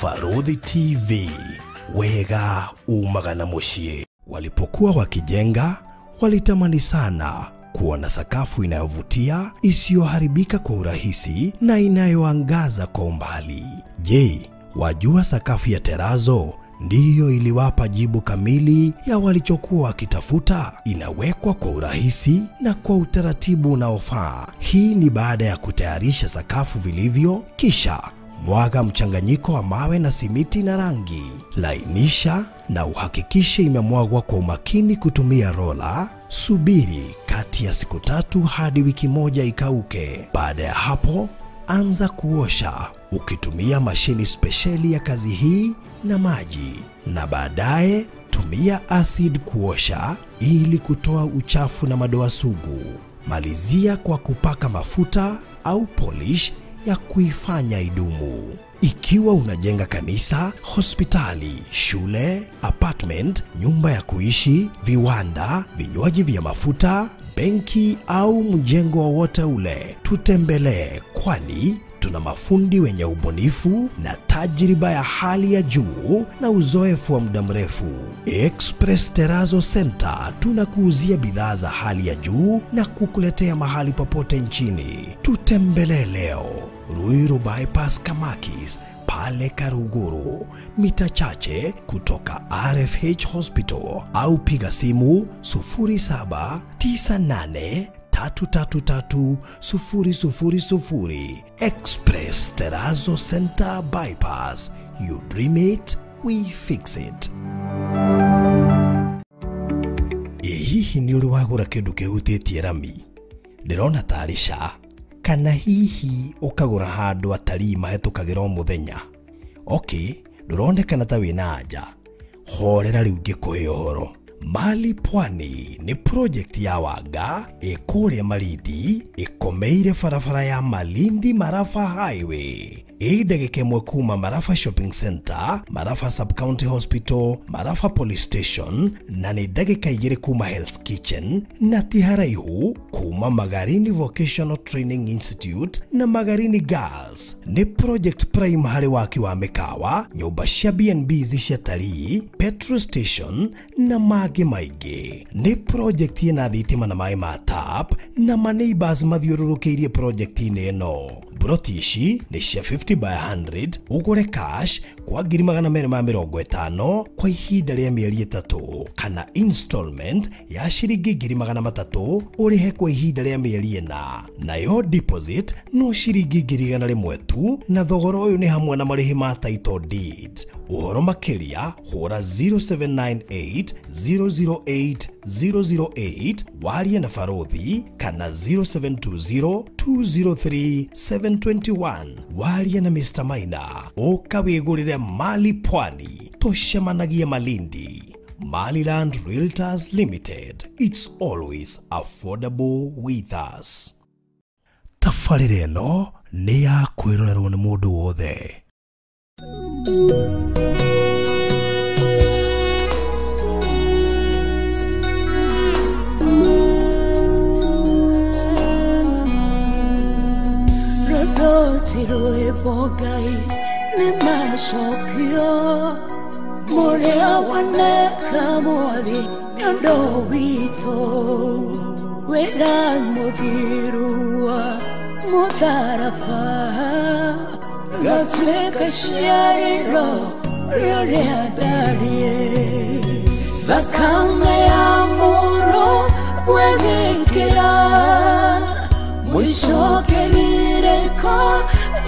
Farodhi TV, wega umaga na muciĩ. Walipokuwa wakijenga, walitamani sana kuwa na sakafu inayovutia, isiyoharibika kwa urahisi na inayoangaza kwa umbali. Je, wajua sakafu ya terazo ndiyo iliwapa jibu kamili ya walichokuwa wakitafuta? Inawekwa kwa urahisi na kwa utaratibu unaofaa. Hii ni baada ya kutayarisha sakafu vilivyo, kisha mwaga mchanganyiko wa mawe na simiti na rangi. Lainisha na uhakikishe imemwagwa kwa umakini kutumia rola. Subiri kati ya siku 3 hadi wiki 1 ikauke. Baada ya hapo, anza kuosha ukitumia mashini spesheli ya kazi hii na maji, na baadaye tumia acid kuosha ili kutoa uchafu na madoa sugu. Malizia kwa kupaka mafuta au polish ya kuifanya idumu. Ikiwa unajenga kanisa, hospitali, shule, apartment, nyumba ya kuishi, viwanda, vinywaji vya mafuta, benki au mjengo wowote ule, tutembelee, kwani tuna mafundi wenye ubunifu na tajriba ya hali ya juu na uzoefu wa muda mrefu. Express Terrazzo Center tunakuuzia bidhaa za hali ya juu na kukuletea mahali popote nchini. Tutembelee leo Ruiru Bypass Kamakis pale Karuguru, mita chache kutoka RFH Hospital, au piga simu 0798 333 000. Express Terrazzo Center Bypass. You dream it, we fix it. Hihi ni uri wagura kindu kihutĩtie rami? Ndĩrona tarĩ ca, kana hihi ũkagũra handũ atarii mahĩtũkagĩra o mũthenya. Okay, ndũronekana ta wĩna anja. Horera rĩu ngĩkũhe ũhoro. Mali Pwani ni project ya Wanga ĩkũrĩa Malindi, ĩkomeire barabara ya Malindi Marafa Highway. Ĩ ndagĩka ĩmwe kuma Marafa Shopping Center, Marafa Sub-County Hospital, Marafa Police Station, na nĩ ndagĩka 2 kuma Hell's Kitchen, na ti haraihu kuma Magarini Vocational Training Institute na Magarini Girls. Nĩ project prime harĩ waki wa mĩkawa, nyũmba cia B&B cia talii, petrol station na mangĩ maingĩ. Nĩ project ĩna thitima na maĩ ma tap na ma neighbors mathiũrũrũkĩirie project-inĩ ĩno. Broti ici nĩ cia 50 by 100, ũgũre cash kwa 250,000 kwa ihinda rĩa mĩeri 3, kana installment ya ciringi 300,000 ũrĩhe kwa ihinda rĩa mĩeri 4. Nayo deposit no ciringi 100,000 tu, na thogora ũyũ nĩ hamwe na marĩhi ma title deed. Ũhoro makĩria hũra 0798 008 008 warie na Farodhi, kana 0720 203 721 warie na Mr. Maina. Ũka wĩgũrĩre Mali Pwani, tũcemanagie Malindi. Maliland Realtors Limited, it's always affordable with us. Tabarĩra ĩno nĩ ya kwĩrorerwo nĩ mũndũ wothe. Rwĩmbo Ngai nĩ macokio mũrĩa waneka mwathi nĩ ũndũ witũ, wĩra mũthiru wa mũtharaba gatuĩka ciarĩro rĩrĩa ndariĩ. Thakame ya mũrũ wegĩkĩra mũico kĩrirĩko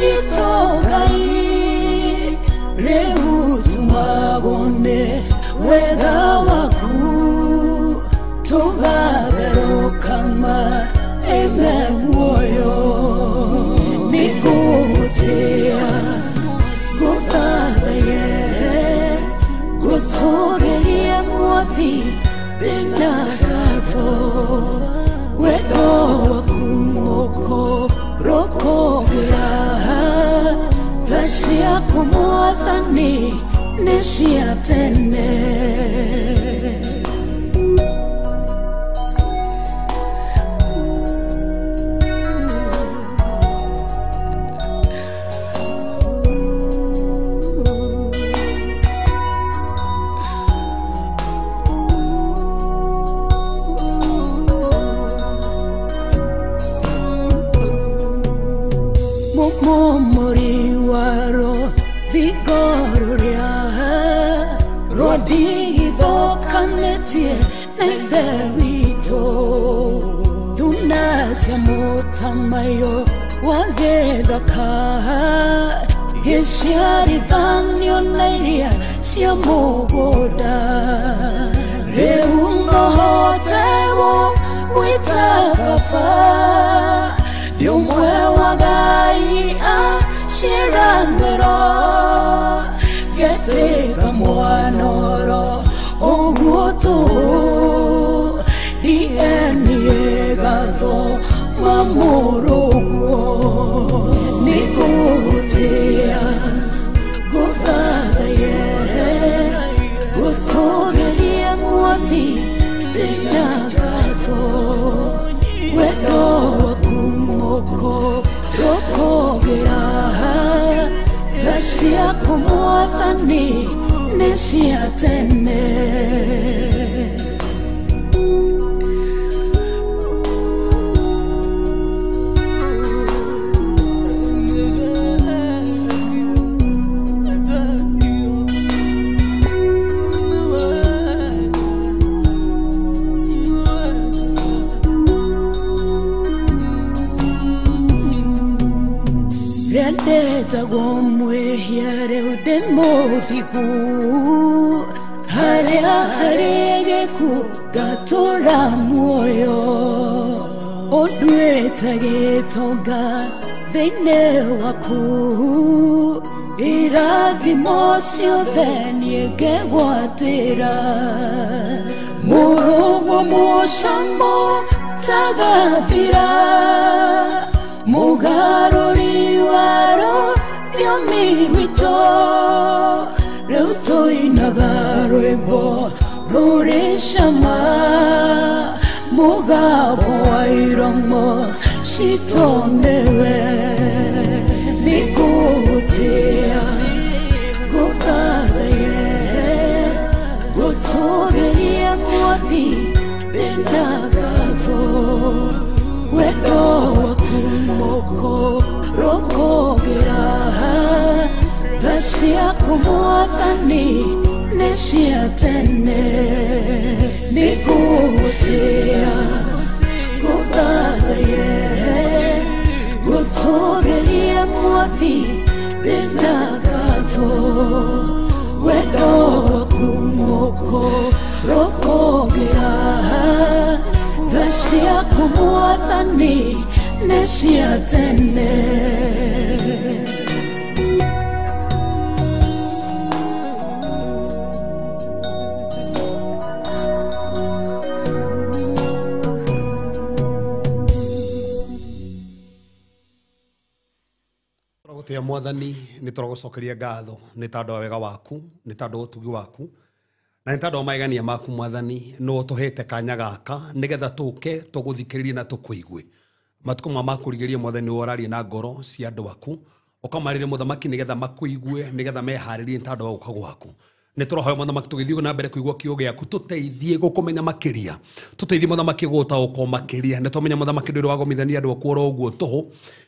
gitũ Ngai, rĩu tumagwo nĩ wega waku tũgatherũka ime muoyo. Nĩngũgũtĩĩa ngũthathaiye ngũtũũrĩrie mwathi ndĩna ngatho, wendo waku mũkũrũkũgĩra tha ciaku mwathani nĩ cia tene. Nĩnjaranĩtie na Ithe witũ thuna cia mũtamaiyũ wa gĩthaka gĩciarithanio na iria cia mũgũnda rĩu ngohotewo gwĩta baba ndĩ ũmwe wa Ngai a ciĩranĩro ngetĩka mwana oro ũguo tũhũ DNA gathoma mũrũguo nĩngũgũtĩĩa ngũthathaye ngũtũũgĩrie Mwathi ndĩna ngatho wendo waku mũkũrũkũgĩra tha ciaku Mwathani nĩ cia tene. Ndetagwo mwĩhia rĩu ndĩ mũthingu harĩa harĩ gĩkuũ ngatũũra muoyo ũnduĩte gĩtonga thĩinĩ waku irathimo ciothe niĩ ngegwatĩra mũrũguo mũcamo tagathira mũgarũri wa rũthiomi rwitũ rĩu tũinaga rwĩmbo rũrĩ cama mũgambo wa iromo citũ nĩwe nĩngũgũtĩĩa ngũthathaye ngũtũũgĩrie Mwathi ndĩna ngatho wendo waku mũkũrũkũgĩra tha ciaku Mwathani nĩ cia tene nĩngũgũtĩĩa ngũthathaye ngũtũũgĩrie Mwathi ndĩna ngatho wendo waku mũkũrũkũgĩra tha ciaku Mwathani nĩ cia tene. Tũragũtĩĩa Mwathani nĩ tũragũcokeria ngatho nĩ tondũ wa wega waku nĩ tondũ wa ũtugi waku na nĩ tondũ wa maigania maku Mwathani nĩ ũtũhete kanya gaka nĩgetha tũke tũgũthikĩrĩrie na tũkũigue matukũ ma makũrigĩrĩria Mwathani nĩ ũraria na ngoro cia andũ aku ũkamarĩrie mũthamaki nĩgetha makũigue nĩgetha meharĩrie nĩ tondũ wa gũka gwaku nĩ tũrahoya mũthamaki tũgĩthiĩ na mbere kũigua kiugo gĩaku tũteithie gũkũmenya makĩria tũteithie mũthamaki gũtaũkwo makĩria nĩ twamenya mũthamaki ndũrĩ wagomithania andũ aku oro ũguo tũhũ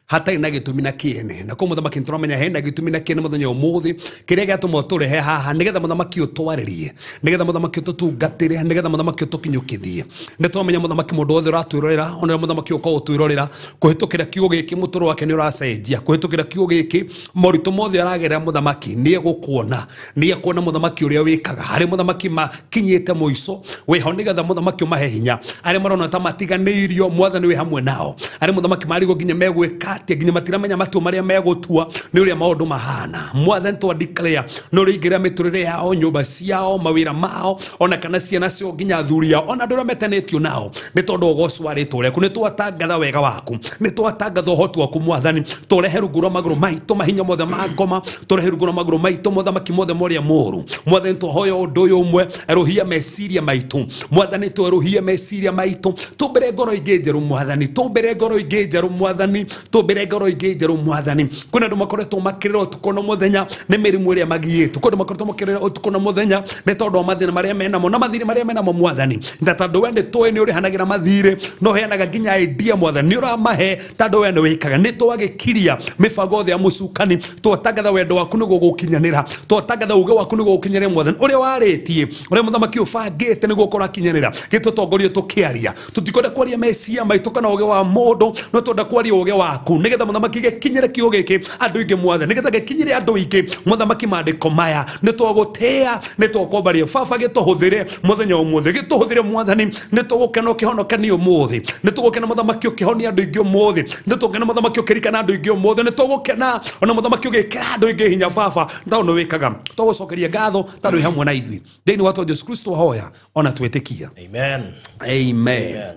hatarĩ na gĩtũmi na kĩene na koguo mũthamaki nĩ tũramenya hena gĩtũmi na kĩene mũthenya ũmũthĩ kĩrĩa gĩatũma ũtũrehe haha nĩgetha mũthamaki ũtwarĩrie nĩgetha mũthamaki ũtũtungatĩre nĩgetha mũthamaki ũtũkinyũkithie nĩ twamenya mũthamaki mũndũ wothe ũratwĩrorera ona ũrĩa mũthamaki ũkorwo ũtwĩrorera kũhĩtũkĩra kiugo gĩkĩ mũtũrĩre wake nĩ ũracenjia kũhĩtũkĩra kiugo gĩkĩ moritũ mothe aragerera mũthamaki nĩ egũkuona nĩ ekuona mũthamaki ũrĩa wĩkaga harĩ mũthamaki makinyĩte mũico wĩho nĩgetha mũthamaki ũmahe hinya arĩa marona ta matiganĩirio Mwathani wĩ hamwe nao arĩa mũthamaki marigwo nginya megwĩka atĩa nginya matiramenya matua marĩa megũtua nĩ ũrĩa maũndũ mahana Mwathani twa declare nĩ ũrĩingĩra mĩtũrĩre yao nyũmba ciao mawĩra mao ona kana ciana ciao nginya athuri ao ona andũ arĩa metanĩtio nao nĩ tondũ ũgoco wa rĩtwa rĩaku nĩ twatangatha wega waku nĩ twatangatha ũhoti waku Mwathani tũrehe rungu rwa magũrũ maitũ mahinya mothe ma ngoma tũrehe rungu rwa magũrũ maitũ mothamaki mothe ma ũrĩa mũũru Mwathani twahoya ũndũ ũyũ ũmwe erũhia meciria maitũ Mwathani twerũhie meciria maitũ tũmbĩre ngoro ingĩ njerũ Mwathani tũmbĩre ngoro ingĩ njerũ Mwathani tũmbĩre ngoro ingĩ njerũ Mwathani kwĩna andũ makoretwo makĩrĩra ũtukũ na mũthenya nĩ mĩrimũ ĩrĩa magiĩtwo kwĩ andũ makoretwo makĩrĩra ũtukũ na mũthenya nĩ tondũ wa mathĩna marĩa menamo na mathirĩ marĩa menamo Mwathani na tondũ we nĩ tũĩ nĩ ũrĩhanagĩra mathirĩ no ũheanaga nginya idea Mwathani nĩ ũramahe tondũ we nĩ wĩkaga nĩ twagĩkiria mĩbango yothe ya mũcukani twatangatha wendo waku nĩguo gũkinyanĩra twatangatha uge waku nĩguo gũkinyanĩra. gĩtũkinyĩre mwathani ũrĩa warĩtie ũrĩa mũthamaki ũbangĩte nĩguo ũkorwo akinyanĩra gĩtũtongorie tũkĩaria tũtikwenda kwaria mecia maitũ kana ũgĩ wa mũndũ no twenda kwaria ũgĩ waku nĩgetha mũthamaki gĩkinyĩre kiugo gĩkĩ andũ aingĩ mwathani nĩgetha gĩkinyĩre andũ aingĩ mũthamaki maandĩko maya nĩ twagũtĩa nĩ twakwambaria baba gĩtũhũthĩre mũthenya ũmũthĩ gĩtũhũthĩre mwathani nĩ tũgũkena ũkĩhonokania ũmũthĩ nĩ tũgũkena mũthamaki ũkĩhonia andũ aingĩ ũmũthĩ nĩ tũgũkena mũthamaki ũkĩrikana andũ aingĩ ũmũthĩ nĩ tũgũkena ona mũthamaki ũgĩkĩra andũ aingĩ hinya baba tondũ nĩ wĩkaga tũgũcokeria ngatho tondũ wĩ hamwe na ithuĩ thĩinĩ wa Jesu Kristo hoya ona twĩtĩkia. Amen. Amen. Amen.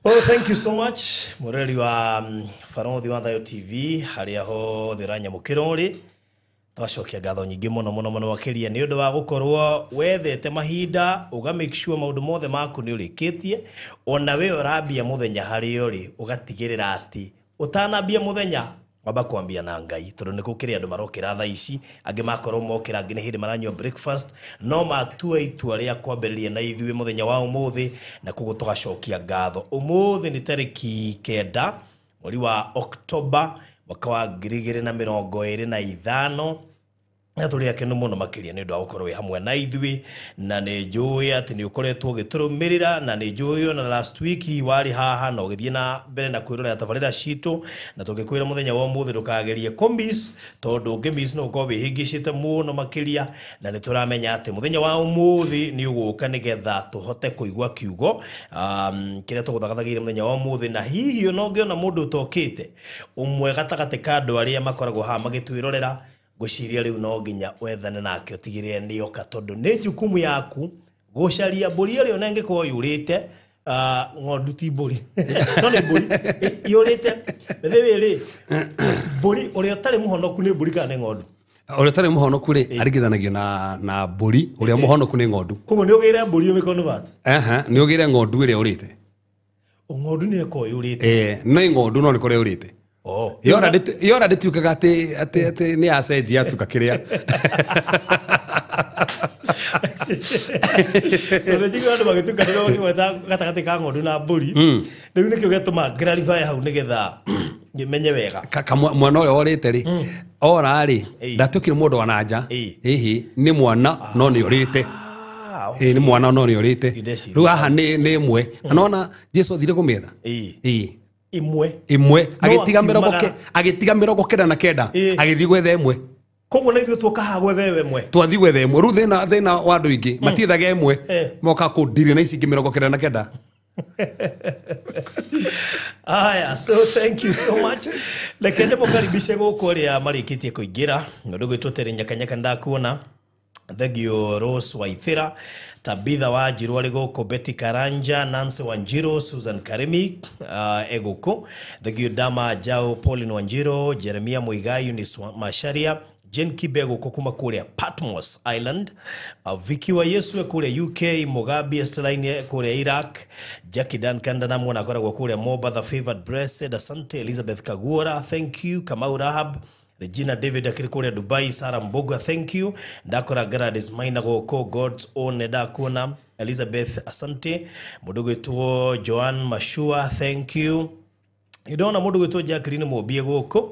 Well, thank you so much mureri wa Barothi wa Thayo TV haria hothe ũranyamũkĩra ũrĩ twacokia ngatho nyingĩ mũno mũno mũno makĩria nĩ ũndũ wa gũkorwo wethete mahinda ũga make sure maũndũ mothe maku nĩ ũrĩkĩtie ona we ũrambia mũthenya harĩa ũrĩ ũgatigĩrĩra atĩ ũtanambia mũthenya wamba kwambia na Ngai tondũ nĩ gũkĩrĩ andũ marokĩra thaa ici angĩ makorwo mokĩra angĩ nĩ hĩndĩ maranyua breakfast no matua itua rĩa kwambĩrĩria na ithuĩ mũthenya wa ũmũthĩ na koguo tũgacokia ngatho. Ũmũthĩ nĩ tarĩki 9 mweri wa Oktoba mwaka wa 2025 na tũrĩ akenu mũno makĩria nĩ ũndũ wa gũkorwo wĩ hamwe na ithuĩ na nĩ njũĩ atĩ nĩ ũkoretwo ũgĩtũrũmĩrĩra na nĩ njũĩ ona last week warĩ haha na ũgĩthiĩ na mbere na kwĩrorera tabarĩra citũ na tũngĩkwĩra mũthenya wa ũmũthĩ ndũkagerie kũmiss tondũ ũngĩmiss no ũkorwo wĩhĩngĩcĩte mũno makĩria na nĩ tũramenya atĩ mũthenya wa ũmũthĩ nĩ ũgũka nĩgetha tũhote kũigua kiugo kĩrĩa tũgũthagathagĩire mũthenya wa ũmũthĩ na hihi ona ũngĩona mũndũ ũtokĩte ũmwe gatagatĩ ka andũ arĩa makoragwo haha magĩtwĩrorera ngwĩciria rĩu no nginya wethane nake ũtigĩrĩre nĩ oka tondũ nĩ jukumu yaku gũcaria mbũri ĩrĩa ona ĩngĩkorwo yũrĩte ng'ondu ti mbũri no nĩ mbũri yũrĩte mĩthĩ rĩ mbũri ũrĩa ũtarĩ mũhonoku nĩ mbũri kana nĩ ng'ondu? Ũrĩa ũtarĩ mũhonoku rĩ aringithanagio na mbũri ũrĩa mũhonoku nĩ ng'ondu. Koguo nĩ ũgĩre mbũri ũmĩconvert? Nĩ ũgĩre ng'ondu ĩrĩa ũrĩte. Ng'ondu nĩ ĩkorwo yũrĩte? Nĩ ng'ondu no nĩ kũrĩa ũrĩte. Yora ndĩtuĩkaga atĩ nĩ yacenjia yatuĩka kĩrĩa. Tondũ njiguaga andũ magĩtukanĩra makĩgweta gatagatĩ ka ng'ondu na mbũri rĩu nĩkĩo gĩatũma clarify hau nĩgetha ngĩmenye wega. Mwana ũyũ orĩte rĩ ora rĩ ndatuĩkire mũndũ wa na nja ĩhĩ nĩ mwana no nĩ orĩte. Nĩ mwana no nĩ orĩte rĩu haha nĩ ĩmwe na nona Jesu athire kũmĩetha imwe imwe agĩtiga 99 agĩthiĩ gwetha ĩmwe. Koguo na ithuĩ tuoka haha gwetha ĩmwe twathiĩ gwetha ĩmwe rĩu thĩna wa andũ aingĩ matiethaga ĩmwe moka kũndiria na ici ingĩ 99. Aya, so thank you so much. Reke ndĩmũkaribishe gũkũ arĩa marĩkĩtie kũingĩra mũndũ gwĩtwo Terry Nyakanyaka ndakuona. Thank you Rose Waithira, Tabitha Wanjiru arĩ gũkũ, Betty Karanja, Nancy Wanjiru, Susan Karimi egũkũ. Thank you Dama Jao, Pauline Wanjiru, Jeremia Muigai, Eunice Masharia, Jane Kibe gũkũ kuma kũrĩa Patmos Island, Vicky wa Yesu kũrĩa UK, Mugabe Esteline kũrĩa Iraq, Jackie Duncan ndanamuona akoragwo kũrĩa Moba, the Favored Blessed, asante Elizabeth Kaguora, thank you Kamau Rahab, Regina David akiri kũrĩa Dubai, Sarah Mboga, thank you. Ndakora Gladys Maina gũkũ, God's own ndakuona, Elizabeth asante, mũndũ gwĩtwo Joan Mashua, thank you. Ndona mũndũ gwĩtwo Jacqueline Mũmbie gũkũ,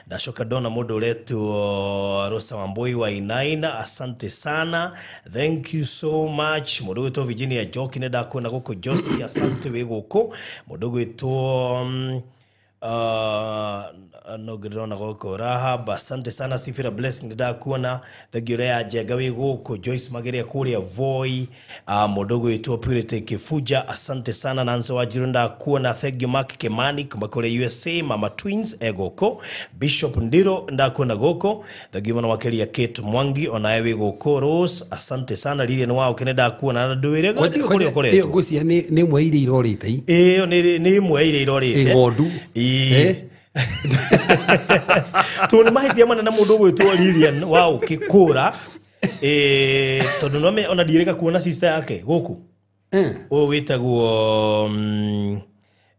ndacoka ndona mũndũ ũretwo Rosa Wambui wa Inaina, asante sana, thank you so much. Mũndũ gwĩtwo Virginia Njoki nĩ ndakuona gũkũ, Josie asante wĩ gũkũ. Mũndũ gwĩtwo no ngĩrona gũkũ Rahab, asante sana. Sifira Blessing ndakuona, thank you Lea Njenga wĩ gũkũ, Joyce Mageria kũrĩa Voi, mũndũ gwĩtwo Purity Kifuja, asante sana. Nancy Wanjiru ndakuona, thank you Mark Kimani kuma kũrĩa USA, Mama Twins e gũkũ, Bishop Ndiro ndakuona gũkũ, thank you mũno makĩria Kate Mwangi onawe wĩ gũkũ, Rose asante sana, Lilian Wao kene ndakuona na ndwĩre kũrĩa ũkoretwo. Ĩyo ngwĩciria nĩ ĩmwe iria irorĩte. Ĩyo nĩ ĩmwe iria irorĩte. Ng'ondu. Tondũ nĩ mahĩtia manene mũndũ ũgwĩtwo Lilian Wao kĩkũra tondũ no ona ndirĩka kuona sister yake gũkũ ũyũ wĩtagwo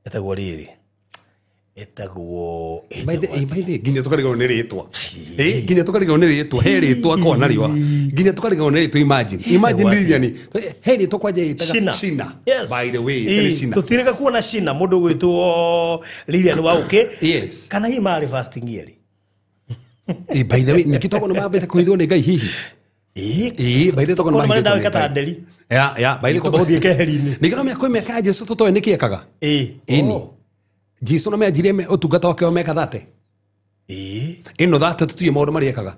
etagwo rĩrĩ etagwo nginya tũkarigwo nĩ rĩtwa nginya tũkarigwo nĩ rĩtwa he rĩtwa kona riwa nginya tũkarigwo nĩ rĩtwa imagine Lilian he rĩtwa kwanja ĩtaga Shina. Yes. By the way ĩtagwo Shina tũtirĩka kuona Shina mũndũ ũgwĩtwo Lilian Wauke. Yes. Kana hihi marĩ fasting ĩrĩ by the way nĩkĩ tondũ nĩ mambĩte kũhithwo nĩ Ngai hihi Ĩĩ. Ĩĩ, by the way, tokorwo nĩ Korwo mahithĩtwo marenda nĩ gwĩka ta Ngai. nderi. Ya, by the way, Kwamba gũthiĩ keheri-inĩ. Ningĩ no mĩaka kwĩ mĩaka ya Jesu tũtoĩ nĩkĩ ekaga. Ĩĩ. Ĩni. Oh. Jesu no meanjirie ũtungata wake wa mĩaka 30. Ĩĩ. Ĩno 30 tũtiũĩ maũndũ marĩa ekaga.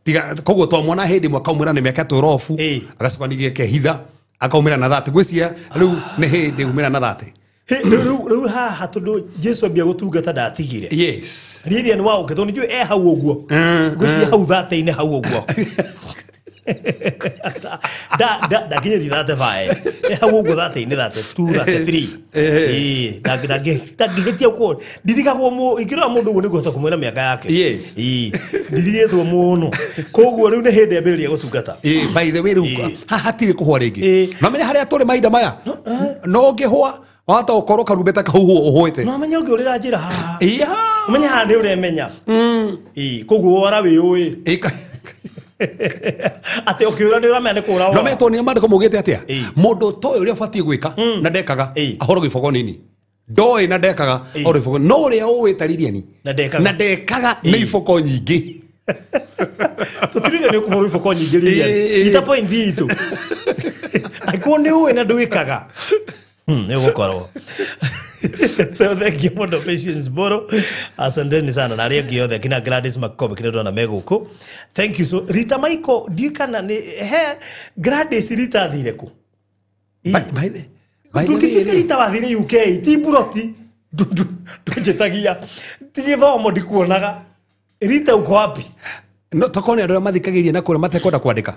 Tiga koguo twamwona hĩndĩ ĩmwe akaumĩra nĩ mĩaka 12 Ĩĩ. agacoka ningĩ akehitha akaumĩra na 30. Ngwĩciria rĩu nĩ hĩndĩ umĩra na 30. Rĩu haha tondũ Jesu ambia gũtungata ndatigire. Yes. Rĩrĩa nĩ waũke tondũ nĩnjũĩ e hau ũguo. Ngwĩciria hau 30-inĩ hau ũguo. Ndakinyĩtie 35. E hau ũguo 30-inĩ, 32, 33. Ĩĩ, ndangĩhĩtia ũguo. Ndirikagwo ingĩrora mũndũ ũguo nĩngũhota kũmwĩra mĩaka yake. Yes. Ĩĩ, ndirigĩtwo mũno. Koguo rĩu nĩ hĩndĩ ambĩrĩria gũtungata. Ĩĩ, by the way rĩu haha hatirĩ kũhũa rĩngĩ. Ĩĩ. No menya harĩa tũrĩ mahinda maya no ũngĩhũa wahota gũkorwo karumbeta kahuhwo ũhũĩte. No menya ũngĩũrĩra njĩra haha. Ĩĩ, ha. Ũmenye haha nĩ ũremenya. Ĩĩ, koguo wora wĩũĩ. Ĩĩ, Atĩ ũkĩũra nĩ ũramenya nĩ kũũra no wora. metwo nĩ mandĩko maugĩte atĩa Ĩĩ. mũndũ ũtoĩ ũrĩa ũbatiĩ gwĩka na ndekaga Ĩĩ. ahorwo gĩboko nini ndoĩ na ndekaga Ĩĩ. ahorwo gĩboko no ũrĩa ũĩ ta Lilian Na ndekaga. na ndekaga nĩ iboko nyingĩ. Tũtirire nĩ ũkũhũrwo iboko nyingĩ Lilian. Ĩĩ. Ita point itũ. Angĩkorwo nĩ ũĩ na ndwĩkaga. Nĩ ũgũkorwo. So thank you mũno Patience Mboro. Asanteni sana na arĩa angĩ othe kina Gladys Makombe kĩrĩa ndona me gũkũ. Thank you so Rita Michael ndiũĩ kana nĩ he Gladys Rita athire kũ? Ĩĩ. By the way, Tũngĩtuĩka Rita wathire UK ti mburoti ndũnjĩtagia ti gĩthomo ndikuonaga. Rita uko wapi? No tokorwo nĩ andũ arĩa mathikagĩrĩria na kũrĩa matekwenda kwandĩka.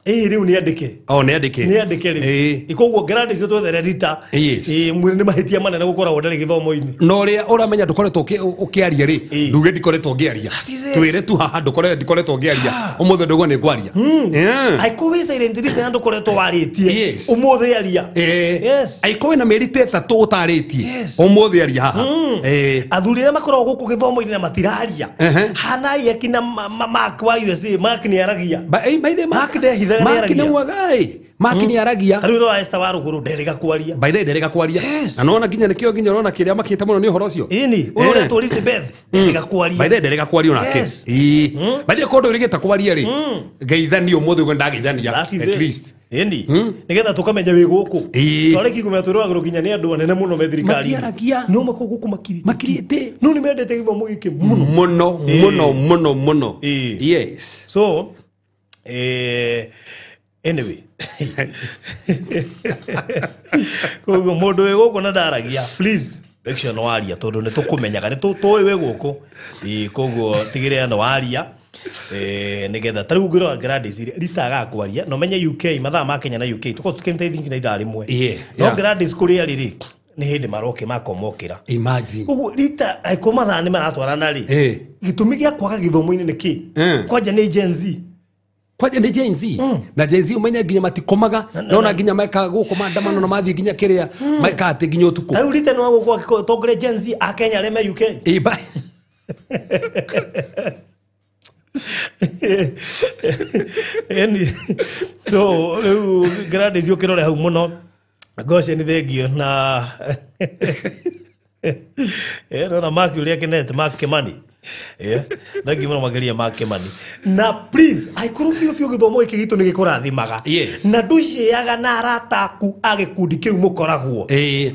Ĩĩ rĩu nĩ andĩke. O nĩ andĩke. Nĩ andĩke rĩu. Ĩĩ. Koguo Gladys twethere Rita. Yes. Ĩĩ mwĩrĩ nĩ mahĩtia manene gũkoragwo ndarĩ gĩthomo-inĩ. Na ũrĩa ũramenya ndũkoretwo ũkĩaria rĩ Ĩĩ. nduge ndikoretwo ngĩaria. That is it. Twĩre tu haha ndikoretwo ngĩaria ũmũthĩ ndũguo nĩ ngwaria. Yeah. Angĩkorwo wĩ silent Rita na ndũkoretwo warĩtie. Yes. Ũmũthĩ aria. Ĩĩ. Yes. Angĩkorwo wĩna mĩeri ta ĩtatũ ũtarĩtie Yes. ũmũthĩ aria haha. Ĩĩ. Athuri arĩa makoragwo gũkũ gĩthomo-inĩ na matiraria. Ehe. Hanai akina Mark wa USA, Mark nĩ aragia. By the way, Mark ndehithaga nĩ Mark aragia. nĩ mwega ĩ. Mark nĩ aragia. Ta rĩu ũrĩa wa Esther wa rũgũrũ nderĩga kwaria. By the way nderĩga kwaria. Yes. Na nĩwona nginya nĩkĩo nginya ũrona kĩrĩa makĩte mũno nĩ ũhoro ũcio. Ĩni, ũyũ Eh. ũretwo Elizabeth nderĩga kwaria. By the way nderĩga kwaria onake. Yes. Ĩĩ. By the way korwo ndũrĩgĩte kwaria rĩ ngeithania ũmũthĩ ũguo ndageithania That is at it. least. Ĩni, nĩgetha tũkamenya wĩ gũkũ. Ĩĩ. Twarĩkia kũmenya twĩroragĩrwo nginya nĩ andũ anene mũno me thirikari-inĩ. Matiaragia. No makoragwo gũkũ makirĩte. Makirĩte. No nĩ mendete gĩthomo gĩkĩ mũno. Mũno mũno mũno mũno. Ĩĩ. Yes. So, anyway. Koguo mũndũ wĩ gũkũ na ndaragia, please make sure nĩ waria tondũ nĩ tũkũmenyaga nĩ tũĩ wĩ gũkũ. Ĩĩ, koguo tigĩrĩra nĩ waria. Nĩgetha ta rĩu ũngĩrora Gladys Rita agaga kwaria na ũmenye UK mathaa ma Kenya na UK tũkorwo tũkĩmĩte nginya ithaa rĩmwe. Yeah, No yeah. Gladys kũrĩa rĩ nĩ hĩndĩ maroke makomokĩra. Imagine. Koguo Rita angĩkorwo mathaa nĩ maratwarana rĩ Eh. gĩtũmi gĩa kwaga gĩthomo-inĩ nĩ kĩ? Kwanja nĩ Gen Z. Kwanja nĩ Gen Z. Na Gen Z ũmenye nginya matikomaga nona nginya mekaga gũkũ maandamano na mathiĩ nginya kĩrĩa mekaga atĩ nginya ũtukũ. Ta rĩu Rita nĩ wagũkũ agĩtongoria Gen Z a Kenya arĩa me UK. Ĩĩ, Ĩni. So rĩu Gladys ũkĩrore hau mũno. Goshen thengio na nona Mark ũrĩa akenete Mark Kimani. Thengiũ mũno makĩria Mark Kimani. Na please angĩkorwo biũ biũ gĩthomo gĩkĩ gitũ nĩ gĩkũrathimaga. Yes. Na ndũciaga na arata aku a gĩkundi kĩu mũkoragwo. Ĩĩ.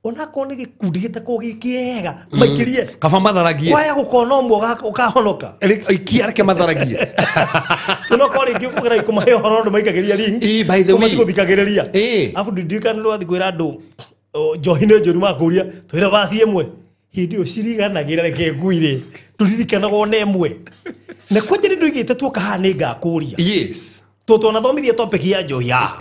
Onakorwo nĩ gĩkundi gĩtakoragwo gĩ kĩega maikĩrie. Kaba matharagie. Kwaya gũkorwo ũmwe ũkahonoka. Ikia reke matharagie. Tunokorwo rĩngĩ ũkũgera kũmahe ũhoro andũ maikagĩria link. Ĩĩ, by the way. Matigũthikagĩrĩria. Ĩĩ. Arabu ndirikana nĩ rwathiĩ kwĩra andũ njohi nĩ njũru makũria twĩre vaci ĩmwe. Hĩndĩ ĩyo ciriganagĩra reke nguire tũririkanagwo na ĩmwe. Na kwanja nĩ ndoigĩte tuoka haha nĩ ngakũria. Yes. Tondũ twanathomithia topic ya njohi haha.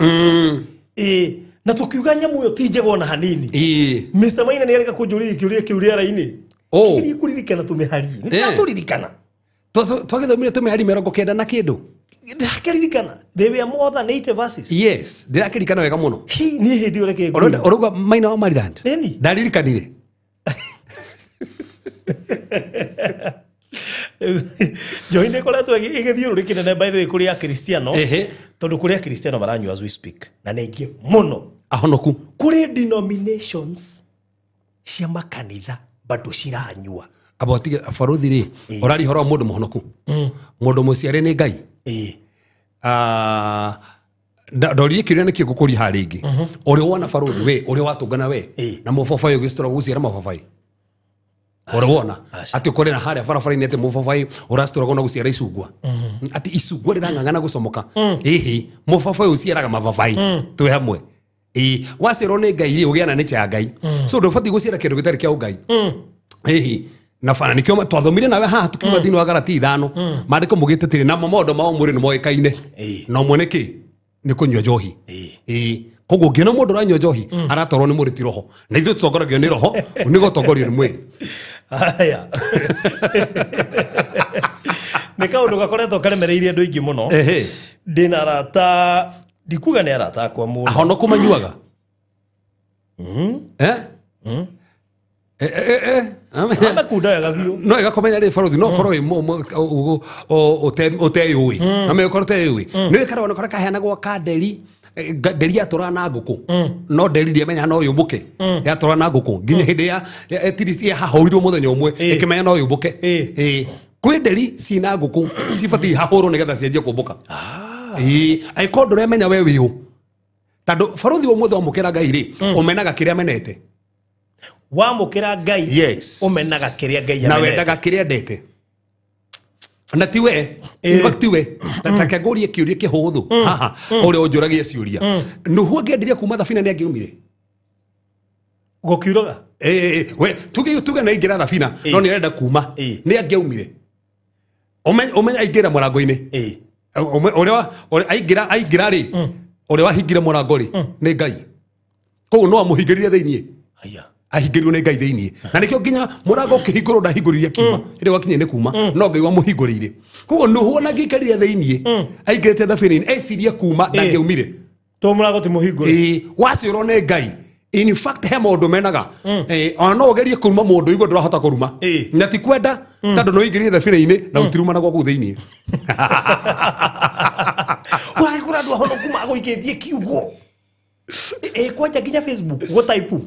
Ĩĩ. Na tũkiuga nyamũ ĩyo ti njega ona hanini. Ĩĩ. Mr. Maina nĩ areka kũnjũria kĩũria kĩu rĩera-inĩ. Oh. Kĩgerie kũririkana tũmĩhari. Nĩ Eh. tũratũririkana. Twagĩthomire tũmĩhari 90 na kĩndũ. Ndĩrakĩririkana. They were more than 80 verses. Yes, ndĩrakĩririkana wega mũno. Hi, niĩ hĩndĩ ĩyo reke ngwĩre. Ũrauga Maina wa Maryland. Nĩni. Ndaririkanire. Njohi nĩ ĩkoretwo ĩgĩthiũrũrĩ kĩnene by the way kũrĩ akristiano. Ehe. Tondũ kũrĩ akristiano maranyua as we speak na nĩ aingĩ mũno. Ahonoku. Kũrĩ denominations cia makanitha bado ciranyua. Aba ũtige baruthi rĩ, ũraria ũhoro wa mũndũ mũhonoku. Mũndũ mũciare nĩ Ngai. Ndoririe kĩũria nĩkĩo ngũkũria haha rĩngĩ. Ũrĩ wona barũthi we ũrĩ watũngana we na mũbabaĩ ũgĩcitora gũciara mababaĩ. Ũrĩ wona atĩ ũkore na harĩa barabara-inĩ atĩ mũbabaĩ ũracitoragwo na gũciara icungwa. Atĩ icungwa rĩrang'ang'ana gũcomoka. Ĩhĩ mũbabaĩ ũciaraga mababaĩ twĩ hamwe. Ĩĩ waciarwo nĩ Ngai rĩ ũgĩana nĩ cha Ngai. So ndũbatiĩ gũciara kĩndũ gĩtarĩ kĩa ũngai. Ĩhĩ na bana nikio twathomire nawe haha tukiuma thĩinĩ wa Galatia 5 maandĩko mugĩte atĩrĩ namo maũndũ ma mwĩrĩ nĩ moĩkaine na ũmwe nĩ kĩ nĩ kũnyua njohi. Ĩĩ koguo ũngĩona mũndũ ũranyua njohi aratwarwo nĩ mwĩrĩ ti roho, na ithuĩ tũtongoragio nĩ roho nĩguo ũtongorio nĩ mwĩrĩ. Haya. Nĩ kaũndũ gakoretwo karemereirie andũ aingĩ mũno. Ndĩna arata, ndikuga nĩ arata akwa mũno. Ahonoku manyuaga? Amakunda wega biũ. No ĩgakũmenya rĩ barũthi no ũkorwo wĩ ũteyũĩ na ũkorwo ũteyũĩ nĩ wĩkaraga ona karĩa kaheanagwo ka nderi nderi yatũraga na ngũkũ no nderi ndĩamenyaga no yũmbũke yatũraga na ngũkũ nginya hĩndĩ ya yahahũrirwo mũthenya ũmwe ĩkĩmenya no yũmbũke. Kwĩ nderi cina ngũkũ cibatiĩ ihahũrwo nĩgetha cianjie kũmbũka. Angĩkorwo ndũremenya we wĩũ tondũ barũthi ũmũthĩ wamũkĩra Ngai rĩ ũmenaga kĩrĩa amenete. Wamũkĩra Ngai yes ũmenaga kĩrĩa Ngai na amenete wendaga kĩrĩa endete na tiwe in fact tiwe ta ngũrie kĩũria kĩhũthũ haha ũrĩa ũnjũragia ciũria. Nuhu angĩendirie kuma thabina nĩ angĩumire gũkiuraga. We tuge nĩ aingĩra thabina no nĩ arenda kuma nĩ angĩaumire. Ũmenye aingĩra mũrango-inĩ ũrĩa aingĩra rĩ ũrĩa wahingire mũrango rĩ nĩ Ngai, koguo no amũhingĩrire thĩiniĩ. Ahingĩrio nĩ Ngai thĩiniĩ na nĩkĩo nginya mũrango ũkĩhingũrwo ndahingũrire akiuma hĩndĩ gwakinya nĩ kuma no Ngai wamũhingũrĩire. Koguo Nuhu ona angĩikarire thĩiniĩ aingĩrĩte thabina-inĩ ecirie kuma ndangĩaumire to mũrango ti mũhingũre. Waciũrwo nĩ Ngai. In fact he maũndũ menaga ona no ũgerie kũruma mũndũ igua ndũrahota kũruma na ti kwenda tondũ no ũingĩrire thabina-inĩ na ũtirumanagwo kũu thĩiniĩ. Ũragĩkora andũ ahonoku magũikĩtie kiugo kwanja nginya Facebook gũtaipu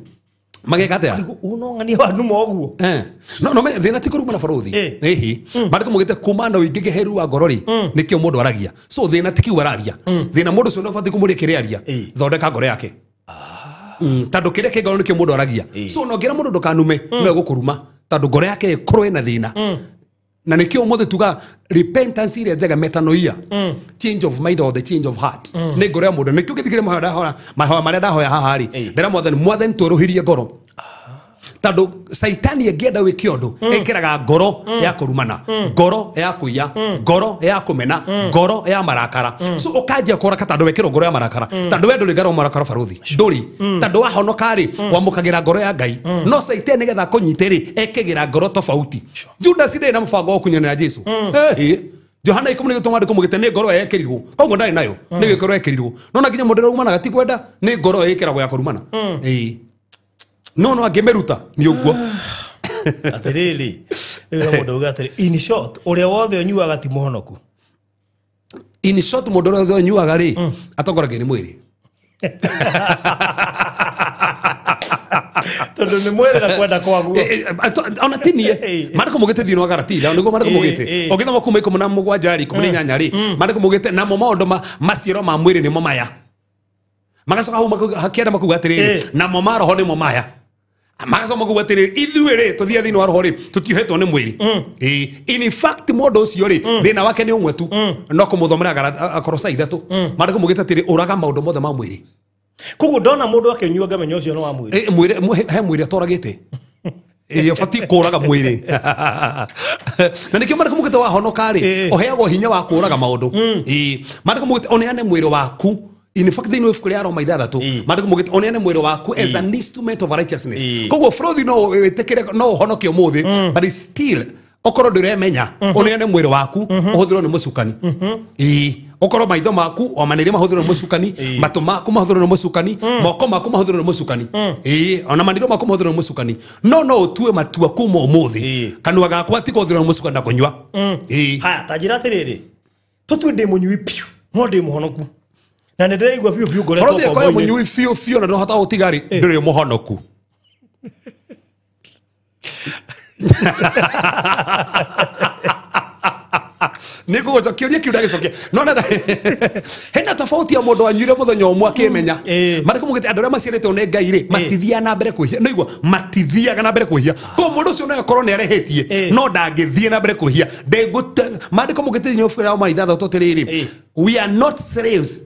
mageka atia unong'ania wanuma ũguo. No thĩna ti kũruma na barũthi. Ĩhĩ maandĩko maugĩte kuma na ũingĩ kĩheru wa ngoro rĩ nĩkĩo mũndũ aragia. So thĩna ti kiu araria, thĩna mũndũ ũcio nĩ ũbatiĩ kũmũria kĩrĩa aria, thondeka ngoro yake tondũ kĩrĩa kĩ ngoro nĩkĩo mũndũ aragia. So ona ũngĩra mũndũ ndũkanume no egũkũruma tondũ ngoro yake ĩkorwo ĩna thĩna. Na nĩkĩo ũmũthĩ tuga repentance ĩrĩa njega metanoia, change of mind or the change of heart nĩ ngoro ya mũndũ. Nĩkĩo ũngĩthikĩrĩria mahoya marĩa ndahoya haha rĩ ndĩra Mwathani, Mwathani twerũhirie ngoro tondũ Caitani angĩenda wĩke ũndũ ĩkĩraga ngoro ya kũrumana, ngoro ya kũiya, ngoro ya kũmena, ngoro ya marakara. So ũkanjia kũraka tondũ wekĩrwo ngoro ya marakara tondũ we ndũrĩ ngoro marakara barũthi ndũrĩ tondũ wahonoka rĩ wamũkagĩra ngoro ya Ngai no Caitani nĩgetha akũnyite rĩ ekĩgĩra ngoro tofauti. Judas ndarĩ na mũbango wa gũkunyanĩra Jesu. Johana 13 maandĩko maugĩte nĩ ngoro yekĩrirwo koguo ndarĩ nayo nĩ gĩkorwo yekĩrirwo no na nginya mũndũ ũrĩa umanaga ti kwenda nĩ ngoro ĩkĩragwo ya kũrumana. No angĩmĩruta nĩ ũguo. Atĩrĩrĩ rĩu mũndũ auga atĩrĩ in short ũrĩa wothe ũnyuaga ti mũhonoku. In short mũndũ ũrĩa wothe ũnyuaga rĩ atongoragio nĩ mwĩrĩ tondũ nĩ mwĩrĩ na kwenda kwaguo. Ona ti niĩ maandĩko maugĩte thĩinĩ wa Galatia nĩguo maandĩko maugĩte ũngĩthoma kuma 17 rĩ 18 rĩ maandĩko maugĩte namo maũndũ maciaro ma mwĩrĩ nĩmo maya magacoka hau hakĩenda makuga atĩrĩrĩ namo ma roho nĩmo maya magacoka makuga atĩrĩrĩ ithuĩ rĩ tũthiĩ thĩinĩ wa roho rĩ tũtiohetwo nĩ mwĩrĩ. In fact mũndũ ũcio rĩ thĩna wake nĩ ũmwe tu no kũmũthomera Akorosai 3 maandĩko maugĩte atĩrĩ ũraga maũndũ mothe ma mwĩrĩ. Koguo ndona mũndũ akĩnyua ngamenya ũcio nĩ wa mwĩrĩ. Mwĩrĩ he mwĩrĩ atoragĩte ũbatiĩ kũraga mwĩrĩ na nĩkĩo maandĩko maugĩte wahonoka rĩ ũheagwo hinya wa kũraga maũndũ. Maandĩko maugĩte ũneane mwĩrĩ waku. In fact thĩinĩ wa ibuku rĩa Roma 6 maandĩko maugĩte ũneane mwĩrĩ waku as an instrument of righteousness. Koguo bũrũthi no wĩtĩkĩre no ũhonoke ũmũthĩ but still okorwo ndũremenya ũneane mwĩrĩ waku ũhũthĩrwo nĩ mũcukani. Okorwo maitho maku ona nĩrĩ mahũthĩrwo nĩ mũcukani, matũ maku mahũthĩrwo nĩ mũcukani, moko maku mahũthĩrwo nĩ mũcukani, ona maniro maku mahũthĩrwo nĩ mũcukani. No ũtue matua kuma ũmũthĩ kanua gakwa ti kũhũthĩrwo nĩ mũcukani na kũnyua. Haya ta njĩra atĩrĩrĩ tũtue ndĩ mũnyui biũ no ndĩ mũhonoku na nĩ ndĩraigua biũ biũ ngoretwo Barũthi akorwo mũnyui biũ biũ na ndũrahota gũtiga rĩ ndũrĩ mũhonoku. Nĩ ngũgũcokia kĩũria kĩu ndagĩcokia. No na hena tofauti ya mũndũ anyuire mũthenya ũmwe akĩmenya. Marĩkũ mugĩte andũ arĩa maciarĩtwo nĩ Ngai rĩ matithiaga na mbere kwĩhia. No igua matithiaga na mbere kwĩhia. Koguo mũndũ ũcio no akorwo nĩ arehĩtie no ndangĩthiĩ na mbere kwĩhia. Maandĩko mugĩte thĩinĩ wa ibuku rĩa Roma 6 atĩrĩrĩ, we are not slaves.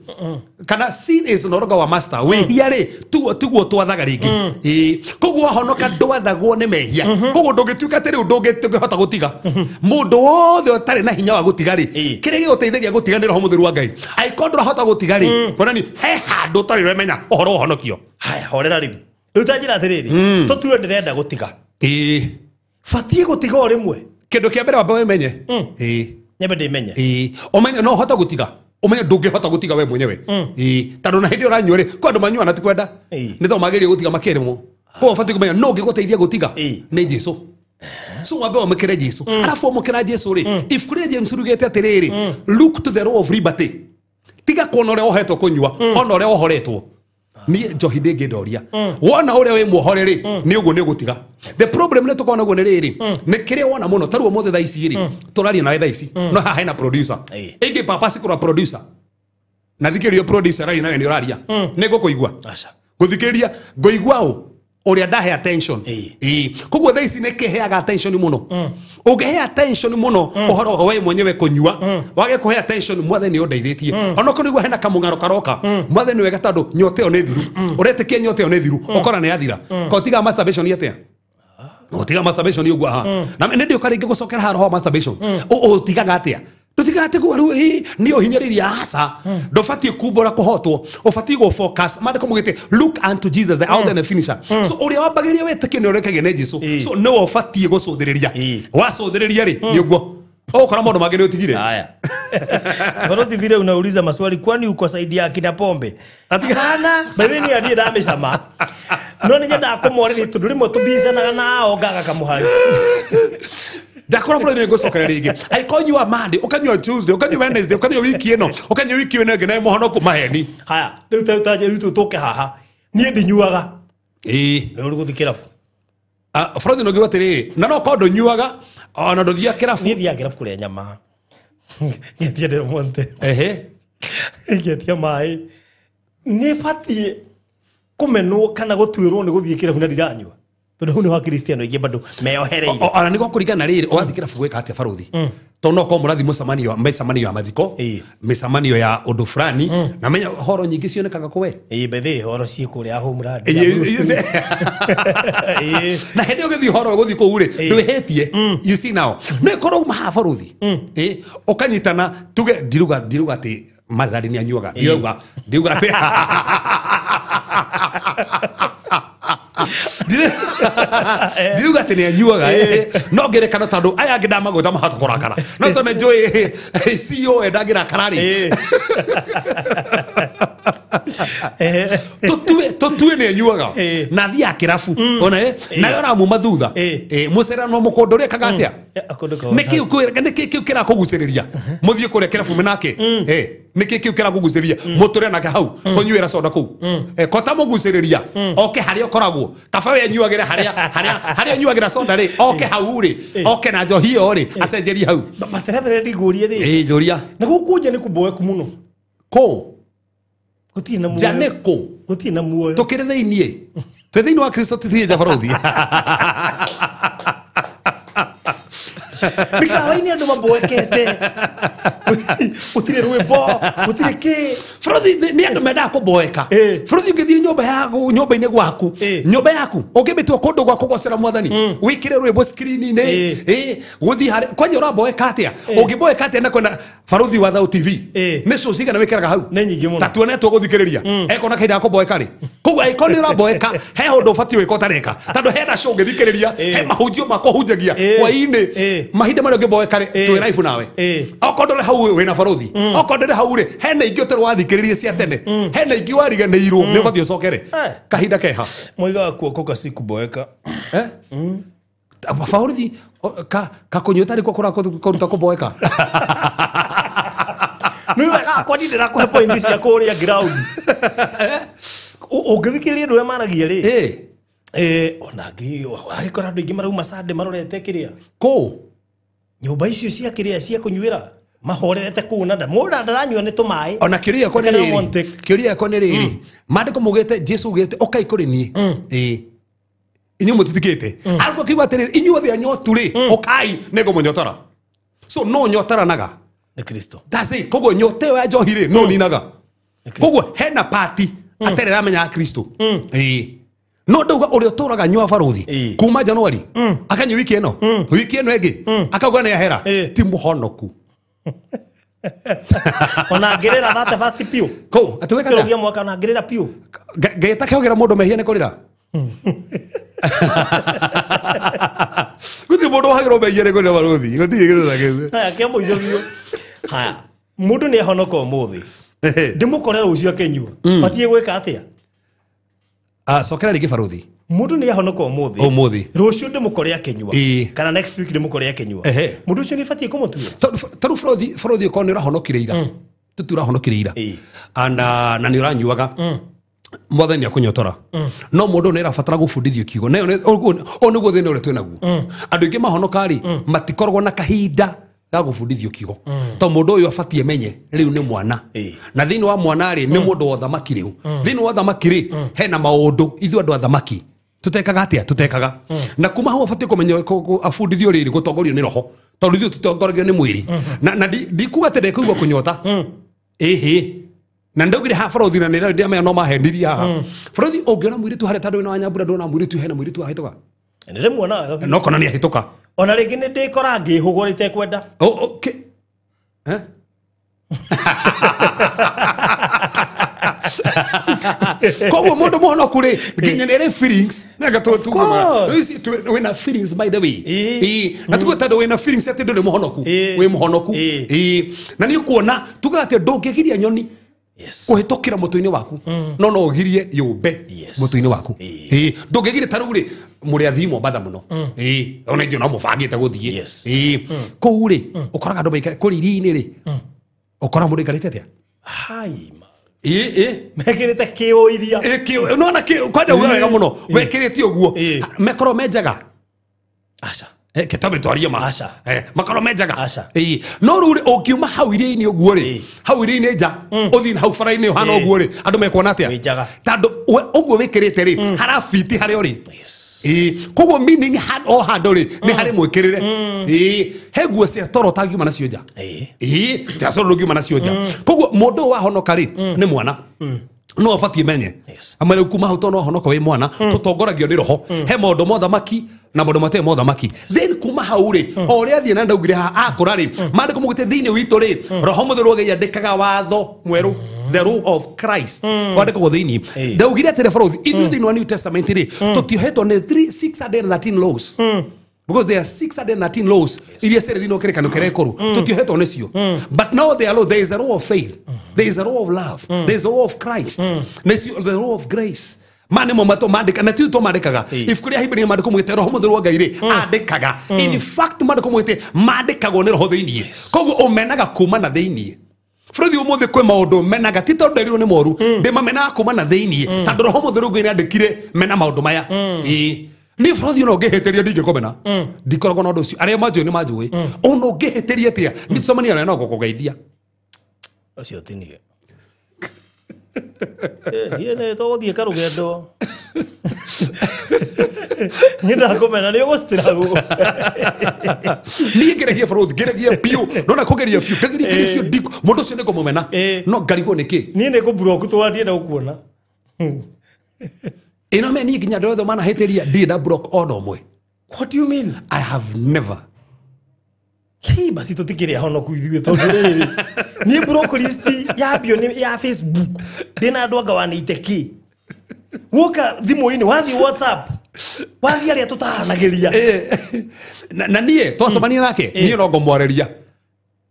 Kana sin is no longer our master. Wĩhia rĩ tiguo twathaga rĩngĩ. Koguo wahonoka ndwathagwo nĩ mehia. Koguo ndũngĩtuĩka atĩ rĩu ndũngĩhota gũtiga. Mũndũ wothe ũtarĩ na hinya wa gũtiga rĩ, kĩrĩa gĩgũteithagia gũtiga nĩ Roho Mũtheru wa Ngai. Angĩkorwo ndũrahota gũtiga rĩ, kuonania he handũ ũtarĩ ũramenya ũhoro wa ũhonokio. Haya, horera rĩu. Rĩu ta njĩra atĩrĩrĩ, tũtue ndĩrenda gũtiga. Batiĩ gũtiga o rĩmwe. Kĩndũ kĩa mbere wambe wĩmenye. Nyambe ndĩmenye. Ũmenye no ũhote gũtiga. Umenye ndũngĩhota gũtiga we mwenyewe. Tondũ na hĩndĩ ĩyo ũranyua rĩ, kwĩ andũ manyuaga na ti kwenda. Nĩ tondũ magerie gũtiga makĩremwo. Koguo ũbatiĩ kũmenya no ũngĩgũteithia gũtiga nĩ Jesũ. So wambe wamũkĩre Jesũ. Arabu wamũkĩra Jesũ rĩ, ibuku rĩa James rugĩte atĩrĩrĩ, look to the law of liberty. Tiga kuona ũrĩa wohetwo kũnyua, ona ũrĩa wohoretwo. Niĩ njohi ndĩngĩndoria. Wona ũrĩa wĩ muohore rĩ, nĩ ũguo nĩ ũgũtiga. The problem nĩ tũkoragwo naguo nĩ rĩrĩ, nĩ kĩrĩa wona mũno, ta rĩu ũmũthĩ thaa ici rĩ, tũraria nawe thaa ici, no haha hena producer. Ĩngĩ papa cikũra producer. Na thikĩrĩria producer araria nawe nĩ ũraria. Nĩ ngũkũigua. Gũthikĩrĩria ngũigua ũ ũrĩa ndahe attention. Koguo thaa ici nĩ kĩheaga attention mũno. Ũngĩhe attention mũno ũhoro wa we mwenyewe kũnyua, wage kũhe attention Mwathani nĩ ũndeithĩtie. Onokorwo nĩguo hena kamũng'aro karoka, Mwathani wega tondũ nyota ĩyo nĩ thiru. Ũretĩkia nyota ĩyo nĩ thiru, ũkora nĩ yathira. Ko tiga masturbation atĩa? Ũtiga masturbation ũguo haha. Na nĩ ndĩũka rĩngĩ gũcokera haha roho wa masturbation. Ũtigaga atĩa? Tutiga atĩ guo rĩu nĩ ũhinyĩrĩria aca. Ndũbatiĩ kumbũra kũhotwo, ũbatiĩ gũ focus. Maandĩko maugĩte look unto Jesus the author and the finisher. So ũrĩa wambagĩrĩria wĩtĩkio nĩ ũrekagia nĩ Jesũ. So nĩwe ũbatiĩ gũcũthĩrĩria. Wacũthĩrĩria rĩ, nĩ ũguo. Ũgũkora maũndũ mangĩ nĩ ũtigire. Haya. Baroti vile unauliza maswali, kwani uko saidi ya kina pombe? Hapana, by the way ni ndiye ndamĩcama. No nĩ nyendaga kũmorĩria tondũ rĩmwe tũbicanaga nao ngaga kamũhari. Ndakora bũrũri nĩ ngũcokera rĩngĩ. Angĩkorwo nyua Monday, ũkanyua Tuesday, ũkanyua Wednesday, ũkanyua wiki ĩno, ũkanyua wiki ĩno ĩngĩ na mũhonoku maheni. Haya, rĩu ta rĩu tũke haha. Niĩ ndinyuaga. Nĩ ũrĩ gũthiĩ kĩrabu. Bũrũri nĩ ũngiuga atĩrĩrĩ, na no korwo ndũnyuaga, ona ndũthiaga kĩrabu. Niĩ thiaga kĩrabu kũrĩa nyama. Ngetia Del Monte. Ngetia maĩ. Nĩ batiĩ kũmenwo kana gũtuĩrwo nĩ gũthiĩ kĩrabu na ndiranyua. Tondũ hau nĩho Akristiano aingĩ bado meohereire. Ona nĩguo kũringana rĩrĩ, ũrathiĩ kĩrabu gwĩka atĩa barũthi? Tondũ no korwo mũrathiĩ mĩcemanio ya mathiko, mĩcemanio ya ũndũ fulani, na menya horo nyingĩ cionekaga kũ we. By the way, horo ciĩ kũrĩa homeland. Na hĩndĩ ĩyo ũgĩthiĩ horo ũgũthiĩ kũu rĩ, ndwĩhĩtie. You see now. No ĩkorwo uma haha barũthi. Ũkanyitana, tuge ndiruga atĩ Maridadi nĩ anyuaga. Ndiruga atĩ ndiruga atĩ nĩ anyuaga, no ngerekano tondũ aya angĩ ndamagwĩta mahota kũrakara. No tondũ nĩ njũĩ CEO we ndangĩrakara rĩ. Tũtue nĩ anyuaga na athiaga kĩrabu, ona nawe ũramuma thutha. Mũcerano mũkũndũ ũrĩkaga atĩa? Nĩkĩ kĩu kĩrakũgucĩrĩria mũthiĩ kũrĩa kĩrabu menake? Nĩkĩ kĩu kĩrakũgucĩrĩria mũtũre nake hau kũnyuĩra soda kũu? Ko ta mũgucĩrĩria oke harĩa ũkoragwo, kaba we anyuagĩre harĩa anyuagĩra soda rĩ, oke hau rĩ, oke na njohi ĩyo rĩ, acenjerie hau. Materebe ndingũrie rĩ. Njũria. Na gũkũ nja nĩ kũboeku mũno. Kũ? Gũtirĩ na muoyo. Nja nĩ kũ? Gũtirĩ na muoyo. Tũkĩrĩ thĩiniĩ. Twĩ thĩinĩ wa Kristo tũtirĩ nja barũthi. Mĩkawa-inĩ andũ maboekete. Gũtirĩ rwĩmbo, gũtirĩ kĩ. Barũthi nĩ andũ mendaga kũboeka. Barũthi ũngĩthiĩ nyũmba-inĩ gwaku, nyũmba yaku, ũngĩmĩtua kũndũ gwa kũgocera Mwathani, wĩkĩre rwĩmbo screen-inĩ, gũthiĩ harĩa, kwanja ũraboeka atĩa? Ũngĩboeka atĩa na kwenda barũthi wa Thau TV? Nĩ show cigana wĩkĩraga hau? Nĩ nyingĩ mũno. Ta tuone tũgũthikĩrĩria. Ekona kahinda ga kũboeka rĩ. Koguo angĩkorwo nĩ ũraboeka, he ũndũ ũbatiĩ gwĩka ũtareka. Tondũ hena show ũngĩthikĩrĩria, he mahunjio ma kũhunjagia hwaĩ-inĩ. Mahinda marĩa ũngĩboeka rĩ, twĩ live nawe. Okorwo ndũrĩ hau wĩna barũthi. Okorwo ndũrĩ hau rĩ, hena ingĩ ũtarĩ wathikĩrĩria cia tene. Hena ingĩ wariganĩirwo, nĩ ũbatiĩ ũcokere. Kahinda keha. Moigaga kuokoka si kuboeka. Barũthi, kakũnyua ũtarĩ kuo kũraruta kũboeka. Nĩ wega kwani ndĩrakũhe point cia kũrĩa ground. Ũngĩthikĩrĩria andũ arĩa maragia rĩ, ona angĩ agĩkora andũ aingĩ marauma Sunday marorete kĩrĩa. Kũ? Nyũmba icio cia kĩrĩa cia kũnyuĩra. Mahorerete kuu na ndamũra ndaranyua nĩ tũmaĩ. Ona kĩũria gĩakwa nĩ rĩrĩ, kĩũria gĩakwa nĩ rĩrĩ, maandĩko maugĩte Jesu augĩte ũkai kũrĩ niĩ. Ĩĩ. Inyuĩ mũtitikĩte. Arabu akiuga atĩrĩrĩ, inyuothe anyotu rĩ, ũkai nĩngũmũnyotora. So no nyotaranaga. Nĩ Kristo. That's it. Koguo nyote ĩyo ya njohi rĩ, no ninaga. Koguo hena party atarĩ aramenya Kristo. Ĩĩ. No ndauga ũrĩa ũtũraga nyua barothi kuma January akanyua wiki ĩno, wiki ĩno ĩngĩ akauga nĩ ahera, ti mũhonoku. Ona ngirira thate fast piu. Ko atuweka ta mwaka ona ngirira piu. Ngeta kĩhogera mũndũ mehia nĩ kũrĩra. Gũtirĩ mũndũ wahagĩrwo mehia nĩ kũrĩra barothi. Gũtirĩ kĩndũ ta kĩu. Haya kĩa mũico biũ. Haya mũndũ nĩ ahonoka ũmũthĩ. Ndĩmũkore rũciũ akĩnyua. Batiĩ gwĩka atĩa? Cokera rĩngĩ barothi. Mũndũ nĩ ahonoka ũmũthĩ. Ũmũthĩ. Rũciũ ndĩmũkore akĩnyua. Kana next week ndĩmũkore akĩnyua. Mũndũ ũcio nĩ batiĩ kũmũtua. Tarĩu barothi, barothi okorwo nĩ ũrahonokire ira. Tũti ũrahonokire ira. Na nĩ ũranyuaga. Mwathani akũnyotora. No mũndũ nĩ arabatara gũbundithio kiugo. Na ũyũ nĩguo thĩna ũrĩa twĩnaguo. Andũ aingĩ mahonoka rĩ, matikoragwo na kahinda ga gũbundithio kiugo. To mũndũ ũyũ abatiĩ menye rĩu nĩ mwana. Na thĩinĩ wa mwana rĩ, nĩ mũndũ wa ũthamaki rĩu. Thĩinĩ wa ũthamaki rĩ, hena maũndũ ithuĩ andũ a thamaki tutekaga atia tutekaga. Na kuma hau abatiĩ kũmenya abundithio rĩrĩ gũtongorio nĩ roho. Tondũ ithuĩ tũtongoragio nĩ mwĩrĩ. Na ndikuga atĩ ndekũigua kũnyota. Ĩhĩ. Na ndaugire haha barothi na nĩ ndĩamenya no mahenirie haha. Barothi ũngĩona mũirĩtu harĩa tondũ wĩna wa Nyambura ndũrona mũirĩtu hena mũirĩtu ahĩtũka. Nĩ ndĩmuona. No kona nĩ ahĩtũka. Ona rĩngĩ nĩ ndĩkora ngĩhũgũra itekwenda. Okay. Eh? Koguo mũndũ mũhonoku rĩ, nginya nĩ arĩ feelings. Nanga wĩna feelings by the way. Na tuge tondũ wĩna feelings atĩ ndũrĩ mũhonoku. Wĩ mũhonoku. Na nĩ ũkuona tugaga atĩ ndũngĩgiria nyoni kũhĩtũkĩra mũtwe-inĩ waku. No no ũgirie yũmbe mũtwe-inĩ waku. Ndũngĩgiria ta rĩu rĩ, mũrĩ athii Mombatha mũno. Ona ingĩ no mũbangĩte gũthiĩ. Kũu rĩ, ũkoraga andũ maikara kũrĩa iria-inĩ rĩ, ũkoraga mũndũ aikarĩte atĩa? Hai. Ĩ Mekĩrĩte kĩũ iria. Kĩũ, nĩwona kĩũ, kwanja uga wega mũno. Wekĩrĩte ũguo. Mekorwo menjaga. Aca. Kĩtobe twarie ma. Aca. Makorwo menjaga. Aca. No rĩu rĩ, ũngiuma hau iria-inĩ ũguo rĩ, hau iria-inĩ nja, ũthiĩ hau bara-inĩ ũhana ũguo rĩ, andũ mekuona atĩa? Wĩnjaga. Tondũ ũguo wĩkĩrĩte rĩ, harabiti harĩa ũrĩ. Koguo meaning o handũ rĩ, nĩ harĩ mwĩkĩrĩre. He nguo cia toro ũtangiuma nacio nja. Cia toro ndũngiuma nacio nja. Koguo mũndũ ũyũ wahonoka rĩ, nĩ mwana. No abatiĩ menye. Ama rĩu kuma hau tondũ no ahonoka wĩ mwana, tũtongoragio nĩ roho. He maũndũ ma ũthamaki na maũndũ matarĩ ma ũthamaki. Then kuma hau rĩ, o ũrĩa athiĩ na ndaugire haha akũra rĩ, maandĩko maugĩte thĩinĩ witũ rĩ, roho mũtheru agĩandĩkaga watho mwerũ, the law of Christ. Wandĩkagwo thĩinĩ. Ndaugire atĩrĩ barothi, ithuĩ thĩinĩ wa New Testament rĩ, tũtiohetwo nĩ 613 laws. Because there are 613 laws. Iria ciarĩ thĩinĩ wa kĩrĩkanĩro kĩrĩa gĩkũrũ. Tũtiohetwo nĩcio. But now there are laws. There is a law of faith. There is a law of love. There is a law of Christ. Nĩcio the law of grace. Ma nĩmo mandĩka, na ti tũmandĩkaga. Ibuku rĩa Hibrania maandĩko maugĩte roho mũtheru wa Ngai rĩ, andĩkaga. In fact maandĩko maugĩte mandĩkagwo nĩ roho thĩinĩ. Koguo ũmenaga kuma na thĩinĩ. Bũrũri ũmũthĩ kwĩ maũndũ menaga, ti tondũ nderirwo nĩ moru, ndĩmamenaga kuma na thĩinĩ, tondũ roho mũtheru Ngai nĩandĩkire mena maũndũ maya. Niĩ bũrũri ũyũ ũngĩhĩtĩria ndingĩkũmena. Ndikoragwo na ũndũ ũcio. Arĩa manjũĩ nĩ manjũĩ. Ona ũngĩhĩtĩria atĩa, nĩtũcemania nawe no ngũkũgeithia. Ũcio ti niĩ. Niĩ nĩ tũgũthiĩ karũgendo. Niĩ ndakũmena, nĩ ũgũcitiragwo. Niĩ ngeragia bũrũri, ngeragia biũ. Ndona kũgeria biũ, ngageria ngeria biũ, mũndũ ũcio nĩ ngũmũmena. No ngarigwo nĩ kĩ? Niĩ nĩ ngũmburoku tondũ ndienda gũkuona. Ĩno me niĩ nginya andũ othe manahĩtĩria, ndirĩ nda block ona ũmwe. What do you mean? I have never. Hii, basi tũtikĩrĩ ahonoku ithuĩ tondũ rĩrĩ. Niĩ block list yambio nĩ ya Facebook. Ndĩna andũ anga wanĩite kĩ? Woka thimũ-inĩ, wathiĩ WhatsApp. Wathiĩ arĩa tũtaranagĩria. Na niĩ twacemania nake, niĩ no ngũmwarĩria.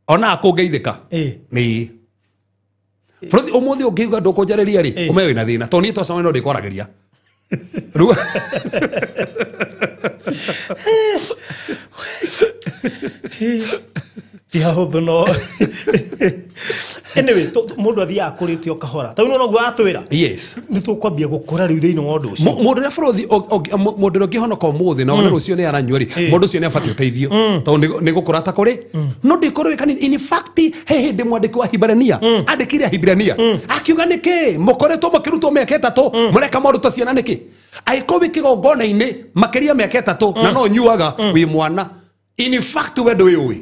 Ona akũngeithĩka. Ĩĩ. Bũrũri ũmũthĩ ũngĩigua ndũkũnjarĩria rĩ, ũmenye wĩna thĩna. Tondũ niĩ twacemania no ndĩkwaragĩria. Rĩu Ti hahũthũ no anyway mũndũ athiaga akũrĩte o kahora tondũ no noguo atwĩra yes nĩ tũkwambia gũkũra rĩu thĩinĩ wa ũndũ ũcio. Mũndũ ũrĩa bũrũthi mũndũ ũrĩa ũngĩhonoka ũmũthĩ na one rũciũ nĩ aranyua rĩ, mũndũ ũcio nĩ abatiĩ ũteithio tondũ nĩ gũkũra ta kũrĩ no ndĩkorwo wĩ kanitha. In fact he hĩndĩ mwandĩki wa Hibrania andĩkire Hibrania akiuga nĩkĩ mũkoretwo mũkĩrutwo mĩaka 3 mũreka maũndũ ta ciana nĩkĩ angĩkorwo wĩ kĩgongona-inĩ makĩria mĩaka 3 na no ũnyuaga wĩ mwana. In fact we ndũĩũĩ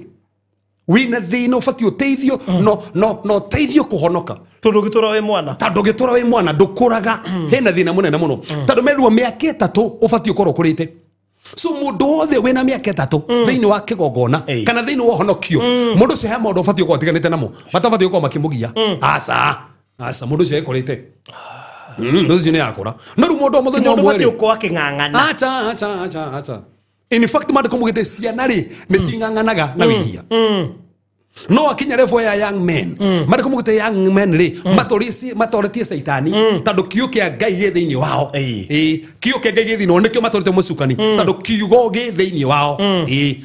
wĩna thĩna ũbatiĩ ũteithio no ũteithio kũhonoka tondũ ũgĩtũra wĩ mwana tondũ ũgĩtũra wĩ mwana ndũkũraga hena thĩna mũnene mũno tondũ merirwo mĩaka 3 ũbatiĩ ũkorwo ũkũrĩte. So mũndũ wothe wĩna mĩaka 3 thĩinĩ wa kĩgongona kana thĩinĩ wa ũhonokio mũndũ ũcio he maũndũ ũbatiĩ ũkorwo ũtiganĩte namo matabatiĩ gũkorwo makĩmũgia. Aca aca mũndũ ũcio ekũrĩte mũndũ ũcio nĩ akũra no rĩu mũndũ o mũthenya mũndũ ũmwe ũbatiĩ rĩ gũkorwo akĩng'ang'ana. Acha acha acha acha. In fact maandĩko maugĩte ciana rĩ nĩ cing'ang'anaga na wĩhia no akinya level ya young men maandĩko maugĩte young men rĩ matoretie caitani tondũ kiugo kĩa Ngai gĩ thĩinĩ wao. Kiugo kĩa Ngai gĩ thĩinĩ wao nĩkĩo matorete mũcukani tondũ kiugo gĩ thĩinĩ wao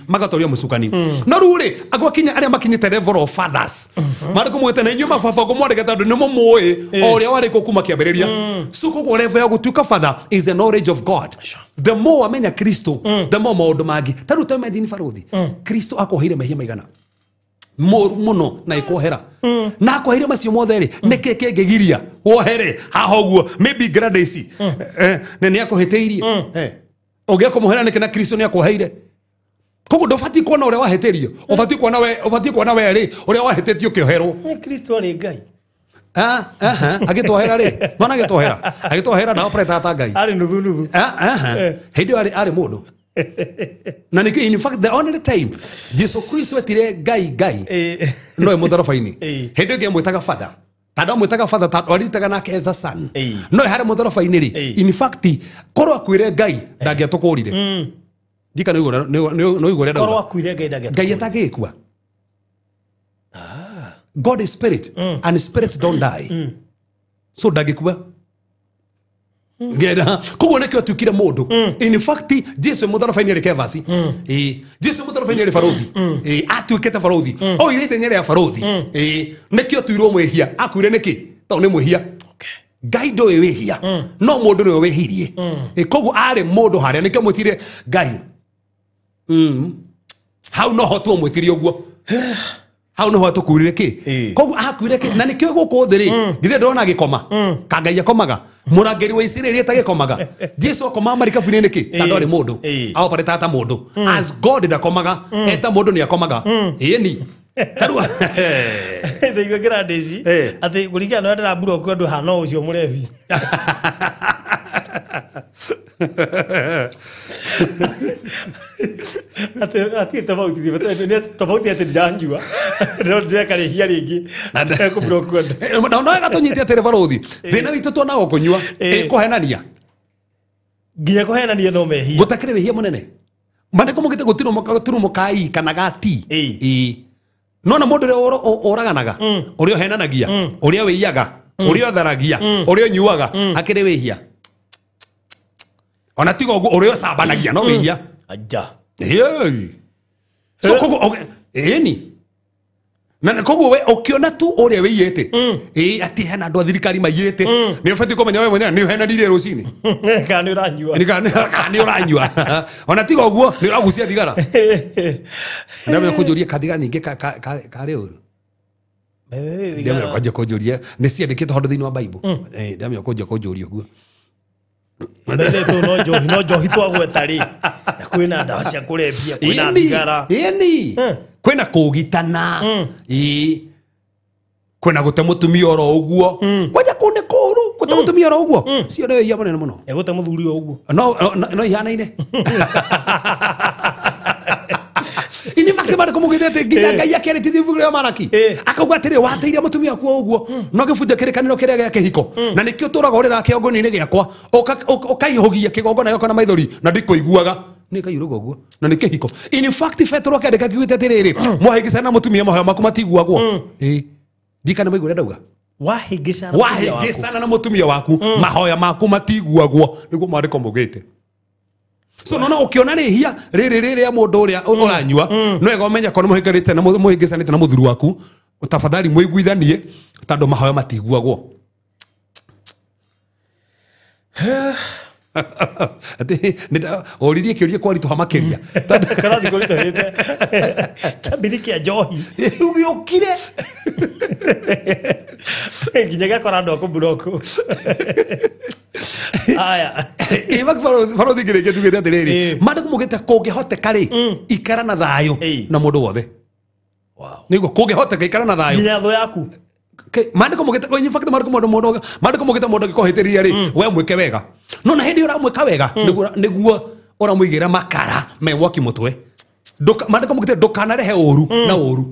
magatoria mũcukani. No rĩu rĩ agwakinya arĩa makinyĩte level of fathers maandĩko maugĩte na inyuĩ mababa ngũmwandĩka tondũ nĩ mũmũĩ o ũrĩa warĩ kuo kuma kĩambĩrĩria. So koguo level ya gũtuĩka father is the knowledge of God. The more wamenya Kristo the more maũndũ mangĩ ta rĩu ta imagine barũthi Kristo akwoheire mehia maigana moru muno na ikuohera na akwoheire macio mothe rĩ nĩkĩ kĩngĩgiria wohere haha ũguo maybe Gladys nĩ akũhĩtĩirie ũngĩakũmũhera nĩkĩ na Kristo nĩ akwoheire. Koguo ndũbatiĩ kuona ũrĩa wahĩtĩrio ũbatiĩ kuona we ũbatiĩ kuona we rĩ ũrĩa wahĩtĩtio ũkĩoherwo. Nĩ Kristo arĩ Ngai Agĩtwohera rĩ mwana agĩtwohera agĩtwohera ndaoperetaga ta Ngai arĩ nuthu nuthu. Hĩndĩ ĩyo arĩ mũndũ na nĩkĩo in fact the only time Jesu Kristo etire Ngai Ngai no mũtharaba-inĩ hĩndĩ ĩngĩ amwĩtaga father tondũ amwĩtaga father tondũ aritaga nake as a son no harĩ mũtharaba-inĩ rĩ in fact korwo akuire Ngai ndangĩatũkũrire ndika nĩ ũiguo ũrĩa korwo ndauga akuire Ngai ndangĩatũkũrire. Ngai atangĩgĩkua. God is spirit and spirits don't die so ndangĩkua. Koguo nĩkĩo atuĩkire mũndũ. In fact Jesu mũtharaba-inĩ arĩ Kevasi Jesu mũtharaba-inĩ arĩ barũthi atuĩkĩte barũthi oire ithenya rĩa barũthi nĩkĩo atuirwo mwĩhia akuire nĩkĩ tondũ nĩ mwĩhia. Ngai ndũĩ wĩhia no mũndũ nĩwe wĩhirie. Koguo arĩ mũndũ harĩa nĩkĩo mwĩtire Ngai hau noho tu mwĩtirie ũguo hau noho atũkuire kĩ koguo akuire kĩ na nĩkĩo gũkũ thĩ rĩ githĩ ndĩrona agĩkoma ka Ngai akomaga mũrangĩri wa Isiraeli atagĩkomaga Jesu akomaga marikabu-inĩ nĩkĩ tondũ arĩ mũndũ aoparĩtaga ta mũndũ as God ndakomaga eta mũndũ nĩ akomaga ĩni tarĩu Ndaigua Gladys atĩ kũringana na ũrĩa ndĩramburokwo andũ hana ũcio mũrebi. Atĩ tofauti nĩ tofauti atĩ ndiranyua no ndĩreka rĩhia rĩngĩ ekũburokwo andũ. Na no wega tũnyite atĩrĩ barũthi thĩna witũ tuonaga kũnyua kũhenania nginya kũhenania no mehia gũtakĩrĩ wĩhia mũnene maandĩko maugĩte gũtirĩ mũkai kana gati nona mũndũ ũrĩa ũraganaga ũrĩa ũhenanagia ũrĩa wĩiyaga ũrĩa ũtharagia ũrĩa ũnyuaga akĩrĩ wĩhia ona tiga ũguo ũrĩa ũcambanagia no wĩhia. Aja so koguo ĩni na koguo we ũkĩona tu ũrĩa wĩiyĩte atĩ hena andũ a thirikari maiyĩte nĩ ũbatiĩ kũmenya we mwenyewe nĩ ũhenanirie rũcinĩ kana nĩ ũranyua kana nĩ ũranyua ona tiga ũguo nĩ ũragucia thigara. Ndamenya kũnjũria kathigara ningĩ karĩ ũru ndamenya kwanjia kũnjũria nĩ ciandĩkĩtwo handũ thĩinĩ wa Bible ndamenya kwanjia kũnjũria ũguo no njohi twagweta rĩ na kwĩna ndawa cia kũrebia kwĩna thigara ĩni kwĩna kũgitana kwĩna gũte mũtumia oro ũguo kwanja kũu nĩ kũũru gũte mũtumia oro ũguo cio nĩ wĩhia mũnene mũno gũte mũthuri o ũguo no ihanaine. In fact maandĩko maugĩte atĩ nginya Ngai akĩarĩtie ibuku rĩa Malaki akauga atĩrĩ wateire mũtumia waku o ũguo no gĩbunja kĩrĩkanĩro kĩrĩa gĩa kĩhiko na nĩkĩo ũtũraga ũrĩraga kĩgongona-inĩ gĩakwa ũkaihũgia kĩgongona gĩakwa na maithori na ndikũiguaga nĩ Ngai ũrauga ũguo na nĩ kĩhiko. In fact Petero akĩandĩka akiugĩte atĩrĩrĩ mwahĩngĩcana na mũtumia mahoya maku matiguagwo ndikana maigua ũrĩa ndauga wahĩngĩcana na mũtumia waku mahoya maku matiguagwo nĩguo maandĩko maugĩte. So nona ukiona rĩhia rĩrĩ rĩrĩa mũndũ ũrĩa ũranyua no wega ũmenye korwo mũhĩnganĩte na mũhĩngĩcanĩte na mũthuri waku tafadhali mũiguithanie tondũ mahoya matiguagwo. Ati oririe kĩũria kwaritũha makĩria. Karathi kũritũhĩte kĩambĩrĩria kĩa njohi rĩu gĩũkire nginya gĩakora andũ a kũmburoko. Aya barothi ngĩrĩkia tugĩte atĩrĩrĩ mandĩko maugĩte kũngĩhoteka rĩ ikara na thayũ na mũndũ wothe. Nĩguo kũngĩhoteka ikara na thayũ nginya thũ yaku. Mandĩko maugĩte in fact mandĩko mũndũ mandĩko maugĩte mũndũ angĩkũhĩtĩria rĩ we mwĩke wega no na hĩndĩ ũramwĩka wega nĩguo ũramũigĩra makara me mwaki mũtwe. Mandĩko maugĩte ndũkanarehe ũru na ũru.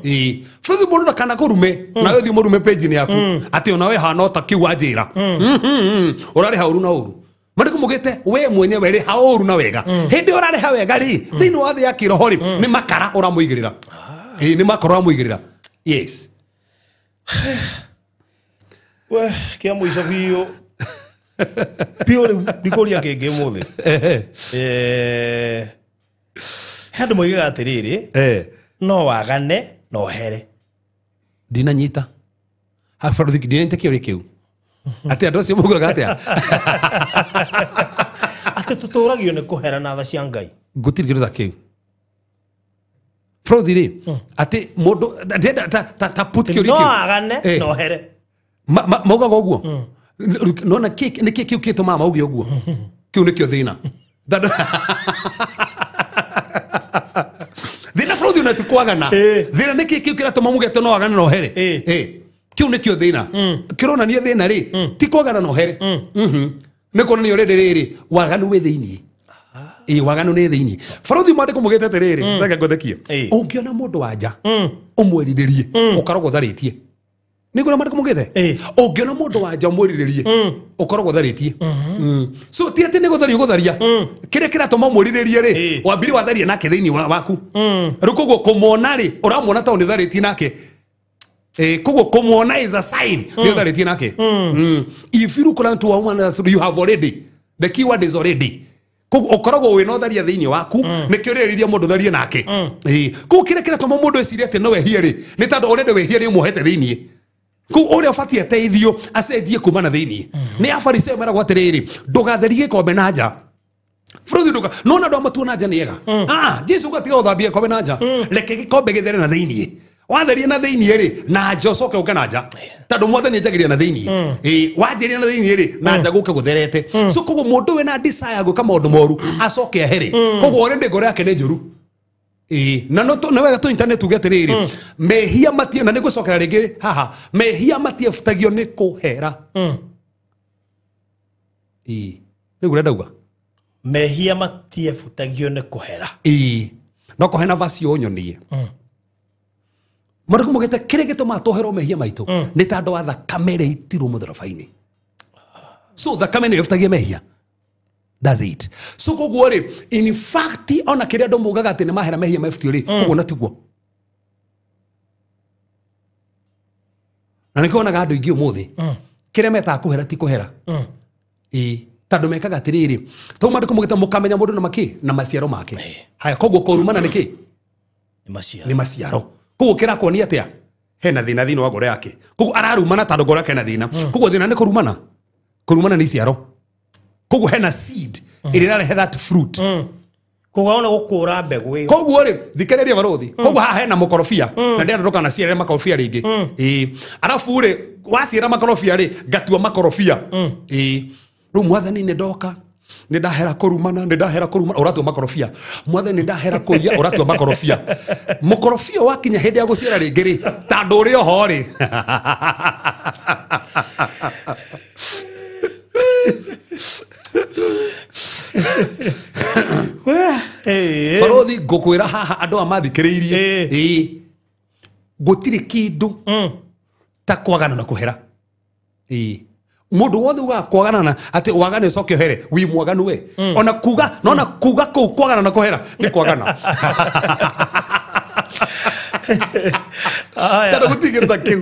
Ĩĩ bũrũri mũndũ ndakanakũrume nawe ũthiĩ ũmũrume page-inĩ yaku atĩ ona we hana ota kĩu wanjĩra ũrarĩha ũru na ũru. Mandĩko maugĩte we mwenyewe rĩha ũru na wega. Hĩndĩ ũrarĩha wega rĩ thĩinĩ wa thĩ ya kĩroho rĩ nĩ makara ũramũigĩrĩra. Ĩĩ nĩ makara ũramũigĩrĩra. Yes. We kĩa mũico biũ biũ rĩu ndikũria kĩngĩ ũmũthĩ. He andũ moigaga atĩrĩrĩ no wagane na ũhere. Ndinanyita barothi ndinanyita kĩũria kĩu atĩ andũ acio maugaga atĩa atĩ tũtũragio nĩ kũhera na tha cia Ngai. Gũtirĩ kĩndũ ta kĩu barothi rĩ atĩ mũndũ ta put kĩũria kĩu no wagane na ũhere maugaga ũguo nona nĩkĩ kĩu kĩtũmaga mauge ũguo kĩu nĩkĩo thĩna. Thĩna barothi ona ti kwagana thĩna nĩkĩ kĩu kĩratũma muge atĩ no wagane na ũhere. Kĩu nĩkĩo thĩna kĩronania thĩna rĩ ti kwagana na ũhere nĩ kuonania ũrĩa rĩrĩ waganu wĩ thĩiniĩ. Ĩĩ waganu nĩ thĩiniĩ. Barothi mandĩko maugĩte atĩrĩrĩ reke ngũthekie ũngĩona mũndũ wa nja ũmwerirĩrie ũkoragwo ũtharĩtie. Nĩguo mandĩko maugĩte ũngĩona mũndũ wa nja ũmwerirĩrie ũkoragwo ũtharĩtie. So ti atĩ nĩ gũtharia ũgũtharia kĩrĩa kĩratũma ũmwerirĩrie rĩ wambire watharie nake thĩiniĩ waku rĩu koguo kũmwona rĩ ũramwona tondũ nĩ ũtharĩtie nake. Koguo kũmwona is a sign nĩ ũtharĩtie nake. If you look around to a woman you have already the keyword is already. Koguo ũkoragwo wĩna ũtharia thĩiniĩ waku nĩkĩo ũrerĩria mũndũ ũtharie nake. Koguo kĩrĩa kĩratũma mũndũ ecirie atĩ no wehie rĩ nĩ tondũ already wehie nĩ ũmuohete thĩiniĩ. Koguo ũrĩa ũbatiĩ ateithio acenjie kuma na thĩiniĩ. Nĩ Afarisai meragwo atĩrĩrĩ ndũgatherie gĩkombe na nja. Bũrũri nduka nona andũ amatuo na nja nĩ ega. Jesu gatiga gũthambia gĩkombe na nja reke gĩkombe gĩthere na thĩiniĩ. Watheria na thĩiniĩ rĩ na nja ũcoke ũke na nja tondũ mwathani anjagĩria na thĩiniĩ. Ĩĩ wanjĩria na thĩiniĩ rĩ na nja gũke gũtherete. So koguo mũndũ wĩna desire gwĩka maũndũ moru acoke ehere. Koguo already ngoro yake nĩ njũru. Ĩĩ na no nĩ wega tũ internet tuge atĩrĩrĩ mehia matie na nĩngũcokera rĩngĩ haha mehia matiebutagio nĩ kũhera. Ĩĩ nĩguo ũrĩa ndauga mehia matiebutagio nĩ kũhera. Ĩĩ no kũhena verse ũnyonie. Mandĩko maugĩte kĩrĩa gĩtũmaga twoherwo mehia maitũ nĩ tondũ wa thakame ĩrĩa ĩitirwo mũtharaba-inĩ. So thakame nĩyo ĩbutagia mehia. That's it. So koguo rĩ in fact ona kĩrĩa andũ maugaga atĩ nĩ mahera mehia mebutio rĩ ũguo na tiguo. Na nĩkĩo wonaga andũ aingĩ ũmũthĩ kĩrĩa metaga kũhera ti kũhera. Ĩĩ tondũ mekaga atĩrĩrĩ tondũ mandĩko maugĩte mũkamenya mũndũ na makĩ na maciaro make. Haya koguo kũrumana nĩ kĩ? Nĩ maciaro. Koguo kĩrakuonia atĩa hena thĩna thĩinĩ wa ngoro yake. Koguo ararumana tondũ ngoro yake hena thĩna. Koguo thĩna nĩ kũrumana. Kũrumana nĩ iciaro. Koguo hena seed ĩrĩa ĩrarehe that fruit. Koguo ona gũkũra mbegũ ĩyo. Koguo rĩ thikĩrĩria barothi. Koguo haha hena mũkorobia na ndĩrenda ndũkanaciare makorobia rĩngĩ. Ĩĩ arabu rĩ waciara makorobia rĩ ngatua makorobia. Ĩĩ rĩu mwathani nĩ ndoka nĩ ndahera kũrumana nĩ ndahera kũrumana ũratua makorobia. Mwathani nĩ ndahera kũiya ũratua makorobia. Mũkorobia wakinya hĩndĩ ya gũciara rĩngĩ rĩ tondũ ũrĩ oho rĩ. Barothi ngũkwĩra haha andũ a mathikĩrĩirie ĩĩ gũtirĩ kĩndũ ta kwagana na kũhera. Ĩĩ mũndũ wothe ugaga kwagana na atĩ wagane ũcoke ũhere wĩ mwaganu we. Ona kuga nona kuga kũu kwagana na kũhera nĩ kwagana. Tondũ gũtirĩ kĩndũ ta kĩu.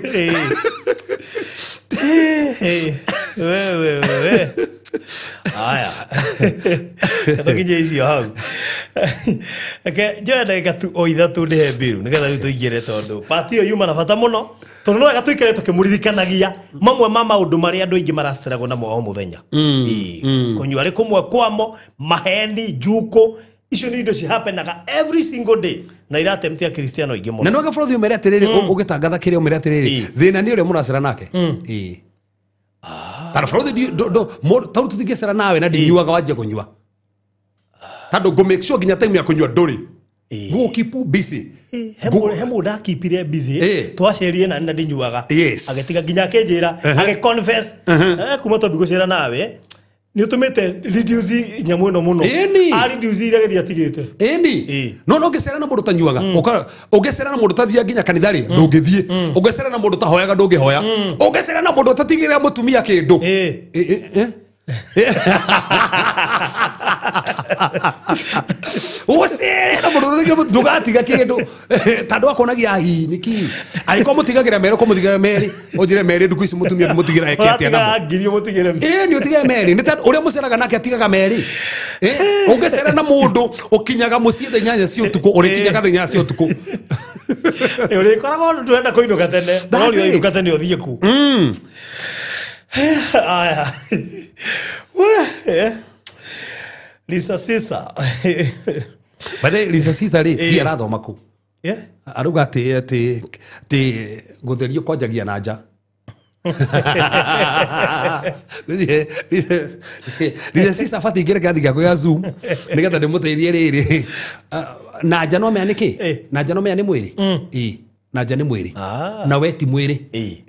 Wewe wewe. Aya. Tũkinye icio hau. Reke njoe ndagĩka tu o 3 ndĩhe mbiru nĩgetha rĩu tũingĩre, tondũ pati ĩyo yuma na bata mũno, tondũ no wega tũikare tũkĩmũririkanagia mamwe ma maũndũ marĩa andũ aingĩ maraceragwo namo o mũthenya. Kũnyua rĩ kũmwe kwamo, maheni, njukũ, icio nĩ indo cihapenaga every single day na iratemtia Kristiano aingĩ mũno. Na no gabrothi umere atiriri, ugitangatha kiria umere atiriri, thina ni uria muracera nake. Ii, tondũ brothi tondũ tutingĩcera nawe na ndinyuaga wanjia kũnyua, tondũ ngũ make sure nginya time ya kũnyua ndũrĩ go keep busy. He mũndũ akipire busy, twacerie na ndinyuaga, agĩtiga nginya akĩnjĩra, agĩ confess, kuma twambi gũcera nawe nĩ ũtũmĩte reduce nyamũ ĩno mũno. A reduce iria gĩthiĩ atigĩte. Ĩni no no ũngĩcera na mũndũ ũtanyuaga, ũngĩcera na mũndũ ũtathiaga nginya kanitha rĩ, ndũngĩthiĩ. Ũngĩcera na mũndũ ũtahoyaga, ndũngĩhoya. Ũngĩcera na mũndũ ũtatigĩrĩra mũtumia kĩndũ, ũcere na mũndũ ũtatigĩrĩra, ndũgatiga kĩndũ, tondũ akonagia hihi nĩkĩ angĩkorwo mũtigagĩra merĩ, ũkorwo mũtigagĩra merĩ, ũnjĩre merĩ ndukũ ici mũtumia ndũmũtigĩra eke atĩa namo. Ngiri ũmũtigĩre. Ĩĩ, nĩ ũtigage merĩ, nĩ tondũ ũrĩa mũceraga nake atigaga merĩ. Ũngĩcera na mũndũ ũkinyaga mũciĩ thaa 8 cia ũtukũ, ũrĩkinyaga thaa 8 cia ũtukũ. Ũrĩkoragwo tũrenda kũinũka tene, no ũrĩ tene ũthiĩ ku. Aya. Lisa Sisa. But Lisa Sisa rĩ, ndiĩ arathoma kũ? Arauga atĩ gũtherio kwanjagia na nja. Lisa Sisa abatiĩ ingĩre kĩrathi gĩakwa gĩa Zoom nĩgetha ndĩmũteithie rĩrĩ. Na nja no menya nĩkĩ? Na nja no menya nĩ mwĩrĩ? Ĩĩ, na nja nĩ mwĩrĩ. Na we ti mwĩrĩ.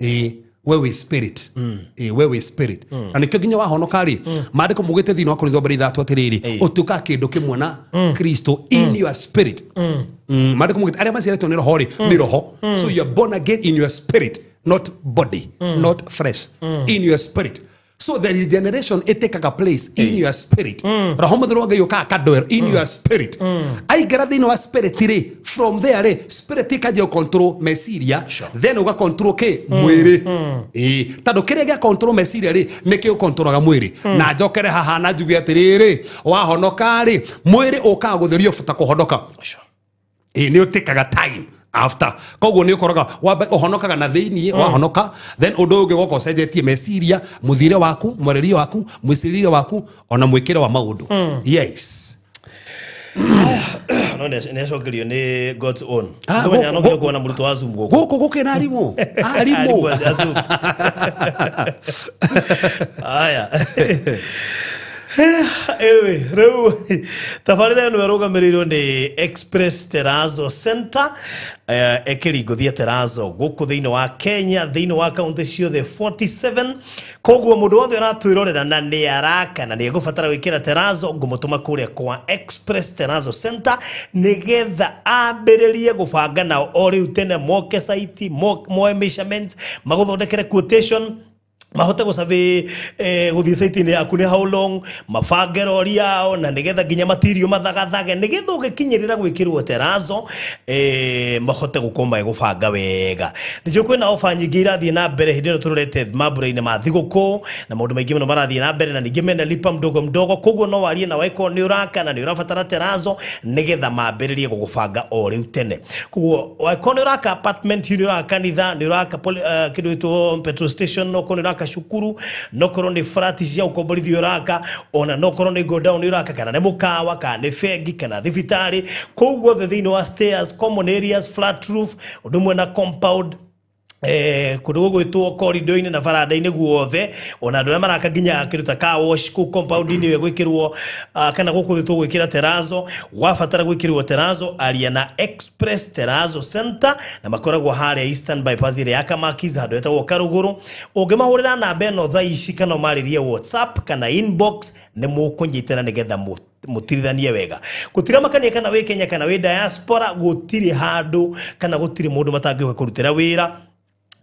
Ĩĩ, we wĩ spirit. Ĩĩ, we wĩ spirit. Na nĩkĩo nginya wahonoka rĩ, maandĩko maugĩte thĩinĩ wa Korintho mbere 3 atĩrĩrĩ, ũtuĩkaga kĩndũ kĩmwe na Kristo in your spirit. Maandĩko maugĩte arĩa maciarĩtwo nĩ roho rĩ, nĩ roho. So you are born again in your spirit, not body, not flesh, in your spirit. So the regeneration it take a place in your spirit. Roho Mũtheru wa Ngai ũkaga akandwell in your spirit. Aingĩra thĩinĩ wa spirit rĩ, from there rĩ, spirit ĩkanjia control meciria, then ũga control kĩ? Mwĩrĩ. Ĩĩ, tondũ kĩrĩa gĩa control meciria rĩ, nĩkĩo controlaga mwĩrĩ. Na njokere haha na njuge atĩrĩrĩ, wahonoka rĩ, mwĩrĩ ũkaga gũtherio ta kũhonoka. Ĩĩ, nĩ ũtĩkaga time after, koguo nĩ ũkoraga wambe ũhonokaga na thĩiniĩ, wahonoka then ũndũ ũyũ ũngĩ woka ũcenjetie meciria, mũthiĩre waku, mwarĩrie waku, mwĩcirĩrie waku, ona mwĩkĩre wa maũndũ. Yes. No nĩ acokerio nĩ God's own. Ndũmenya no nginya kuona mũrutwo wa Zoom gũkũ. Gũkũ gũkĩna arimũ, arimũ. Arimũ a Zoom. Aya. Anyway, rĩu tabarĩra ĩno ĩrũgamĩrĩirwo nĩ Express Terrazzo Center, ĩkĩringũthia terrazzo gũkũ thĩinĩ wa Kenya, thĩinĩ wa kaunti ciothe 47. Koguo mũndũ wothe ũratwĩrorera na nĩ araka na nĩ egũbatara gwĩkĩra terrazzo, ngũmũtũma kũrĩa kwa Express Terrazzo Center nĩgetha ambĩrĩrie gũbanga nao o rĩu tene, moke site, moe measurements, magũthondekere quotation, mahote gũsurvey, gũthiĩ site-inĩ yaku nĩ how long, mabange rori yao na nĩgetha nginya material mathagathage nĩgetha ũgĩkinyĩrĩra gwĩkĩrwo terrazzo, mahote gũkorwo magĩgũbanga wega. Nĩkĩo kwĩna ofa nyingĩ irathiĩ na mbere hĩndĩ ĩno tũrorete mambura-inĩ ma thigũkũ na maũndũ maingĩ mũno marathiĩ na mbere, na ningĩ mena lipa mdogo mdogo. Koguo no warie na wakorwo nĩ ũraka na nĩ ũrabatara terrazzo nĩgetha mambĩrĩrie gũgũbanga o rĩu tene. Koguo wakorwo nĩ ũraka apartment, nĩ ũraka kanitha, nĩ ũraka kĩndũ gĩtwo petrol station, no korwo nĩ ũraka cukuru, no korwo nĩ flat cia ũkomborithio ũraka, ona no korwo nĩ godown nĩ ũraka, kana nĩ mũkawa, kana nĩ bengi, kana thibitarĩ, kũu guothe thĩinĩ wa stairs, common areas, flat roof, ũndũ ũmwe na compound, kũndũ gũgwĩtwo corridor-inĩ na baranda-inĩ guothe, ona andũ arĩa maraka nginya kĩndũ ta car wash kũu compound-inĩ ĩyo gwĩkĩrwo, kana gũkũ thĩ tũgwĩkĩra terrazzo. Wabatara gwĩkĩrwo terrazzo, aria na Express Terrazzo Center, na makoragwo harĩa Eastern Bypass ĩrĩa ya Kamakis, handũ hetagwo Karũgũrũ. Ũngĩmahũrĩra namba ĩno thaa ici kana ũmarĩrie WhatsApp kana inbox, nĩ mũkũnyitana nĩgetha mũtirithanie wega. Gũtiramakania kana wĩ Kenya kana wĩ diaspora, gũtirĩ handũ kana gũtirĩ mũndũ matangĩũka kũrutĩra wĩra.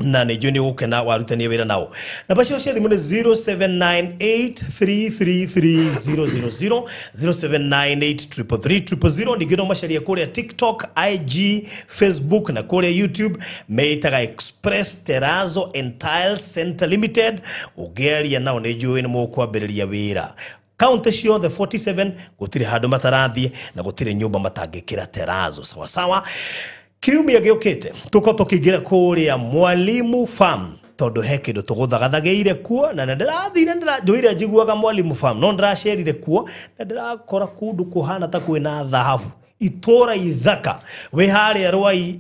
Na nä njå nä gå kena warutania wä ra nao. Namba cio cia thimå nä 0798333000, 0798333000. Ningä no macarie kå rä a TikTok, IG, Facebook na kå rä a YouTube, meitaga Express Terrazzo and Tile Center Limited. Ũngĩaria nao nä njå nä mũkwambä rä ria wä ra kaunti ciothe 47, gũtirĩ handũ matarathiĩ na gũtirĩ nyũmba matangĩkĩra terazo. Sawa sawa. Kiumia gĩũkĩte tũkorwo tũkĩingĩra kũrĩa Mwalimu Farm, tondũ he kĩndũ tũgũthagathagĩire kuo, na nĩndĩrathire njũire njiguaga Mwalimu Farm, no ndĩracerire kuo na ndĩrakora kũndũ kũhana ta kwĩna thahabu, itũra ithaka. Wĩ harĩa Rwai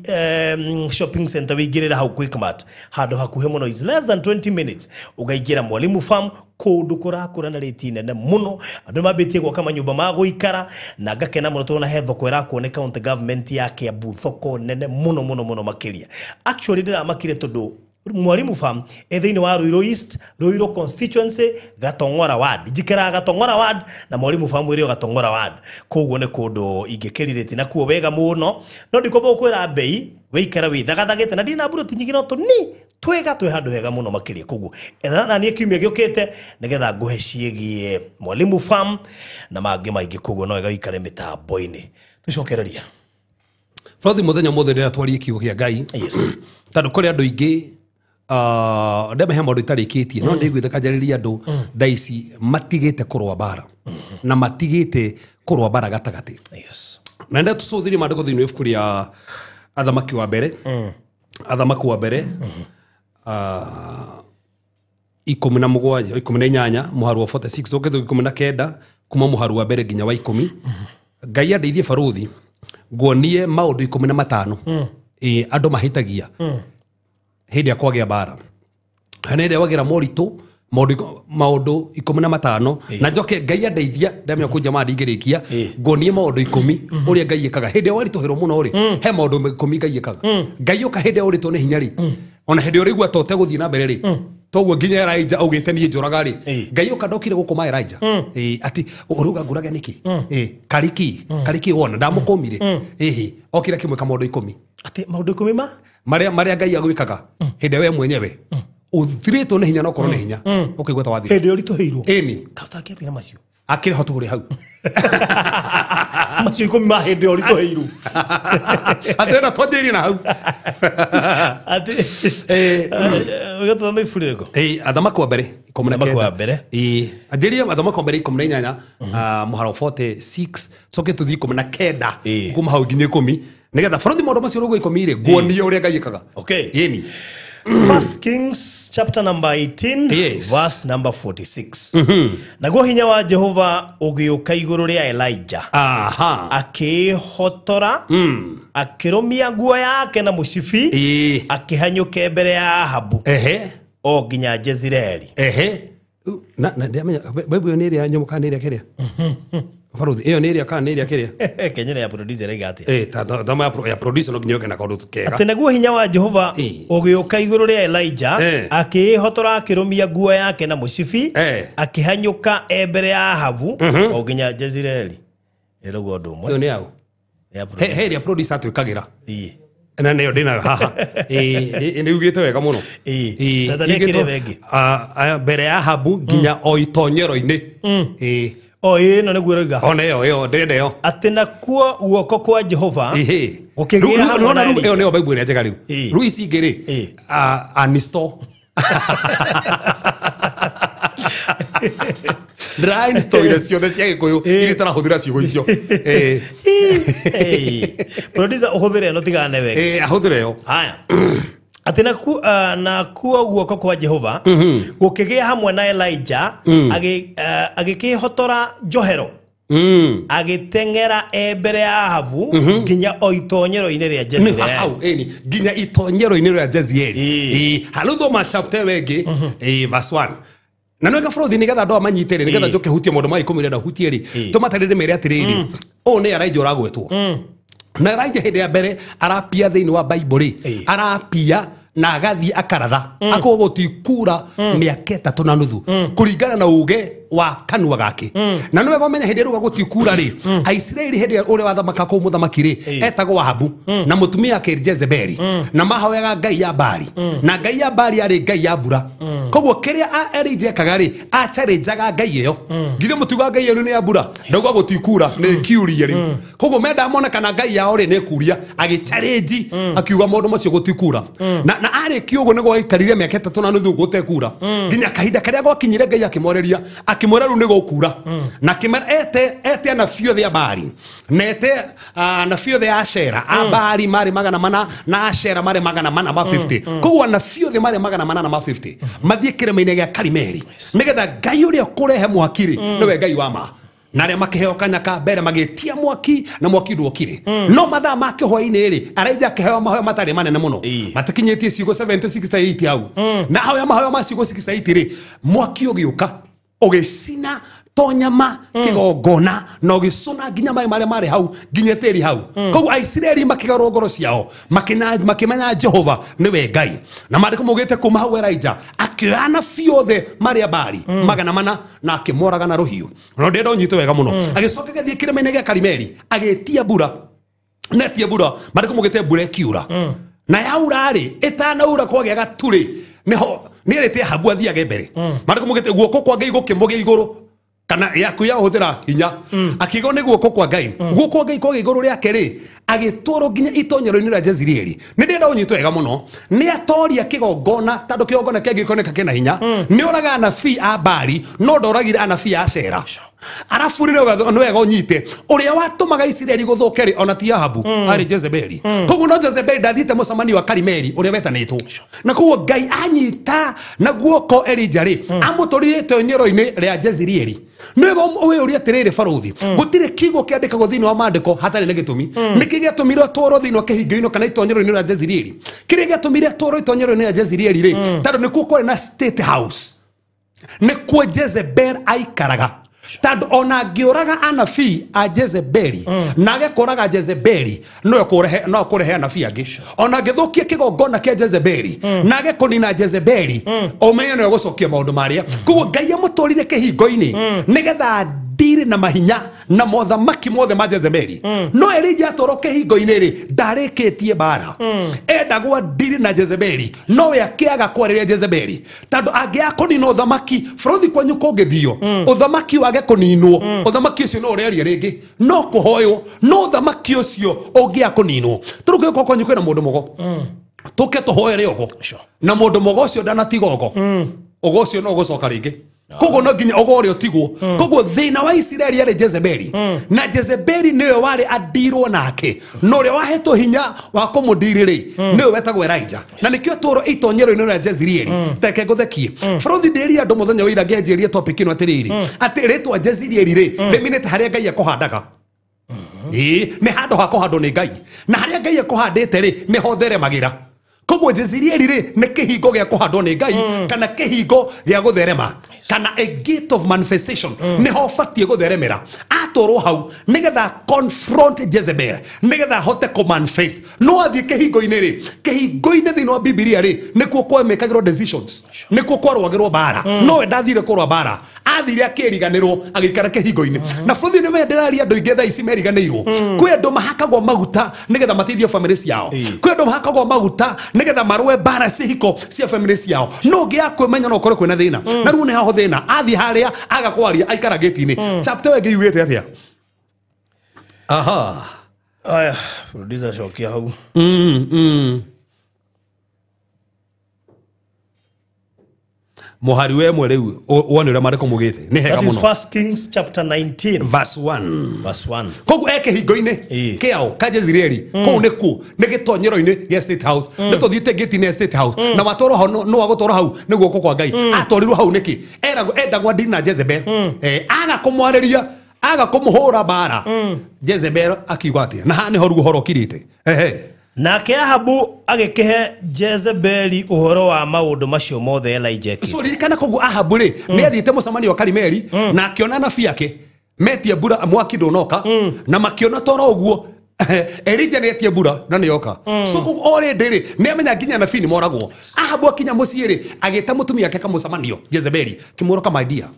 shopping center, wĩingĩrĩra hau Quickmart, handũ hakuhĩ mũno, is less than 20 minutes ũgaingĩra Mwalimu Farm, kũndũ kũrakũra na rĩti nene mũno. Andũ mambĩtie gwaka manyũmba ma gũikara, na ngakena mũno tondũ he thoko ĩrakwo nĩ county government ya Kiambu, thoko nene mũno mũno mũno makĩria. Actually ndĩramakire tondũ Mwalimu Farm e thĩinĩ wa Ruiru East, Ruiru constituency, Gatong'ora ward. Njikaraga Gatong'ora ward na Mwalimu Farm ĩrĩ o Gatong'ora ward, koguo nĩ kũndũ ingĩkĩrirĩti na kuo wega mũno. No ndikwamba gũkwĩra mbei, wĩikara wĩthagathagĩte na ndina mburoti nyingĩ, no tũni twega twĩ handũ hega mũno makĩria. Koguo ethana na niĩ kiumia gĩũkĩte nĩgetha ngũhe ciĩgiĩ Mwalimu Farm na mangĩ maingĩ. Koguo no wega wĩikare mĩtambo-inĩ. Tũcokereria Frothi, muthenya mothe ndĩra twarie kiugo kĩa Ngai. Yes. Tondũ kũrĩ andũ aingĩ ndemahe maũndũ itarĩkĩtie, no ndĩiguĩte kanjarĩria andũ thaa ici matigĩte kũrũa mbara na matigĩte kũrũa mbara gatagatĩ. Yes. Na ndä tũcũthĩrie maandĩko thĩinĩ wa ibuku rĩa Athamaki wa mbere, Athamaki wa mbere 17, 18 mũharu wa 46 tũkĩte 19, kuma mũharu wa mbere nginya wa 10. Ngai andeithie baruthi nguonie maũndũ 15 andũ mahĩtagia hĩndĩ ya kwagĩa mbara, na hĩndĩ ya wagĩra moritũ, maũndũ 15, na njoke Ngai andeithia ndamenya kũ jamaa ndingĩrĩkia, nguonie maũndũ 10 ũrĩa Ngai ĩkaga hĩndĩ ya waritũhĩrwo mũno rĩ. He maũndũ 10 Ngai ĩkaga. Ngai ũka hĩndĩ ya ũritũ nĩ hinya rĩ, ona hĩndĩ ũrĩigua ta ũtegũthiĩ na mbere rĩ, toguo nginya Elijah augĩte niĩ njũraga rĩ, Ngai ũka ndokire gũkũma Elijah atĩ ũrauga ngũrage nĩkĩ, kariki kariki wona ndamũkũmire. Ĩhĩ, okire akĩmwĩka maũndũ 10. Atĩ maũndũ 10 ma marĩa Ngai agwĩkaga hĩndĩ we mwenyewe ũthirĩtwo nĩ hinya, no korwo nĩ hinya ũkaigua ta wathira. Hĩndĩ ũritũhĩirwo. Ĩni. Kaũtangĩambia na macio. Akĩrĩ ho tũrĩ hau. Macio 10 ma hĩndĩ ũritũhĩirwo. Atĩrenda twanjĩrĩrie na hau. Atĩ ũgĩtũthoma ibuku rĩrĩkũ? Athamaki wa mbere 19. Athamaki wa mbere. Anjĩrĩrie Athamaki wa mbere 18 mũharo 46, coke tũthiĩ 19 kuma hau nginya 10, nĩgetha barothi maũndũ macio rũgũ 10 rĩ, nguonie ũrĩa Ngai ĩkaga. Okay. Ĩni. First Kings chapter number 18. Yes. Verse number 46. Naguo hinya wa Jehova ũgĩũka igũrũ rĩa Elijah, akĩĩhotora, akĩrũmia nguo yake na mũcibi, akĩhanyũke mbere ya Ahabu o nginya Jezireeli. Ehe, na ndiamenya Bible ĩyo nĩ ĩrĩa nyũmũ kana nĩ ĩrĩa kĩrĩa, barothi ĩyo nĩ ĩrĩa kana nĩ ĩrĩa kĩrĩa? Kenyere ya producer ĩga atĩa? Thoma ya producer no nginya ũke na kaũndũ kega. Atĩ naguo hinya wa Jehova ũgĩũka igũrũ rĩa Elijah, akĩĩhotora, akĩrũmia nguo yake na mũcibi, akĩhanyũka e mbere ya Ahabu o nginya Jezireeli. Ĩrauga ũndũ ũmwe. Ĩyo nĩ yaũ? Ya producer. He ĩrĩa producer atwĩkagĩra na nĩyo ndĩnayo haha. Nĩ ugĩte wega mũno. Tata nĩ ĩkĩrĩ Mbere ya Ahabu nginya o itonyero-inĩ. O ĩno nĩguo ĩroiga. Ona ĩyo ĩyo ndĩrenda ĩyo. Atĩ nakuo guoko kwa Jehova gũkĩgĩa hamwe na Ĩyo Elijah. nĩyo Bible ĩrĩa njega rĩu. Rĩu ici ingĩ rĩ, uninstall, ndĩrainstallire ciothe cia Gĩkũyũ iria itarahũthĩra ciugo icio. Producer ũhũthĩre ĩno tigane wega. Ahũthĩre ĩyo. Haya. Atĩ nakuo guoko kwa Jehova gũkĩgĩa hamwe na Elijah, agĩkĩhotora njohero, agĩteng'era e mbere ya Ahabu nginya o itonyero-inĩ rĩa Nĩ hau Jezireeli. ĩni nginya itonyero-inĩ rĩa Jezieli. Harũ thoma chapter ĩyo ĩngĩ, verse 1, na nĩ wega bũrũthi nĩgetha andũ aya manyite rĩ, nĩgetha njoke hutie maũndũ ma 10 renda hutie rĩ, tũmatarĩrie mere atĩrĩrĩ, ũũ nĩ Elijah ũragwetwo, na Elijah hĩndĩ ya mbere arapia thĩinĩ wa Bible rĩ, arapia na agathiĩ akaratha akorwo gũtikura mĩaka 3.5 kũringana na uge wa kanua gake. Na nĩwe gomenya hĩndĩ ĩrĩa gũtikura rĩ, Aisiraeli hĩndĩ ũrĩa wathamaka kũu mũthamaki rĩ, etagwo Ahabu na mũtumia wake Jezebeli, na mahoyaga ngai ya Baali, na ngai ya Baali yarĩ ngai ya mbura. Koguo kĩrĩa Elijah ekaga rĩ, acharenjaga ngai ĩyo. Githĩ mũtiuga ngai ĩyo nĩ ya mbura, ndauga gũtikura nĩ kiuria rĩu. Koguo mendaga mone kana ngai yao rĩ nĩ kuria, agĩcharenji akiuga maũndũ macio gũtikura. Na arĩkia ũguo nĩguo aikarire mĩaka 3.5 gũtekura, nginya kahinda karĩa gwakinyire ngai akĩmwarĩria, akĩmwĩra rĩu nĩ gũkura, na akĩmera ete anabii othe a Baali na ete anabii othe a Ashera. A Baali marĩ 400 na Ashera marĩ 450. Koguo anabii othe marĩ 450 mathiĩ kĩrĩma-inĩ gĩa Karimeli, nĩgetha ngai ũrĩa ũkũrehe mwaki rĩ nĩwe ngai wa ma. Na arĩa makĩheo kanya ka mbere magĩtia mwaki na mwaki ndwokire. No mathaa ma kĩhwaĩ-inĩ rĩ, Elijah akĩheo mahoya matarĩ manene mũno, matakinyĩtie ciugo 70 68 hau. Na ahoya mahoya ma ciugo 68 rĩ, mwaki ũgĩũka ũgĩcina to nyama kĩgongona na ũgĩcũna nginya maĩ marĩa marĩ hau nginya tĩri hau. Koguo Aisiraeli makĩgarũra ngoro ciao, makĩmenya Jehova nĩwe Ngai. Na maandĩko maugĩte kuma hau Elijah akĩoya anabii othe marĩ a Baali 400 na akĩmoraga na rũhiũ. No ndĩrenda ũnyite wega mũno. Agĩcoka agĩthiĩ kĩrĩma-inĩ gĩa Karimeli agĩtia mbura, na etia mbura maandĩko maugĩte mbura ĩkiura. Na yaura rĩ, ĩtanaura kwagĩa gaturĩ, nĩho nĩerĩte Ahabu athiage mbere. Maandĩko maugĩte guoko kwa Ngai gũkĩmũgĩa igũrũ, kana yaku ya hũthĩra hinya, akĩgwo nĩ guoko kwa Ngai. Guoko kwa Ngai kwagĩa igũrũ rĩake rĩ, agĩtwarwo nginya itonyero-inĩ rĩa Jezreeli. Nĩ ndĩrenda ũnyitwo wega mũno. Nĩ atoria kĩgongona, tondũ kĩgongona kĩangĩkoneka kĩna hinya. Nĩ oraga anabii a Baali, no ndoragire anabii a Ashera. Arabu rĩ, nĩ wega ũnyite ũrĩa watũmaga Isiraeli gũthũke rĩ, ona ti Ahabu, arĩ Jezebeli. Koguo no Jezebeli ndathiĩte mũcemanio wa Karimeli ũrĩa wetanĩtwo. Na koguo Ngai anyita na guoko Elijah rĩ, amũtwarire itonyero-inĩ rĩa Jezreeli. Nĩ wega wĩyũrie atĩrĩrĩ barũthi, gũtirĩ kiugo kĩandĩkagwo thĩinĩ wa maandĩko hatarĩ na gĩtũmi. Nĩkĩ gĩatũmire atwarwo thĩinĩ wa kĩhingo-inĩ kana itonyero-inĩ rĩa Jezreeli? Kĩrĩa gĩatũmire atwarwo itonyero-inĩ rĩa Jezreeli rĩ, tondũ nĩkuo kwarĩ na state house, nĩkuo Jezebel aikaraga. Tondũ ona angĩũraga anabii a Jezebeli na age kũraga Jezebeli, no ekũrehe anabii angĩ. Ona angĩthũkia kĩgongona kĩa Jezebeli na age kũnina Jezebeli, ũmenye no egũcokia maũndũ marĩa. Koguo Ngai amũtwarire kĩhingo-inĩ nĩgetha ndiri na mahinya na mothamaki mothe ma Jezebeli. No Elijah atwarwo kĩhingo-inĩ rĩ, ndarĩkĩtie mbara. Endagwo ndiri na Jezebeli, no we akĩaga kwarĩria Jezebeli, tondũ angĩaga kũnina ũthamaki bũrũri kwanyu kũngĩthio, ũthamaki wage kũninwo, ũthamaki ũcio no ũrĩaria rĩngĩ, no kũhoywo, no ũthamaki ũcio ũngĩaga kũninwo. Tondũ kũngĩkorwo kwanyu kwĩna mũndũ mũgo, tũke tũhoere ũgo, na mũndũ mũgo ũcio ndanatiga ũgo, ũgo ũcio no ũgũcoka rĩngĩ. Koguo no nginya ũgo ũrĩa ũtigwo. Koguo thĩna wa Isiraeli arĩ Jezebeli, na Jezebeli nĩwe warĩ andirwo nake, na ũrĩa wahetwo hinya wa kũmũndiri rĩ, nĩwe wetagwo Elijah. Na nĩkĩo atwarwo itonyero-inĩ rĩa Jezreeli. Teke ngũthekie bũrũthi, ndĩrire andũ mũthenya wa ira ngĩanjĩrĩria topic ĩno atĩrĩrĩ, atĩ rĩtwa Jezreeli rĩ, rĩminĩte harĩa Ngai ekũhandaga. Nĩ handũ ha kũhandwo nĩ Ngai, na harĩa Ngai ekũhandĩte rĩ, nĩho theremagĩra. Koguo Jezreeli rĩ, nĩ kĩhingo gĩa kũhandwo nĩ Ngai, kana kĩhingo gĩa gũtherema, kana a gate of manifestation, nĩho ũbatiĩ gũtheremera. Atwarwo hau nĩgetha confront Jezebel, nĩgetha ahote kũmanifest. No athiĩ kĩhingo-inĩ rĩ, kĩhingo-inĩ thĩinĩ wa Bibilia rĩ, nĩkuo kwamĩkagĩrwo decisions, nĩkuo kwarũagĩrwo mbara. No we ndathire kũrũa mbara, athire akĩriganĩrwo agĩikara kĩhingo-inĩ. Na bũrũri nĩ ndĩraria andũ aingĩ thaa ici meriganĩirwo. Kwĩ andũ mahakagwo maguta nĩgetha mateithie famĩlĩ ciao, kwĩ andũ mahakagwo maguta nĩgetha marũe mbara cihiko cia famĩlĩ ciao. No ũngĩaga kwĩmenya no ũkorwo kwĩna thĩna. Na rĩu nĩ haho thĩna, athiĩ harĩa aga kwaria aikara gĩti-inĩ. Chapter ĩyo ĩngĩ yugĩte atĩa? Aha. Aya, producer cokia hau. Mũhari wa ĩmwe rĩu wone ũrĩa maandĩko maugĩte. Nĩ hega That is mũno. 1 Kings chapter 19 verse 1. Verse 1. Koguo e kĩhingo-inĩ kĩao ka Jezreeli, kũu nĩkuo nĩ gĩtonyero-inĩ gĩa State House. Nĩ tũthiĩte gate-inĩ ya State House, na watwarwo hau no wagũtwarwo hau nĩ guoko kwa Ngai. Atwarirwo hau nĩkĩ? Endagwo andini na Jezebel. Aga kũmwarĩria, aga kũmũhũra mbara. Jezebel akiuga atĩa? Na haha nĩho rĩu ũhoro ũkirĩte. Ehe. Nake Ahabu agĩkĩhe Jezebeli ũhoro wa maũndũ macio mothe Elijah ekĩte. So ririkana koguo Ahabu rĩ, nĩ athiĩte mũcemanio wa Karimeli, na akĩona anabii ake metie mbura mwaki ndũnoka, na makĩona toro ũguo Elija nĩ etie mbura na nĩ yoka. So koguo already rĩ nĩ amenya nginya anabii nĩ moragwo. Ahabu akinya mũciĩ rĩ agĩta mũtumia ake kamũcemanio Jezebeli kĩmwĩra kama idea.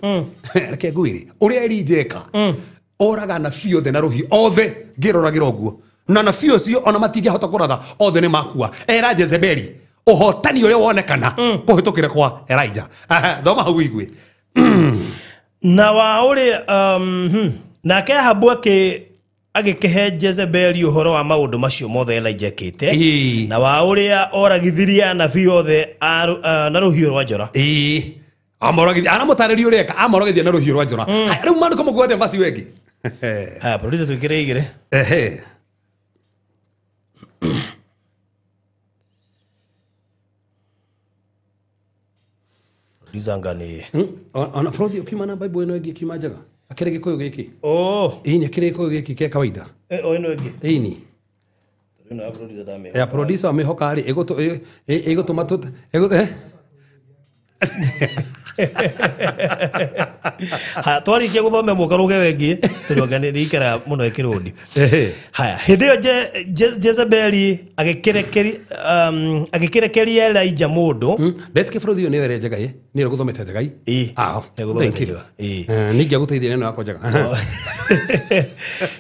Reke ngwĩre ũrĩa Elija eka oraga anabii othe na rũhiũ othe ngĩroragĩra ũguo na anabii ũcio ona matingĩhota kũratha othe nĩ makua. Era Jezebeli ũhotani ũrĩa wonekana kũhĩtũkĩra kwa Elijah. Thoma hau ũigue. Na wa ũrĩa nake Ahabu agĩkĩhe Jezebeli ũhoro wa maũndũ macio mothe Elijah ekĩte na wa ũrĩa oragithirie anabii othe na rũhiũ rwa njora. Amoragithia aramũtarĩria ũrĩa eka amoragithia na rũhiũ rwa njora. Rĩu maandĩko mũgwate verse ĩyo ĩngĩ. Haya producer twĩkĩre igĩrĩ. Ehe. Producer ngani. Ona Frothi ukiuma na Bible ĩno ĩngĩ kiuma njega. Akĩrĩ gĩkũyũ gĩkĩ. Oh. Ĩni akĩrĩ gĩkũyũ gĩkĩ kĩa kawaida. O ĩno ĩngĩ. Ĩni. Ĩno ya producer ndamĩhoka. Ya producer amĩhoka rĩ ĩgũtũma tũ Haya twarĩkia gũthomea mũka rũge wengi tondũ anga nĩ ikaraga mũno ĩkĩrũndi. Haya hĩndĩ ĩyo Jezebeli agĩkĩrekeria Elijah mũndũ. Ndetĩkia bũrũri ũyũ nĩyo ĩrĩa njega ĩ nĩyo gũthomete njega ĩ. Nĩgũthomete njega. Ningĩ agũteithia nĩyo yakwa njega.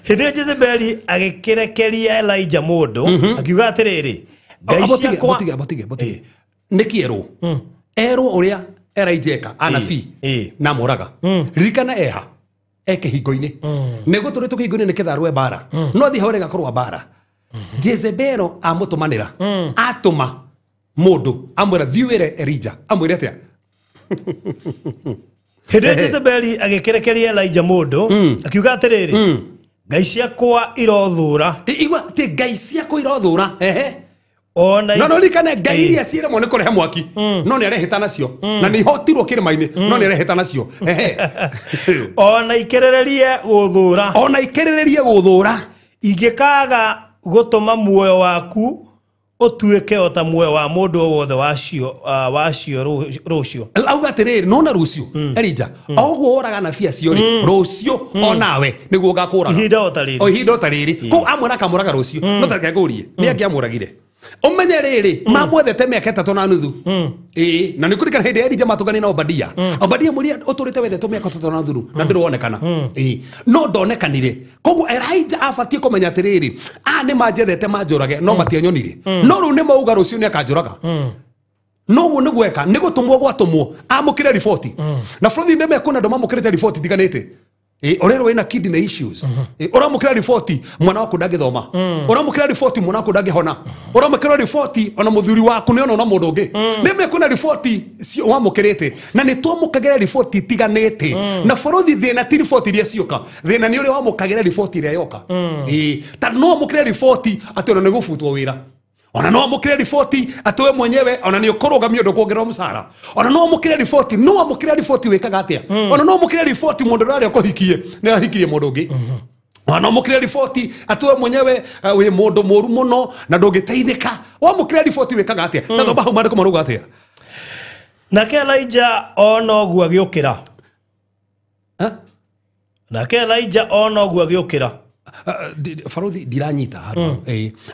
Hĩndĩ ĩyo Jezebeli agĩkĩrekeria Elijah mũndũ akiuga atĩrĩrĩ Ngai ciakwa. Botige. Nĩkĩ erwo? Erwo ũrĩa Elijah eka anabii na moraga. Ririkana eha e kĩhingo-inĩ. Nĩguo tũrĩ tũkĩhingo-inĩ nĩketha arũe mbara. No athiĩ hau rega kũrũa mbara. Jezebel amũtũmanĩra. Atũma mũndũ amwĩra thiĩ wĩre Elijah. Amwĩre atĩa? Hĩndĩ ĩyo Jezebeli agĩkĩrekeria Elijah mũndũ akiuga atĩrĩrĩ Ngai ciakwa irothũra. Igua ti Ngai ciakwa irothũra. Ehe. Ona no ririkane Ngai iria ciĩremwo nĩ kũrehe mwaki no nĩ arehĩta nacio na nĩ ihotirwo kĩrĩma-inĩ no nĩ arehĩta nacio. Ehe. Ona ikĩrĩrĩrie gũthũra. Ona ikĩrĩrĩrie gũthũra. Ingĩkaaga gũtũma muoyo waku ũtuĩke o ta muoyo wa mũndũ o wothe wacio rũciũ. Auga atĩrĩrĩ nona rũciũ Elijah oguo oraga anabii acio rĩ rũciũ onawe nĩguo ũgakũraga. Ihinda o ta rĩrĩ. O ihinda o ta rĩrĩ. Kũu amwĩra akamũraga rũciũ no ta reke ngũrie nĩ angĩamũragire. Umenye rĩrĩ mamwethete mĩaka 3.5. Ĩĩ na nĩ kũririkana hĩndĩ ya Elijah matũngane na Obadia. Obadia mũrĩa ũtũrĩte wethetwo mĩaka 3.5 na ndĩronekana. Ĩĩ no ndonekanire. Koguo Elijah abatiĩ kũmenya atĩrĩrĩ a nĩ manjethete manjũrage no matianyonire. No rĩu nĩ mauga rũciũ nĩ akanjũraga. Noguo nĩguo eka nĩ gũtũmwo gwatũmwo amũkĩre riboti. Na bũrũri nĩ mekũna andũ mamũkĩrĩte riboti itiganĩte. Ũrerwo wĩna kidney issues. Ũramũkĩra riboti mwana waku ndangĩthoma. Ũramũkĩra riboti mwana waku ndangĩhona. Ũramũkĩra riboti ona mũthuri waku nĩ ona mũndũ ũngĩ. Nĩ mekũna riboti wamũkĩrĩte na nĩ twamũkagĩra riboti itiganĩte. Na bũrũri thĩna ti riboti iria cioka. Thĩna nĩ ũrĩa wamũkagĩra riboti ĩrĩa yoka. Ta no wamũkĩre riboti atĩ ona nĩ gũbutwo wĩra. Ona no amũkĩre riboti atĩ we mwenyewe ona nĩ ũkũrũgamio ndũkuongererwo mũcara. Ona no amũkĩre riboti no amũkĩre riboti wĩkaga atĩa. Ona no amũkĩre riboti mũndũ ũrĩa ũkũhikie nĩ ahikirie mũndũ ũngĩ. Ona no amũkĩre riboti atĩ we mwenyewe wĩ mũndũ mũru mũno na ndũngĩteithĩka. Wamũkĩra riboti wĩkaga atĩa? Ta thoma hau maandĩko marauga atĩa? Nake Elijah ona ũguo agĩũkĩra. Nake Elijah ona ũguo agĩũkĩra. Barothi ndiranyita handũ.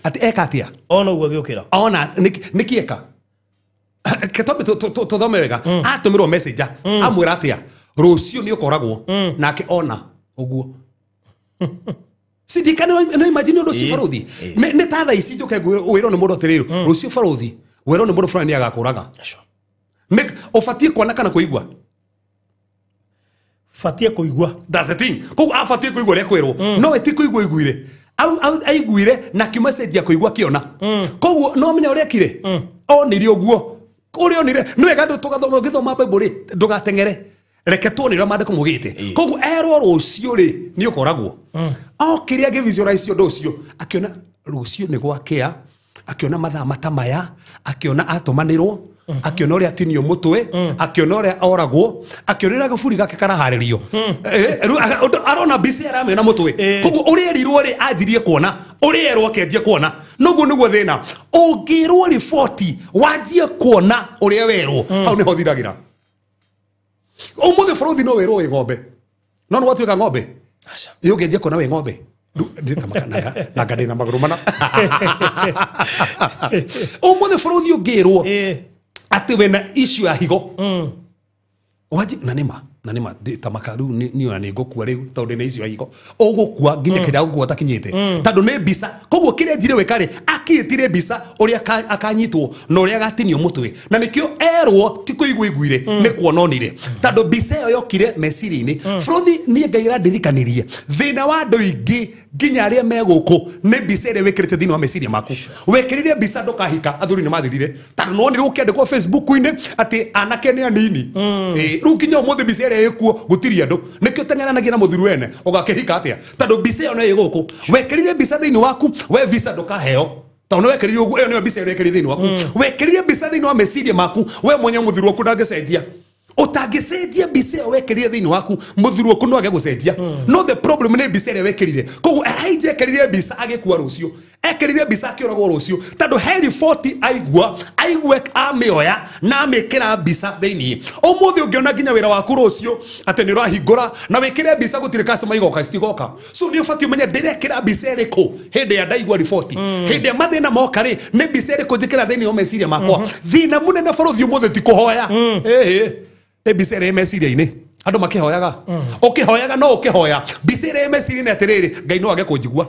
Atĩ eka atĩa? Ona ũguo agĩũkĩra. Ona nĩkĩ eka? Ketombe tũthome wega. Atũmĩrwo messenger amwĩra atĩa? Rũciũ nĩ ũkoragwo. Nake ona ũguo. Sindikana no imagine ũndũ ũcio barothi. Nĩ ta thaa ici njũke wĩrwo nĩ mũndũ atĩrĩrĩ rũciũ barothi wĩrwo nĩ mũndũ fulani agakũraga. Ũbatiĩ kuona kana kũigua? Batie kũigua. That's the thing. Koguo abatie kũigua ũrĩa kwĩrwo. No eti kũigua aiguire. Aiguire na kĩmessage ya kũigua kĩona. Koguo no menya ũrĩa ekire. Onire ũguo. Ũrĩa onire nĩ wega andũ tũgathoma ũgĩthoma Bible rĩ ndũgateng'ere. Reke tuone ũrĩa maandĩko maugĩte. Koguo erwo rũciũ rĩ nĩ ũkoragwo. Okire agĩvisualize ũndũ ũcio akĩona rũciũ nĩ gwakĩa, akĩona mathaa mata maya, akĩona atũmanĩrwo, akĩona ũrĩa atinio mũtwe, akĩona ũrĩa oragwo, akĩona ũrĩa gaburi gake karaharĩrio. Arona mbica aramĩona mũtwe. Koguo ũrĩa erirwo rĩ anjirie kuona, ũrĩa erwo akĩanjia kuona. Noguo nĩguo thĩna. Ũngĩrwo riboti wanjie kuona ũrĩa werwo, hau nĩho thiragĩra. Ũmũthĩ bũrũri no wĩrwo wĩ ng'ombe. No nĩ watuĩka ng'ombe. Ĩ ũngĩanjia kuona wĩ ng'ombe. Nanga ndĩna magũrũ mana. Ũmũthĩ bũrũri ũngĩrwo atĩ wĩna issue ya higo. Waji na nĩma tamaka rĩu niĩ ona nĩ ngũkua rĩu tondũ ndĩna issue ya higo. Ũgũkua nginya kĩrĩa gũkua ũtakinyĩte. Tondũ nĩ mbica. Koguo kĩrĩa njire gwĩka rĩ, akĩĩtire mbica ũrĩa akanyitwo na ũrĩa agatinio mũtwe. Na nĩkĩo erwo ti kũigua iguire nĩ kuona onire. Tondũ mbica ĩyo yokire meciria-inĩ. Bũrũri niĩ Ngai arandirikanirie thĩna wa andũ aingĩ nginya arĩa me gũkũ nĩ mbica ĩrĩa wĩkĩrĩte thĩinĩ wa meciria maku. Wĩkĩrire mbica ndũkahika, athuri nĩ mathirire. Tondũ nĩwonire gũkĩandĩkwo Facebook-inĩ atĩ anake nĩ anini. Rĩu nginya ũmũthĩ mbica ĩrĩa ĩkuo gũtirĩ andũ. Nĩkĩo teng'eranagia na mũthuri wene ũgakĩhika atĩa? Tondũ mbica ĩyo nĩyo ĩ gũkũ. Wekĩrire mbica thĩinĩ waku, we visa ndũkaheo. Tondũ nĩwekĩrire ũguo, ĩyo nĩyo mbica ĩrĩa wekĩrire thĩinĩ waku. Wekĩrire mbica thĩinĩ wa meciria maku, we mwenyewe mũthuri waku ndangĩcenjia. Ũtangĩcenjia mbica ĩyo wekĩrire thĩinĩ waku, mũthuri waku no age gũcenjia. No the problem nĩ mbica ĩrĩa wekĩrire. Koguo Elijah ekĩrire mbica agĩkua rũciũ. Ekĩrire mbica akĩũragwo rũciũ. Tondũ he riboti aigua, aigue amĩoya na amĩkĩra mbica thĩinĩ. Ũmũthĩ ũngĩona nginya wĩra waku rũciũ atĩ nĩ ũrahingũra na wĩkĩre mbica gũtirĩ customer igoka citigoka. So nĩ ũbatiĩ ũmenye ndĩrekĩra mbica ĩrĩkũ hĩndĩ ya ndaigua riboti. Hĩndĩ ya mathĩna moka rĩ, nĩ mbica ĩrĩkũ njĩkĩra thĩinĩ wa meciria makwa. Thĩna mũnene bũrũri ũmũthĩ ti kũhoya. Nĩ mbica ĩrĩa ĩ meciria-inĩ. Andũ makĩhoyaga. Ũkĩhoyaga no ũkĩhoya. Mbica ĩrĩa ĩ meciria-inĩ atĩrĩrĩ, Ngai no age kũnjigua.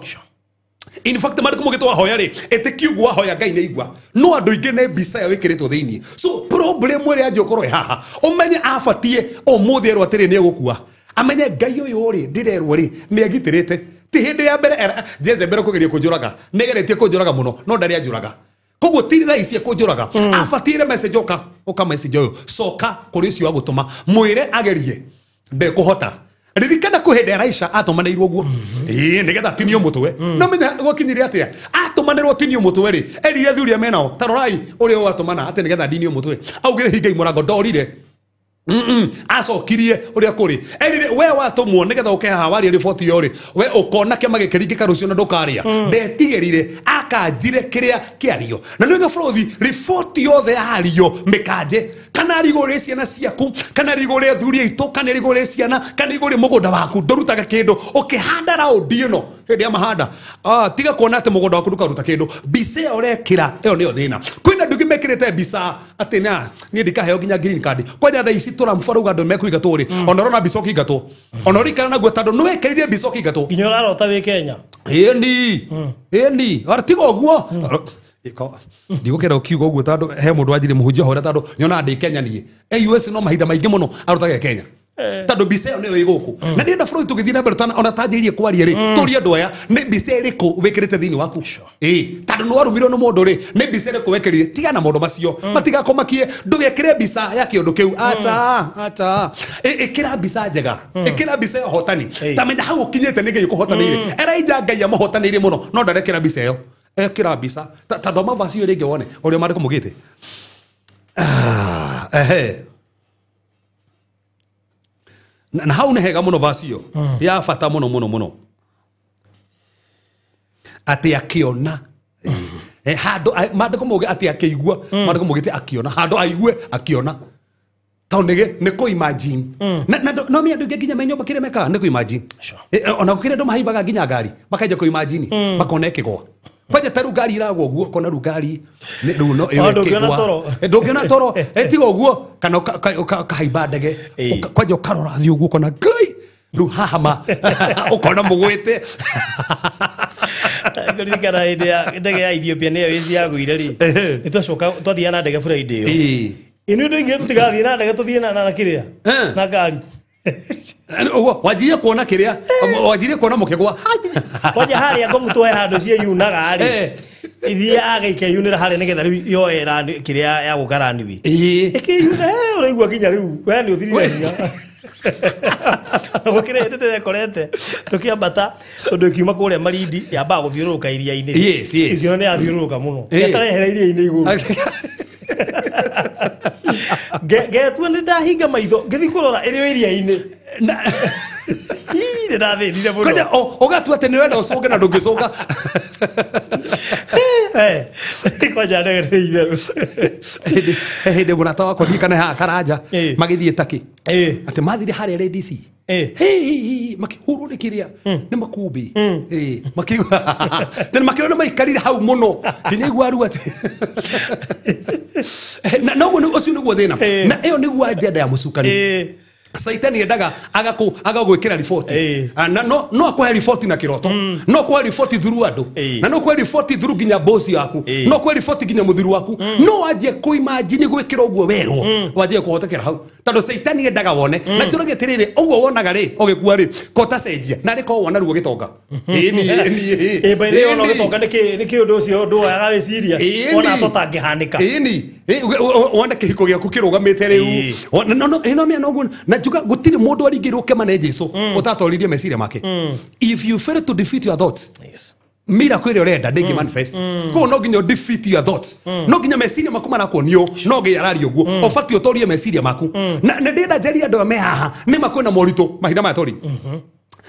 In fact, maandĩko maugĩte wahoya rĩ, ĩtĩ kiugo wahoya Ngai nĩ aigua. No andũ aingĩ nĩ mbica ĩyo ĩkĩrĩtwo thĩinĩ. So problem ĩrĩa yanjia gũkorwo ĩ haha, ũmenye abatiĩ ũmũthĩ erwo atĩrĩ nĩ egũkua. Amenye Ngai ũyũ rĩ, ndĩrerwo rĩ, nĩ agitĩrĩte. Ti hĩndĩ ya mbere Jezebel kũgeria kũnjũraga. Nĩ ageretie kũnjũraga mũno, no ndarĩ anjũraga. Koguo ti thaa ici ekũnjũraga. Abatiĩ message ũka message ũyũ. Coka kũrĩ ũcio wa gũtũma. Mwĩre agerie. Ndekũhota. Ririkana kwĩ hĩndĩ Elisha atũmanĩirwo ũguo. Ĩĩ, nĩgetha atinio mũtwe. No menya gwakinyire atĩa? Atũmanĩrwo atinio mũtwe rĩ, erire athuri arĩa menao, ta rorai ũrĩa watũmana atĩ nĩgetha ndinio mũtwe. Augire hingai mũrango ndorire. Acokirie ũrĩa kũrĩ. Erire we watũmwo nĩgetha ũke haha warie riboti ĩyo rĩ, we ũkona kĩama gĩkĩringĩka rũciũ na ndũkarĩa. Ndetigĩrire akanjire kĩrĩa kĩario. Na nĩũĩ bũrũri riboti yothe yario mĩkanje, kana rigũrĩ ciana ciaku, kana rigũrĩ athuri aitũ, kana rigũrĩ ciana, kana rigũrĩ mũgũnda waku, ndũrutaga kĩndũ. Ũkĩhanda raundi ĩno hĩndĩ ya mahanda, tiga kuona atĩ mũgũnda waku ndũkaruta kĩndũ. Mbica ĩyo ũrekĩra ĩyo nĩyo thĩna. Kwĩna andũ aingĩ mekĩrĩte mbica atĩ na niĩ ndikaheo nginya green card. Kwanja thaa ici tũrambu arauga andũ mekũingatwo rĩ, ona ũrona mbica ũkĩingatwo. Ona ũrikara naguo tondũ nĩwekĩrire mbica ũkĩingatwo. Nginya ũrarota wĩ Kenya. Ĩni. Ĩni. Ora tiga ũguo. Ndigũkĩenda ũkiuga ũguo tondũ he mũndũ wanjirie mũhunjia horia tondũ nyonaga ndĩ Kenya niĩ. US no mahinda maingĩ mũno arutaga Kenya. Tondũ mbica ĩyo nĩyo ĩ gũkũ. Na ndĩrenda bũrũri tũgĩthiĩ na mbere ona tanjĩrĩrie kwaria rĩ, tũrie andũ aya nĩ mbica ĩrĩkũ wĩkĩrĩte thĩinĩ waku. Tondũ nĩwarumirwo nĩ mũndũ rĩ, nĩ mbica ĩrĩkũ wekĩrire? Tiga na maũndũ macio. Matigakũmakie. Ndũgekĩre mbica ya kĩũndũ kĩu. Acha, acha. Ĩkĩra mbica njega. Ĩkĩra mbica ya ũhotani. Ta menya hau ũkinyĩte nĩ Ngai ũkũhotanĩire. Elijah Ngai amũhotanĩire mũno, no ndarekĩra mbica ĩyo. Ekĩra mbica. Ta thoma verse ĩyo rĩngĩ wone ũrĩa maandĩko maugĩte. Na hau nĩ hega mũno verse ĩyo. Ya bata mũno mũno mũno. Atĩ akĩona. Handũ, maandĩko mauge atĩ akĩigua, maandĩko maugĩte akĩona, handũ aigue akĩona. Tondũ nĩ kũ imagine. Na no mĩ andũ aingĩ nginya me nyũmba kĩrĩa mekaga nĩ kũ imagine. Ona gũkĩrĩ andũ mahaimbaga nginya ngari, makanjia kũ imagine, makona ĩkĩgwa. Kwanja ta rĩu ngari iragwa ũguo, ũkona rĩu ngari nĩ rĩu no ĩyo O, ndũngĩona ĩkĩgwa. toro. Ndũngĩona toro. Tiga ũguo, kana ũkahaimba ndege. Kwanja ũkarora thiĩ ũguo ũkona Ngai, rĩu haha ma, ũkona mũgwĩte. Ngũririkana hĩndĩ ya ndege ya Ethiopia nĩyo ĩci yagũire rĩ. Nĩtwacoka twathiaga na ndege Friday ĩyo. Ĩno ndũigire tũtigathiĩ na ndege tũthiĩ na kĩrĩa? Na ngari. Ũguo, wanjirie kuona kĩrĩa? Wanjirie kuona mũkĩgwa? Kwanja harĩa ngomu twoe handũ cieyunaga rĩ. Ithiaga ikeyunĩra harĩa nĩgetha rĩu yoe kĩrĩa ya gũka runway. Ĩkĩyuna, ũraigua nginya rĩu, we nĩ ũthirire hinya. Gũkĩrĩ hĩndĩ ndĩrekorete tũkĩambata tondũ ĩkiuma kũrĩa Malindi yambaga gũthiũrũrũka iria-inĩ. Yes, yes. Ĩkĩona nĩ yathiũrũrũka mũno. Ĩtarehera iria-inĩ igũrũ. Ngetua nĩ ndahinga maitho ngĩthiĩ kũrora ĩrĩ o iria-inĩ. Ii, nĩ ndathĩnire mũno. Kwanja, ũgatua atĩ nĩ ũrenda ũcũnge na ndũngĩcũnga. Kwanja ndege nĩ itherũ. Hĩndĩ mũrata wakwa ndirikana haha Karanja, magĩthiĩ Turkey. Atĩ mathire harĩa Red Sea. Hey, makĩhũrwo nĩ kĩrĩa nĩ makũmbĩ. Makĩigua tondũ makĩona maikarire hau mũno nginya igua rĩu atĩ na noguo ũcio nĩguo thĩna na ĩyo nĩguo agenda ya mũcukani. Saitani endaga agagwĩkĩra riboti. Na no akũhe riboti na kĩroto, no akũhe riboti through andũ, na no akũhe riboti through nginya boss yaku, no akũhe riboti nginya mũthuri waku. No anjie kũimagine gwĩkĩra ũguo werwo wanjie kũhotekera hau tondũ Saitani endaga wone. Na njũrage atĩrĩrĩ, ũguo wonaga rĩ ũgĩkua rĩ ko tacenjia na rĩ ko wona ruo gĩtonga. Ĩni by the way ona gĩtonga nĩkĩ ũndũ ũcio ũndũ waga wĩciria wona tũtangĩhanĩka. Ĩni wona kĩhiko gĩaku kĩrũgamĩte rĩu no no no na njuga gũtirĩ mũndũ aringĩirwo kĩama nĩ Jesu ũtatoririe meciria make. If you fail to defeat your thoughts, yes, miracle ĩrĩa ũrenda ndĩngĩ manifest. Koguo no nginya defeat your thoughts, no nginya meciria maku marakuonio no nginya araria ũguo ũbatiĩ ũtorie meciria maku. Na ndĩrenda njarie andũ aya me haha nĩ ma kwĩna moritũ mahinda maya tũrĩ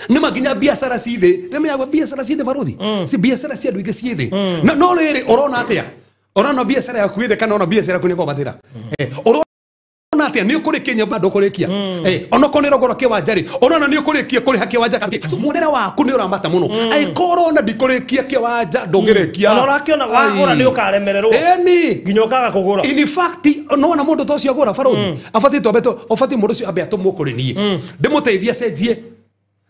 nĩ ma nginya biacara ci thĩ. Nĩ menyaga biacara ci thĩ barũthi, si biacara cia andũ aingĩ ciĩ thĩ. No rĩrĩ ũrona atĩa? Ũrona biacara yaku ĩ thĩ kana ũrona biacara yaku nĩ kwambatĩra? Ũrona atĩa nĩ ũkũrĩkia nyũmba ndũkũrĩkia? Onokorwo nĩ ũragũra kĩwanja rĩ, ũrona nĩ ũkũrĩkia kũrĩha kĩwanja kana so muonere waku nĩ ũramata mũno. Angĩkorwo ũrona ndikũrĩkia kĩwanja ndũngĩrĩkia. Ona ũrakĩona wagũra nĩ ũkaremererwo. Ĩni. Nginya ũkaga kũgũra. In fact nona mũndũ ta ũcio agũra barũthi abatiĩ twambe ũbatiĩ mũndũ ũcio ambe atũmwo kũrĩ niĩ ndĩmũteithie acenjie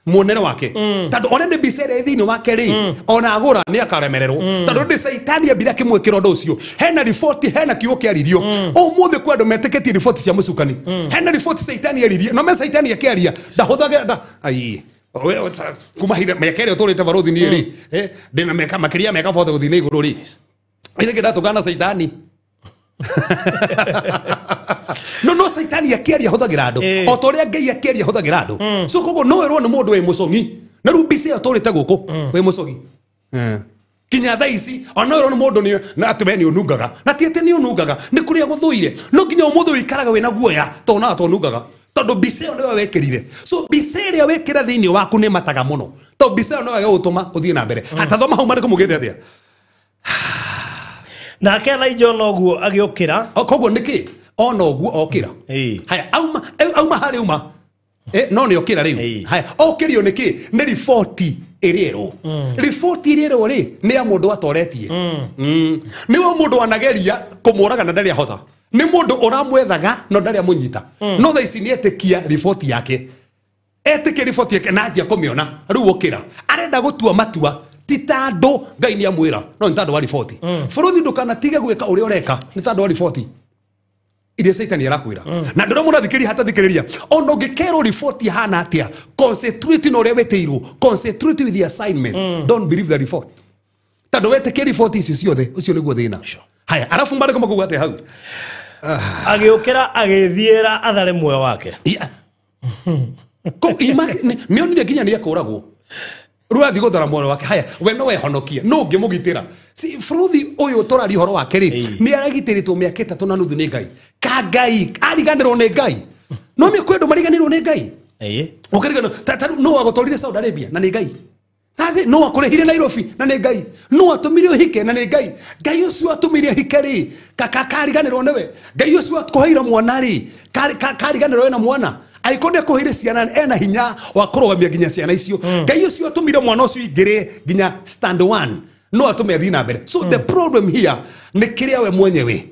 muonere wake tondũ already mbica ĩrĩa ĩ thĩinĩ wake rĩ ona agũra nĩ akaremererwo tondũ ndĩ Saitani ambire akĩmwĩkĩra ũndũ ũcio. Hena riboti, hena kiugo kĩaririo ũmũthĩ kwĩ andũ metĩkĩtie riboti cia mũcukani. Hena riboti Saitani aririe no me Saitani akĩaria ndahũthagĩra ai kuma hinda mĩaka ĩrĩa ũtũrĩte barũthi niĩ rĩ ndĩna mĩaka makĩria ya mĩaka 40 gũthiĩ na igũrũ rĩ ithe kĩndatũngana na Saitani. No Saitani akĩaria hũthagĩra andũ o ta ũrĩa Ngai akĩaria hũthagĩra andũ. So koguo no ĩrwo nĩ mũndũ wĩ mũcong'i na rĩu mbica ĩyo tũrĩte gũkũ wĩ mũcong'i kinya thaa ici ona ĩrwo nĩ mũndũ nĩ na atĩ we nĩ ũnungaga na ti atĩ nĩ ũnungaga nĩ kũrĩa gũthũire no nginya ũmũthĩ ũikaraga wĩna guoya tondũ ona tonungaga tondũ mbica ĩyo nĩwe wekĩrire. So mbica ĩrĩa wekĩra thĩinĩ waku nĩ mataga mũno tondũ mbica ĩyo nĩyo ĩgũtũma ũthiĩ na mbere. Atathoma hau marĩkũ mũgĩte atĩa? Nake Elijah ona ũguo agĩũkĩra. Koguo nĩkĩ ona ũguo okĩra? Haya auma harĩ uma no nĩ okĩra rĩu. Haya okĩrio nĩkĩ? Nĩ riboti ĩrĩa ĩrwo. Riboti ĩrĩa ĩrwo rĩ nĩ ya mũndũ atoretie. Nĩwe mũndũ wanageria kũmũraga na ndarĩ ahota. Nĩ mũndũ ũramwethaga no ndarĩ amũnyita. No thaa ici nĩ etĩkia riboti yake. Etĩkia riboti yake na anjia kũmĩona. Rĩu okĩra. Arenda gũtua matua ti tandũ Ngai nĩ amwĩra no nĩ tandũ wa riboti. Bũrũthi ndũkanatige gwĩka ũrĩa ũreka nĩ tandũ wa riboti iria Saitani arakwĩra. Na ndũrĩa mũrathikĩrĩria hatathikĩrĩria ona ũngĩkerwo riboti hana atĩa, concentrate na ũrĩa wĩtĩirwo, concentrate with the assignment. Don't believe the report tondũ wetĩkia riboti icio ciothe ũcio nĩguo thĩna. Haya arabu marĩkũ makuga atĩa hau? Agĩũkĩra agĩthiĩra athare muoyo wake. Nĩ onire nginya nĩ ekũragwo rĩu athiĩ gũthara muoyo wake. Haya we no wehonokie no ũngĩmũgitĩra. Si bũrũthi ũyũ tũraria ũhoro wake rĩ nĩ aragitĩrĩtwo mĩaka 3.5 nĩ Ngai. Ka Ngai ariganĩrwo nĩ Ngai. No mĩ kwĩ andũ mariganĩrwo nĩ Ngai. Ũkariganĩrwo ta no agũtwarire Saudi Arabia na nĩ Ngai. Tazi no akũrĩhire Nairobi na nĩ Ngai. No atũmire ũhike na nĩ Ngai. Ngai ũcio atũmire ũhike rĩ kariganĩrwo nĩwe. Ngai ũcio akũheire mwana rĩ kariganĩrwo na mwana. Angĩkorwo nĩ akũheire ciana ena hinya wa kũrũgamia nginya ciana icio. Ngai ũcio atũmire mwana ũcio aingĩre nginya stand one no atũme athiĩ na mbere. So the problem here nĩ kĩrĩa we mwenyewe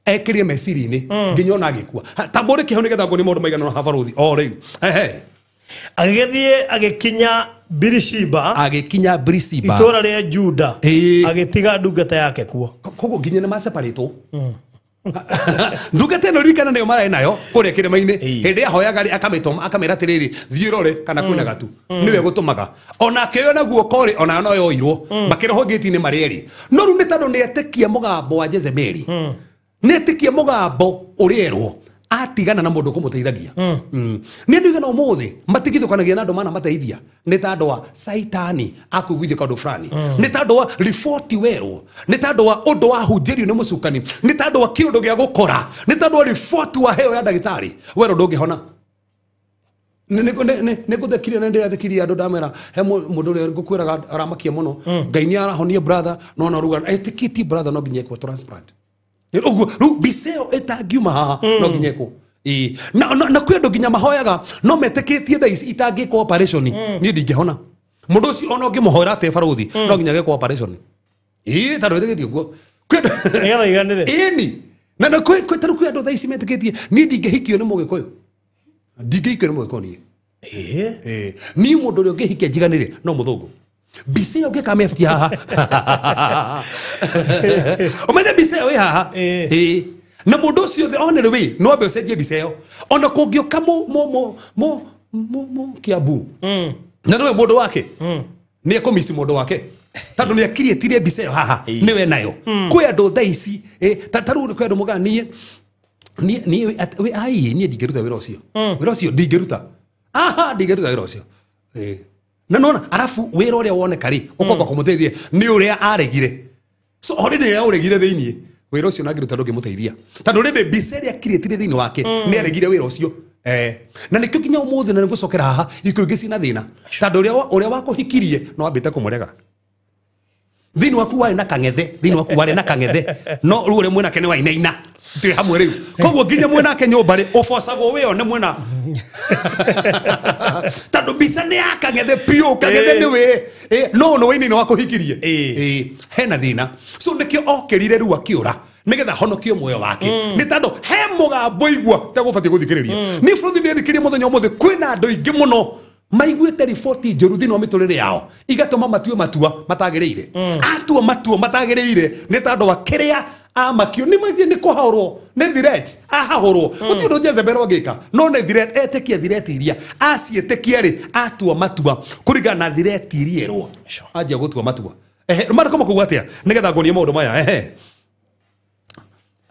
ekĩrie meciria-inĩ nginya ona agĩkua. Tambũrĩ kĩheo nĩgetha nguonie maũndũ maigana ũna habarũthi o rĩu. Agĩgĩthiĩ agĩkinya Birishiba. Agĩkinya Birishiba. Itũũra rĩa Juda. Agĩtiga ndungata yake kuo. Koguo nginya nĩ maseparĩtwo. Ndungata ĩno ririkana nĩyo mararĩ nayo kũrĩa kĩrĩma-inĩ. Hĩndĩ ahoyaga rĩ akamĩtũma akamĩra atĩrĩrĩ thiĩ rore kana kwĩna gatu. Nĩwe gũtũmaga. Onake yo na guoko rĩ onayo no yoirwo. Makĩrohwo ngĩti-inĩ marĩ erĩ. No rĩu nĩ tondũ nĩetĩkia mũgambo wa Jezebeli. Nĩetĩkia mũgambo ũrĩa erwo. Atigana na mũndũ kũmũteithagia. Nĩ andũ aigana ũmũthĩ matigithũkanagia na andũ mana mateithia nĩ tandũ wa Saitani akũiguithia kaũndũ fulani, nĩ tandũ wa riboti werwo, nĩ tandũ wa ũndũ wahunjĩrio nĩ mũcukani, nĩ tandũ wa kĩũndũ gĩa gũkora, nĩ tandũ wa riboti waheo ya ndagĩtarĩ werwo ndũngĩhona. Nĩ ngũthekirie na ndĩrathekirie andũ ndamera he mũndũ ũrĩa ngũkwĩraga aramakia mũno Ngai nĩ arahonia brother no no ruga etĩkĩtie brother no nginya ekwo transplant. Ũguo rĩu mbica ĩyo ĩtangiuma haha no nginya ekwo. Ĩĩ. Na kwĩ andũ nginya mahoyaga no metĩkĩtie thaa ici itangĩkwo operation niĩ ndingĩhona. Mũndũ ũcio ona ũngĩmũhoera atĩa barũthi no nginya gekwo operation. Ĩĩ tondũ wĩtĩkĩtie ũguo. Kwĩ andũ Nĩgetha iganĩre. Ĩni. Na kwĩ tarĩu kwĩ andũ thaa ici metĩkĩtie niĩ ndingĩhikio nĩ mũgĩkũyũ. Ndingĩhikio nĩ mũgĩkũyũ niĩ. Ĩĩ. Niĩ mũndũ ũrĩa ũngĩhikia njiganĩre no mũthũngũ. Mbica ĩyo ũngĩkamĩbutia haha. Ũmenye mbica ĩyo ĩ haha. Ĩĩ. Ĩĩ. Na mũndũ ũcio othe one rĩ no ambe ũcenjie mbica ĩyo. Ona kũngĩũka mũ Kiambu. Na nĩwe mũndũ wake. Nĩ ekũmici mũndũ wake. Tondũ nĩ akiriĩtirie mbica ĩyo haha. Nĩwe nayo. Kwĩ andũ thaa ici ta rĩu kwĩ andũ moigaga niĩ niĩ ai niĩ ndingĩruta wĩra ũcio. Wĩra ũcio ndingĩruta. Aha ndingĩruta wĩra ũcio. Na nona arafu wĩra ũrĩa woneka rĩ ũkomba kũmũteithia nĩ ũrĩa aregire. So already nĩ aũregire thĩiniĩ. Wĩra ũcio nangĩruta ndũngĩmũteithia. Tondũ rĩndĩ mbica ĩrĩa akiriĩtirie thĩiniĩ wake nĩ aregire wĩra ũcio. Na nĩkĩo nginya ũmũthĩ na nĩngũcokera haha ikuũ ingĩ ciĩna thĩna. Tondũ ũrĩa wakũhikirie no ambĩte kũmũrega. Thĩinĩ waku warĩ na kang'ethe, thĩinĩ waku warĩ na kang'ethe. No rĩu ũrĩa mwĩnake nĩ wainaina. Twĩ hamwe rĩu. Koguo nginya mwĩnake nyũmba rĩ, ũbocagwo wĩone mwena. Tondũ mbica nĩ ya kang'ethe biũ, kang'ethe nĩ wĩ. No nĩ wainaina wakũhikirie. Hena thĩna. So nĩkĩo okĩrire rĩu akĩũra. Nĩgetha honokie muoyo wake. Nĩ tondũ he mũgambo igua tegũbatiĩ gũthikĩrĩria. Niĩ bũrũri ndĩthikĩrĩrie mũthenya ũmũthĩ kwĩna andũ aingĩ mũno maiguĩte riboti njũru thĩinĩ wa mĩtũrĩre yao igatũma matue matua matagĩrĩire. Atua matua matagĩrĩire nĩ tondũ wa kĩrĩa amakio nĩ mathiĩ nĩ kũhahũrwo nĩ threat ahahũrwo. Gũtirĩ ũndũ Jezebel angĩka no nĩ threat etĩkie threat iria aciĩtĩkia rĩ atua matua kũringana na threat iria erwo anjia gũtua matua. Maandĩko makuuga atĩa nĩgetha nguonie maũndũ maya.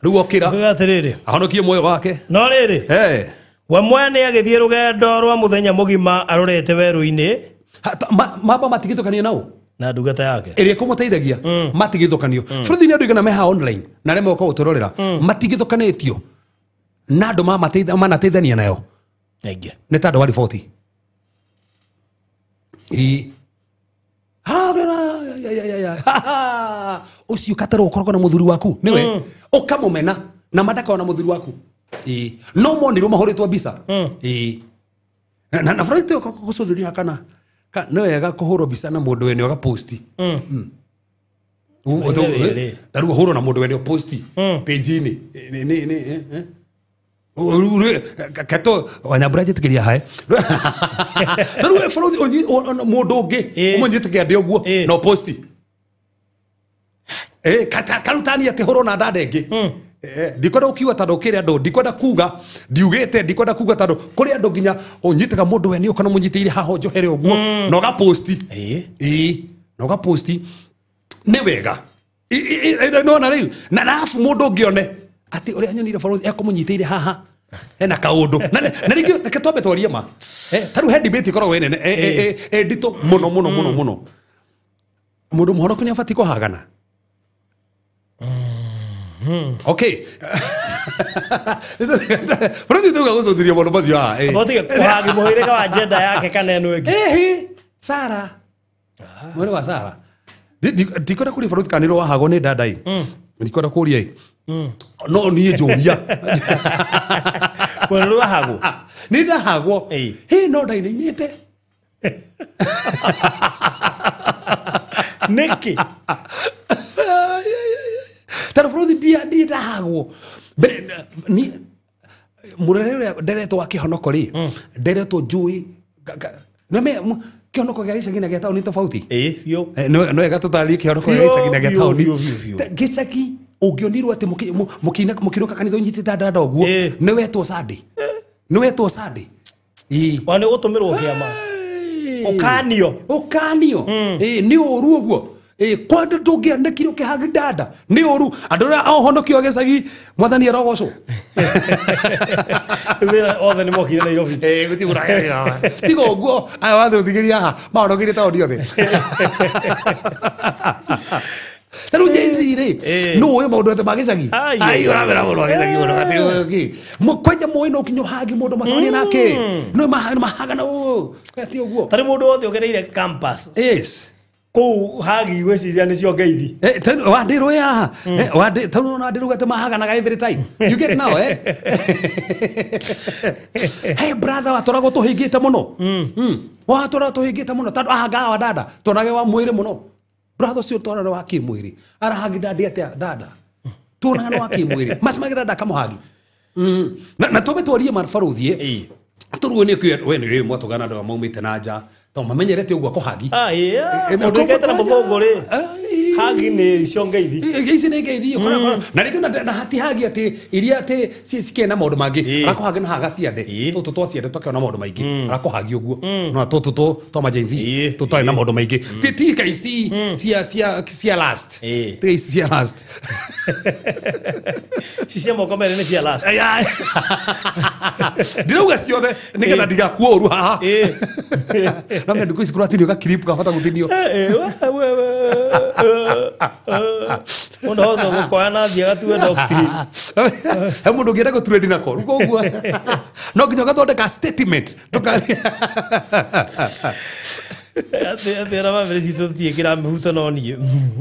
Rĩu okĩra Kuga atĩrĩrĩ. ahonokie muoyo wake. No rĩrĩ. We mwene agĩthiĩ rũgendo rwa mũthenya mũgima arorete werũ-inĩ. Mamba matigithũkanio nao na ndungata yake ĩrĩa ĩkũmũteithagia matigithũkanio. Bũrũri nĩ andũ aigana me haha online na arĩa moka gũtũrorera matigithũkanĩtio na andũ manateithania nayo aingĩ nĩ ta andũ wa riboti. Ũcio katarwo ũkoragwo na mũthuri waku nĩwe ũkamũmena na mandakaona mũthuri waku. No monirwo mahũrĩtwo mbica. Na bũrũri gũcũthĩrĩria kana nĩ wega kũhũrwo mbica na mũndũ wene ũgaposti. Ta rĩu ũhũrwo na mũndũ wene ũposti page-inĩ. Keto Wanyambura njĩtĩkĩria hae. Ta rĩu bũrũri mũndũ ũngĩ ũmũnyitĩkĩria ndĩ ũguo na ũposti. Karutani atĩ hũrwo na ndanda ĩngĩ. Ndikwenda gũkiuga tondũ kĩrĩ andũ ndikwenda kuga ndiugĩte ndikwenda kuga tondũ kũrĩ andũ nginya ũnyitaga mũndũ we nĩ ũkana mũnyitĩire haha njohere ũguo na ũgaposti. Na ũgaposti nĩ wega. Nona rĩu na arabu mũndũ ũngĩ one atĩ ũrĩa nyonire bũrũri ekũmũnyitĩire haha hena kaũndũ. Na rĩngĩ reke twambe twarie ma. Ta rĩu he debate ĩkoragwo ĩ nene ĩ nditũ mũno mũno mũno mũno. Mũndũ mũhonoku nĩ abatiĩ kũhagana. Okay. Bũrũri tuga gũcũthĩrĩria maũndũ macio haha. Abotige kũhagi mũhĩrĩga wa agenda yake kana ĩno ĩngĩ. Sara. Mwĩrĩ wa Sara. Ndikwenda kũria bũrũri kana nĩ wahagwo nĩ dada ĩ. Ndikwenda kũria ĩ. No niĩ njũria. We nĩ wahagwo? Nĩ ndahagwo. Hĩ no ndainainĩte. Nĩkĩ? Tondũ bũrũri ndiĩ ndahagwo. Mbere ni mũrere ũrĩa nderetwo wa kĩhonoko rĩ, nderetwo njũĩ kĩhonoko gĩa gĩcagi na gĩa taũni tofauti. Biũ. Nĩ wega tũtarĩrie kĩhonoko gĩa gĩcagi na gĩa taũni. Biũ. Gĩcagi ũngĩonirwo atĩ mũkĩinũka kanitha ũnyitĩte ndanda ũguo, nĩ wetwo Sunday. Nĩ wetwo Sunday. Wa nĩ ũgũtũmĩrwo kĩama. Ũkanio. Ũkanio. Nĩ ũru ũguo. Kwenda ndũngĩanĩkire ũkĩhanga ndanda. Nĩ ũru. Andũ arĩa ahonokio gĩcagi mwathani arogocwo. Thĩna othe nĩ mokire Nairobi. Gũtirĩ ũragera. Tiga ũguo aya wathe ũthikĩria haha mahonokire taũni othe. Ta rĩu Gen Z rĩ, nũ ũĩ maũndũ othe ma gĩcagi? Ai, ũramera mũno gĩcagi mũno, atĩ ũyũ kĩ? Kwanja mũĩ no kinya ũhangi mũndũ macemania nake. No mahagana ũũ. Atĩ ũguo. Ta rĩu mũndũ wothe ũgereire campus. Yes. Kũu hagi gwĩciria nĩcio ngeithi. Wandirwo ya wandi tondũ ona wandirwo atĩ mahaganaga every time you get now hey brother watũragwo tũhingĩte mũno watũragwo tũhingĩte mũno tondũ ahangaga wa dada tonage wa mwĩrĩ mũno brother ũcio twarare wa kĩmwĩrĩ arahagi dadi atĩa dada tuonaga nĩ wa kĩmwĩrĩ macemage dada akamũhagi na tũme twarie mabarũthi tũruo nĩ we nĩ mwatũgana andũ maumĩte na nja to mamenyerete ũguo kũhagi. Mũndũ ũikaite na mũthũngũ rĩ hagi nĩ icio ngeithi. Ici nĩ ngeithi na rĩngĩ na hatihagi atĩ iria atĩ cikĩna maũndũ mangĩ arakũhagi na haga ciande tũtũ twa ciande tũkĩona maũndũ maingĩ arakũhagi ũguo no tũtũ twa majenzi tũtarĩ na maũndũ maingĩ ti ka ici cia last ti ici cia last ici cia moko merĩ nĩ cia last. Ndirauga ciothe nĩgetha ndigakue ũru haha na mimi ndiko ici kũratinio gakirip kahota gũtinio Mũndũ hota gũkoya na athiĩ agatue doctrine. He mũndũ ũngĩenda gũtrade nako rĩu koguo no nginya ũgathondeka statement Atĩ ona bamĩrĩ citũ tũtiĩkĩra mĩhuto no niĩ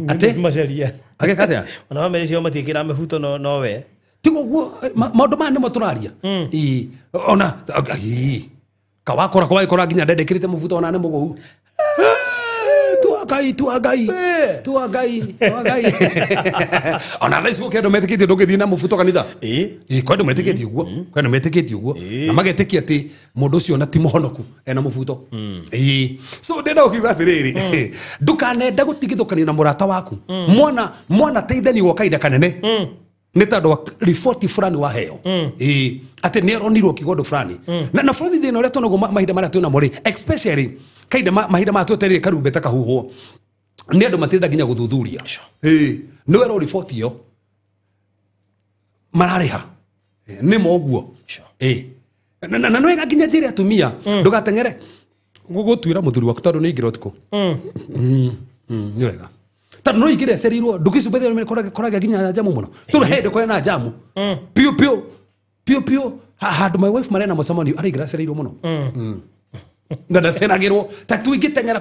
Atĩ? Macaria ageka atĩa ona bamĩrĩ ciao matiĩkĩra mĩhuto no we tigo guo maũndũ maya nĩmo tũraria. Ona kawakora kwagĩkora nginya ndendekĩrĩte mũbuto ona nĩ mũgũu tuagai tuagai tuagai tuagai ona thaa ici gũkĩ andũ metĩkĩtie ndũngĩthiĩ na mũbuto kanitha. Kwĩ andũ metĩkĩtie ũguo kwĩ andũ metĩkĩtie ũguo na magetĩkia atĩ mũndũ ũcio ona ti mũhonoku ena mũbuto. So ndĩrenda gũkiuga atĩrĩrĩ ndũkanende gũtigithũkanio na mũrata waku mwana mwana teithani gwa kahinda kanene nĩ tondũ wa riboti fulani waheo atĩ nĩ aronirwo akiuga ũndũ fulani na bũrũri thĩna ũrĩa tuonaguo mahinda marĩa twĩnamo rĩ especially kahinda mahinda maya twetereire karumbeta kahuhwo nĩ andũ matirenda nginya gũthuthuria. Nĩ werwo riboti ĩyo mararĩha nĩ ma ũguo na nĩ wega nginya njĩre atumia ndũgateng'ere gũtuĩra mũthuri waku tondũ nĩ aingĩra ũtukũ. Nĩ wega tondũ no ingĩra ecereirwo ndukicu bethe koragia nginya njamu mũno tondũ he ndũkorĩa na njamu piũ piũ piũ piũ handũ my wife marena mũcemanio araingĩra acereirwo mũno na ndaceragĩrwo ta tuingĩteng'era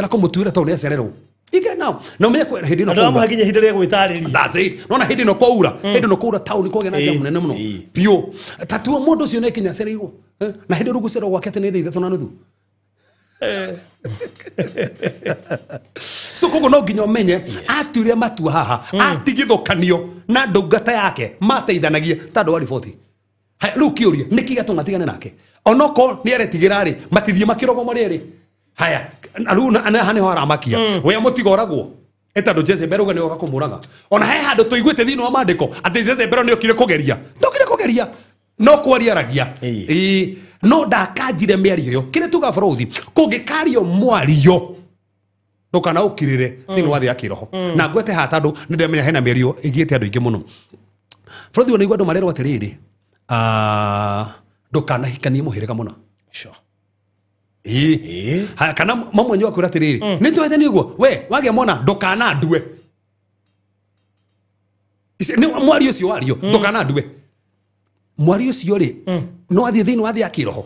kũmũtuĩra tondũ nĩ acererwo. Ige now na ũmenye hĩndĩ ĩno andũ amwe nginya ihinda rĩa gwĩtarĩria. That's it. Nona hĩndĩ ĩno kwaura hĩndĩ ĩno kwaura taũni kwagĩa na njamu nene mũno piũ tatua mũndũ ũcio nĩ kinya acereirwo na hĩndĩ ĩyo gũcererwo gwake atĩ nĩ thaa 3:30. So koguo no nginya ũmenye atuire matua haha atigithũkanio na ndungata yake mateithanagie tondũ wa riboti. Rĩu kĩũria nĩkĩ gĩatũma atigane nake onokorwo nĩ aretigĩra rĩ matithiĩ makĩrogwo marĩ erĩ. Haya rĩu haha nĩho aramakia we mũtiga oragwo ĩtandũ Jezebel ũguo nĩ oka kũmũraga ona he handũ tũiguĩte thĩinĩ wa maandĩko atĩ Jezebel nĩ okire kũgeria ndokire kũgeria no kwaria aragia no ndakanjire mĩario ĩyo kĩrĩa tuga bũrũthi kũngĩkario mwario ndũkanaũkirĩre thĩinĩ wa thĩ ya kĩroho na ngwete haha tondũ nĩ ndĩramenya hena mĩario ĩgiĩte andũ aingĩ mũno bũrũthi ona igua andũ marerwo atĩrĩrĩ ndũkanahikanie mũhĩrĩga mũna. Haya kana mamwe akwĩra atĩrĩrĩ nĩ twete nĩ ũguo we wagĩa mwana ndũkanandue mwario ũcio wario ndũkanandue mwario ũcio rĩ no athiĩ thĩinĩ wa thĩ ya kĩroho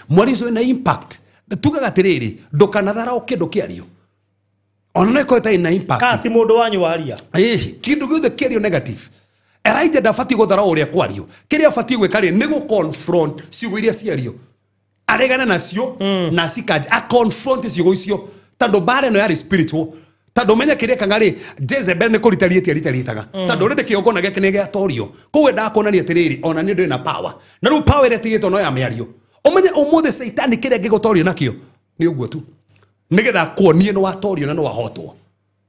mwario ũcio wĩna impact tugaga atĩrĩrĩ ndũkanatharao kĩndũ kĩario ona no ĩkorwo ĩtarĩ na impact ka ti mũndũ wanyu waria kĩndũ gĩothe kĩario negative Elijah ndabatiĩ gũtharao ũrĩa kwario kĩrĩa abatiĩ gwĩka rĩ nĩ gũ-confront ciugo iria ciario aregane nacio na cikanje a-confront ciugo icio tondũ mbara ĩno yarĩ spiritual tondũ ũmenye kĩrĩa ekaga rĩ Jezebel nĩ kũrita rĩtie ritarĩtaga tondũ rĩndĩ kĩgongona gĩake nĩ gĩatorio koguo endaga kuonania atĩrĩrĩ ona niĩ ndĩ na power na rĩu power ĩrĩa ĩtigĩtwo no ya mĩario ũmenye ũmũthĩ caitani kĩrĩa angĩgũtorio nakĩo nĩ ũguo tu nĩgetha akuonie nĩ watorio na nĩ wahotwo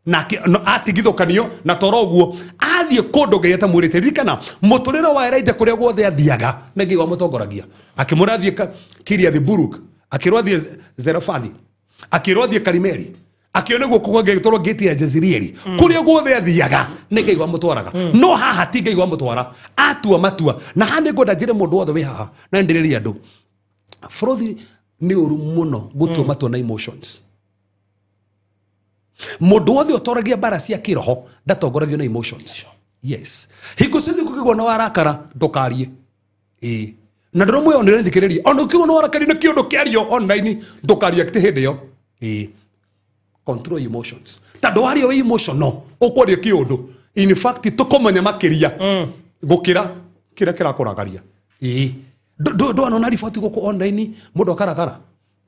nake atigithũkanio na toro ũguo athiĩ kũndũ Ngai atamwĩrĩte ririkana mũtũrĩre wa Elijah kũrĩa guothe athiaga nĩ Ngai wamũtongoragia akĩmwĩra athiĩ Kiriath Buruk akĩrwo athiĩ Zerefathi akĩrwo athiĩ Karimeli akĩona guoko kwa Ngai toro ngĩti ya Jezreeli kũrĩa guothe athiaga nĩ Ngai wamũtwaraga no haha ti Ngai wamũtwara atua matua na haha nĩ ngwenda njĩre mũndũ wothe wĩ haha na ndĩrĩrie andũ bũrũthi nĩ ũru mũno gũtua matua na emotions Mũndũ wothe ũtoragia mbara cia kĩroho ndatongoragio na emotions. Yes. Hingo ciothe ũkĩgwo na warakara ndũkarie. Ĩĩ. Na ndĩramwĩra nĩ thikĩrĩria. Ona ũkĩgwo na warakari nĩ kĩũndũ kĩario online ndũkarie hĩndĩ ĩyo. Ĩĩ. Control emotions. Tondũ waria wĩ emotional ũkwaria kĩũndũ. In fact tũkũmenya makĩria gũkĩra kĩrĩa kĩrakũrakaria. Ĩĩ. Ndwanona riboti gũkũ online mũndũ akarakara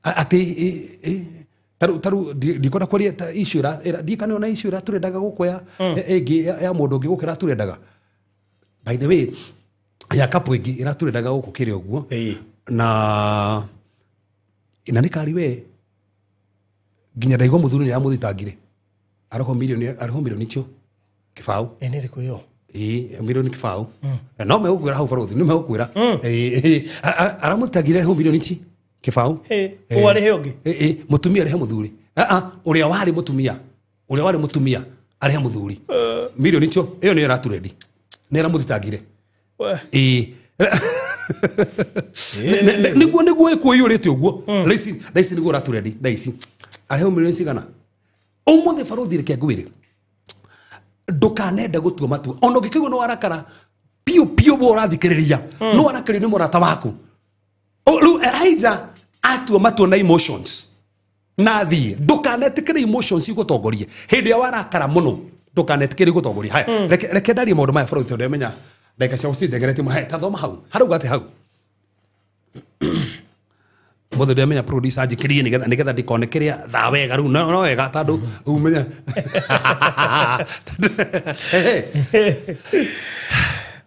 atĩ taru ndikwenda kwaria ta issue ndikana ona issue ĩrĩa tũrendaga gũkũ ya ĩngĩ ya mũndũ ũngĩ gũkũ ĩrĩa tũrendaga. By the way ya kapo ĩngĩ ĩrĩa tũrendaga gũkũ kĩrĩ ũguo na nĩ kari we nginya ndaigua mũthuri nĩ aramũthitangire arĩho milioni icio kĩbaũ. Nĩ ĩrĩkũ ĩyo? Ĩĩ milioni kĩbaũ. No megũkwĩra hau barothi nĩ megũkwĩra. Aramũthitangire arĩho milioni ici kĩbaũ. Ũ arĩhe ũngĩ? Ĩĩ mũtumia arĩhe mũthuri. Ũrĩa warĩ mũtumia arĩhe mũthuri milioni icio. Ĩyo nĩyo ĩratũrendi nĩ ĩramũthitangire. Ĩĩ nĩguo ĩkũiyũrĩte ũguo. Thaa ici nĩguo ũratũrendi thaa ici arĩhe milioni cigana. Ũmũthĩ barothi reke ngwĩre ndũkanende gũtua matua ona ũngĩkĩigua nĩ warakara piũ piũ bwo ũrathikĩrĩria nĩ warakario nĩ mũrata waku. Rĩu Elijah atua matua na emotions na athiĩ. Ndũkanetĩkĩre emotions igũtongorie hĩndĩ ĩrĩa warakara mũno. Ndũkanetĩkĩre igũtongorie. Haya reke ndarie maũndũ maya barothi tondũ ndamenya ndagĩka ciakwa cindengerete mũno. Haya ta thoma hau harauga atĩ hau mothe ndamenya producer anjĩkĩrie nĩgetha ndikone kĩrĩa thaa wega rĩu no wega tondũ umenya.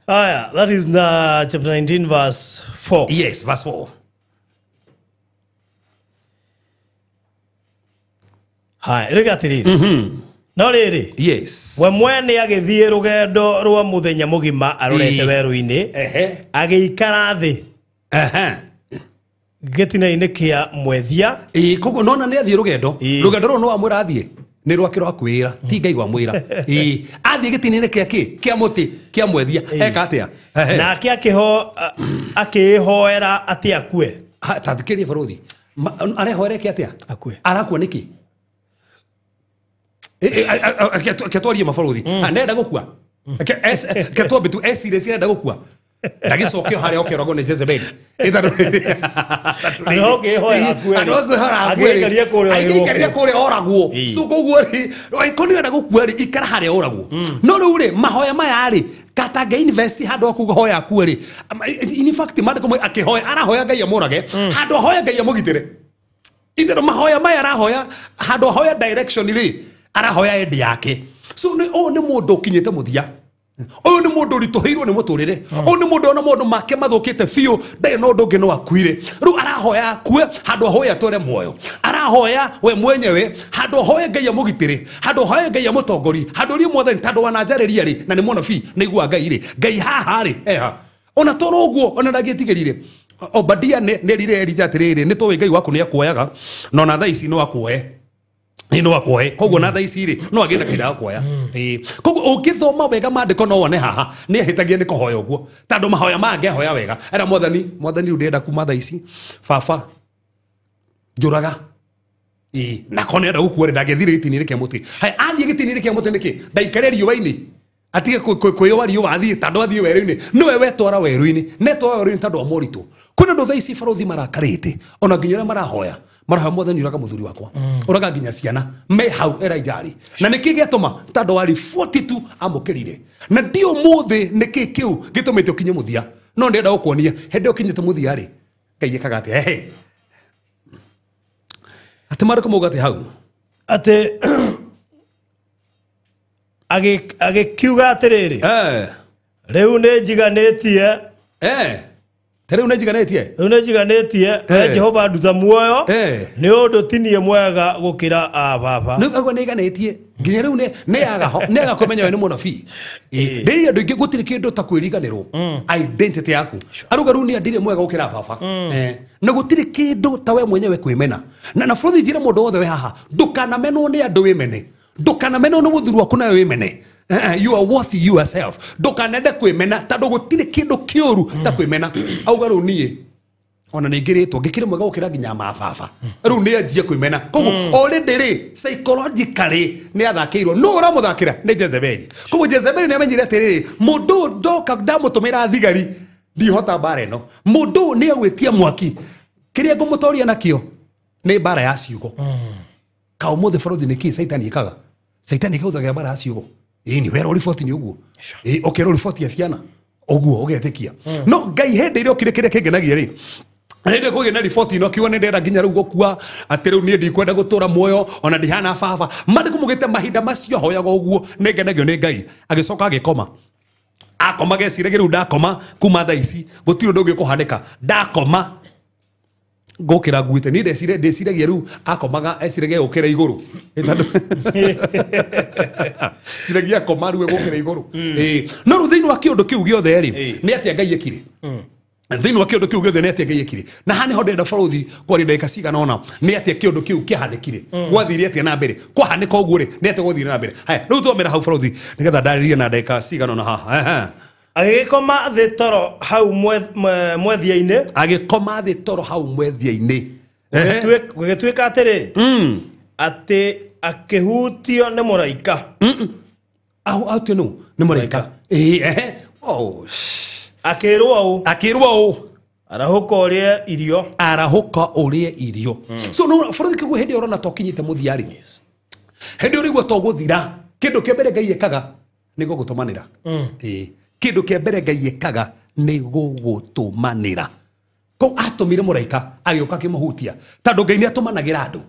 Haya, that is the chapter 19 verse 4. Yes, verse 4. Haya, ĩrĩga atĩrĩrĩ. No rĩrĩ. Yes. We mwene agĩthiĩ rũgendo rwa mũthenya mũgima arorete werũ-inĩ. Agĩikara thĩ. Gĩtina-inĩ kĩa mwethia. Ĩĩ koguo nona nĩ athiĩ rũgendo. Rũgendo rũu no amwĩra athiĩ. Nĩ rwake rwa kwĩra ti Ngai wamwĩra. Ĩĩ athiĩ gĩtina-inĩ kĩa kĩ? Kĩa mũtĩ kĩa mwethia. Eka atĩa? Nake akĩhoera atĩ akue. Ta thikĩrĩria barothi. Arehoera eke atĩa? Akue. Arakua nĩkĩ? Ketwarie mabarothi. Nenda gũkua. Ketwambe tu ecirĩcie nenda gũkua. Ndagĩcokio harĩa okeragwo nĩ Jezebeli. Angĩikaria kũrĩa oragwo. So koguo rĩ angĩkorwo nĩ ũrenda gũkua rĩ ikara harĩa oragwo. No rĩu rĩ mahoya maya rĩ katange invest handũ ha kuga hoya akue rĩ. In fact maandĩko akĩhoya arahoya Ngai amũrage handũ ahoya Ngai amũgitĩre. Itherũ mahoya maya arahoya handũ ahoya direction rĩ arahoya endi yake. So ũyũ nĩ mũndũ ũkinyĩte mũthia. Ũyũ nĩ mũndũ ũritũhĩirwo nĩ mũtũrĩre. Ũyũ nĩ mũndũ ona maũndũ make mathũkĩte biũ ndarĩ na ũndũ ũngĩ no akuire. Rĩu arahoya akue handũ ahoya atware muoyo. Arahoya we mwenyewe handũ ahoye Ngai amũgitĩre, handũ ahoye Ngai amũtongorie, handũ ũrie Mwathani tondũ wananjarĩria rĩ na nĩ mũnabii na igua Ngai rĩ Ngai haha rĩ eha. Ona toro ũguo ona ndangĩtigĩrire. Obadia nĩ erire Elijah atĩrĩrĩ nĩ tũĩ Ngai waku nĩ akuoyaga na ona thaa ici no akuoe. Nĩ akuoe koguo na thaa ici rĩ no agĩe na kahinda ga kuoya. Koguo ũngĩthoma wega maandĩko no wone haha nĩ ahĩtagia nĩ kũhoya ũguo tondũ mahoya mangĩ ahoya wega era Mwathani Mwathani rĩu ndĩrenda kuma thaa ici baba njũraga. Ĩĩ na korwo nĩarenda gũkua rĩ ndangĩthire gĩtina-inĩ kĩa mũtĩ. Haya athiĩ gĩtina-inĩ kĩa mũtĩ nĩkĩ? Ndaikare riũa-inĩ atige kwĩyũa riũa athiĩ tondũ athiĩ werũ-inĩ nĩwe wetwara werũ-inĩ netwara werũ-inĩ tondũ wa moritũ. Kwĩna andũ thaa ici barothi marakarĩte ona nginya ũrĩa marahoya marahoya Mwathani ũraga mũthuri wakwa ũraga nginya ciana me hau Elijah rĩ na nĩkĩ gĩatũma tondũ wa riboti tu amũkĩrire na ndi ũmũthĩ nĩkĩ kĩu gĩtũmĩte ũkinye mũthia no ndĩrenda gũkuonia hĩndĩ ũkinyĩte mũthia rĩ Ngai ekaga atĩa? Ehe atĩ maandĩko mauga atĩ hau atĩ agĩkiuga atĩrĩrĩ rĩu nĩ njiganĩtie rĩu nĩ njiganĩtie rĩu nĩ njiganĩtie Jehova nduta muoyo nĩ ũndũ ti niĩ mwega gũkĩra a baba. Nĩ ũguo nĩ iganĩtie nginya rĩu nĩ aga kũmenya we nĩ mũnabii. Ndĩrĩ andũ aingĩ gũtirĩ kĩndũ ta kwĩriganĩrwo identity yaku. Aruga rĩu nĩ ndirĩ mwega gũkĩra baba. Na gũtirĩ kĩndũ ta we mwenyewe kwĩmena. Na bũrũri njĩra mũndũ wothe wĩ haha ndũkanamenwo nĩ andũ wĩmene. Ndũkanamenwo nĩ mũthuri waku nawe wĩmene. You are worth yourself. Ndũkanende kwĩmena tondũ gũtirĩ kĩndũ kĩũru ta kwĩmena. Auga rĩu niĩ ona nĩ ngĩrĩtwo ngĩkĩrĩ mwega gũkĩra nginya mababa. Rĩu nĩ anjie kwĩmena. Koguo already rĩ psychologically nĩ athakĩirwo. Nũ ũramũthakĩra? Nĩ Jezebeli. Koguo Jezebeli nĩ amenyire atĩrĩrĩ mũndũ ndoka ndamũtũmĩra thigari ndihota mbara ĩno. Mũndũ nĩ agwĩtia mwaki. Kĩrĩa ngũmũtoria nakĩo nĩ mbara ya ciugo. Ka ũmũthĩ bũrũri nĩ kĩ Saitani ĩkaga? Saitani ĩkĩhũthagĩra mbara ya ciugo. Ĩĩ ni werwo riboti nĩ ũguo. Ĩĩ ũkerwo riboti ya ciana ũguo ũgetĩkia. No Ngai hĩndĩ ĩrĩa okire kĩrĩa kĩngenagia rĩ, hĩndĩ kũgĩa na riboti ĩno akiuga nĩ ndĩrenda nginya rĩu gũkua, atĩ rĩu niĩ ndikwenda gũtũra muoyo ona ndihana baba. Maandĩko maugĩte mahinda macio ahoyaga ũguo nĩ ngenagio nĩ Ngai. Agĩcoka agĩkoma. Akoma geciragia rĩu ndakoma kuma thaa ici gũtirĩ ũndũ ũngĩ ũkũhanĩka. Ndakoma ngũkĩra nguĩte. Niĩ ndeciragia rĩu akomaga eciragia gũkĩra igũrũ. Ciragia akoma rĩu egũkĩra igũrũ. No rĩu thĩinĩ wa kĩũndũ kĩu gĩothe rĩ, nĩ atĩa Ngai ekire? Thĩinĩ wa kĩũndũ kĩu gĩothe nĩ atĩa Ngai ekire? Na haha nĩho ndĩrenda bũrũri kwaria ndagĩka cigana ũna, nĩ atĩa kĩũndũ kĩu kĩahanĩkire? Gwathire atĩa na mbere? Kwahanĩka ũguo rĩ, nĩ atĩa gwathire na mbere? Haya, rĩu twamĩra hau bũrũri nĩgetha ndarĩrie na ndagĩka cigana ũna haha. Agĩgĩkoma thĩ toro hau mwethia-inĩ. Agĩkoma thĩ toro hau mwethia-inĩ. Gũgĩtuĩka atĩrĩ, atĩ akĩhutio nĩ mũraika. Ahutio nũ? Nĩ mũraika. Oh. Akĩrwo ũũ. Akĩrwo ũũ. Arahũka ũrĩe irio. Arahũka ũrĩe irio. So no bũrũri kĩguo hĩndĩ ũrona to kinyĩte mũthia rĩ. Hĩndĩ ũrĩguo to gũthira, kĩndũ kĩa mbere Ngai ekaga nĩ gũgũtũmanĩra. Kĩndũ kĩa mbere Ngai ekaga nĩ gũgũtũmanĩra. Kũu atũmire mũraika agĩũka akĩmũhutia. Tondũ Ngai nĩ atũmanagĩra andũ.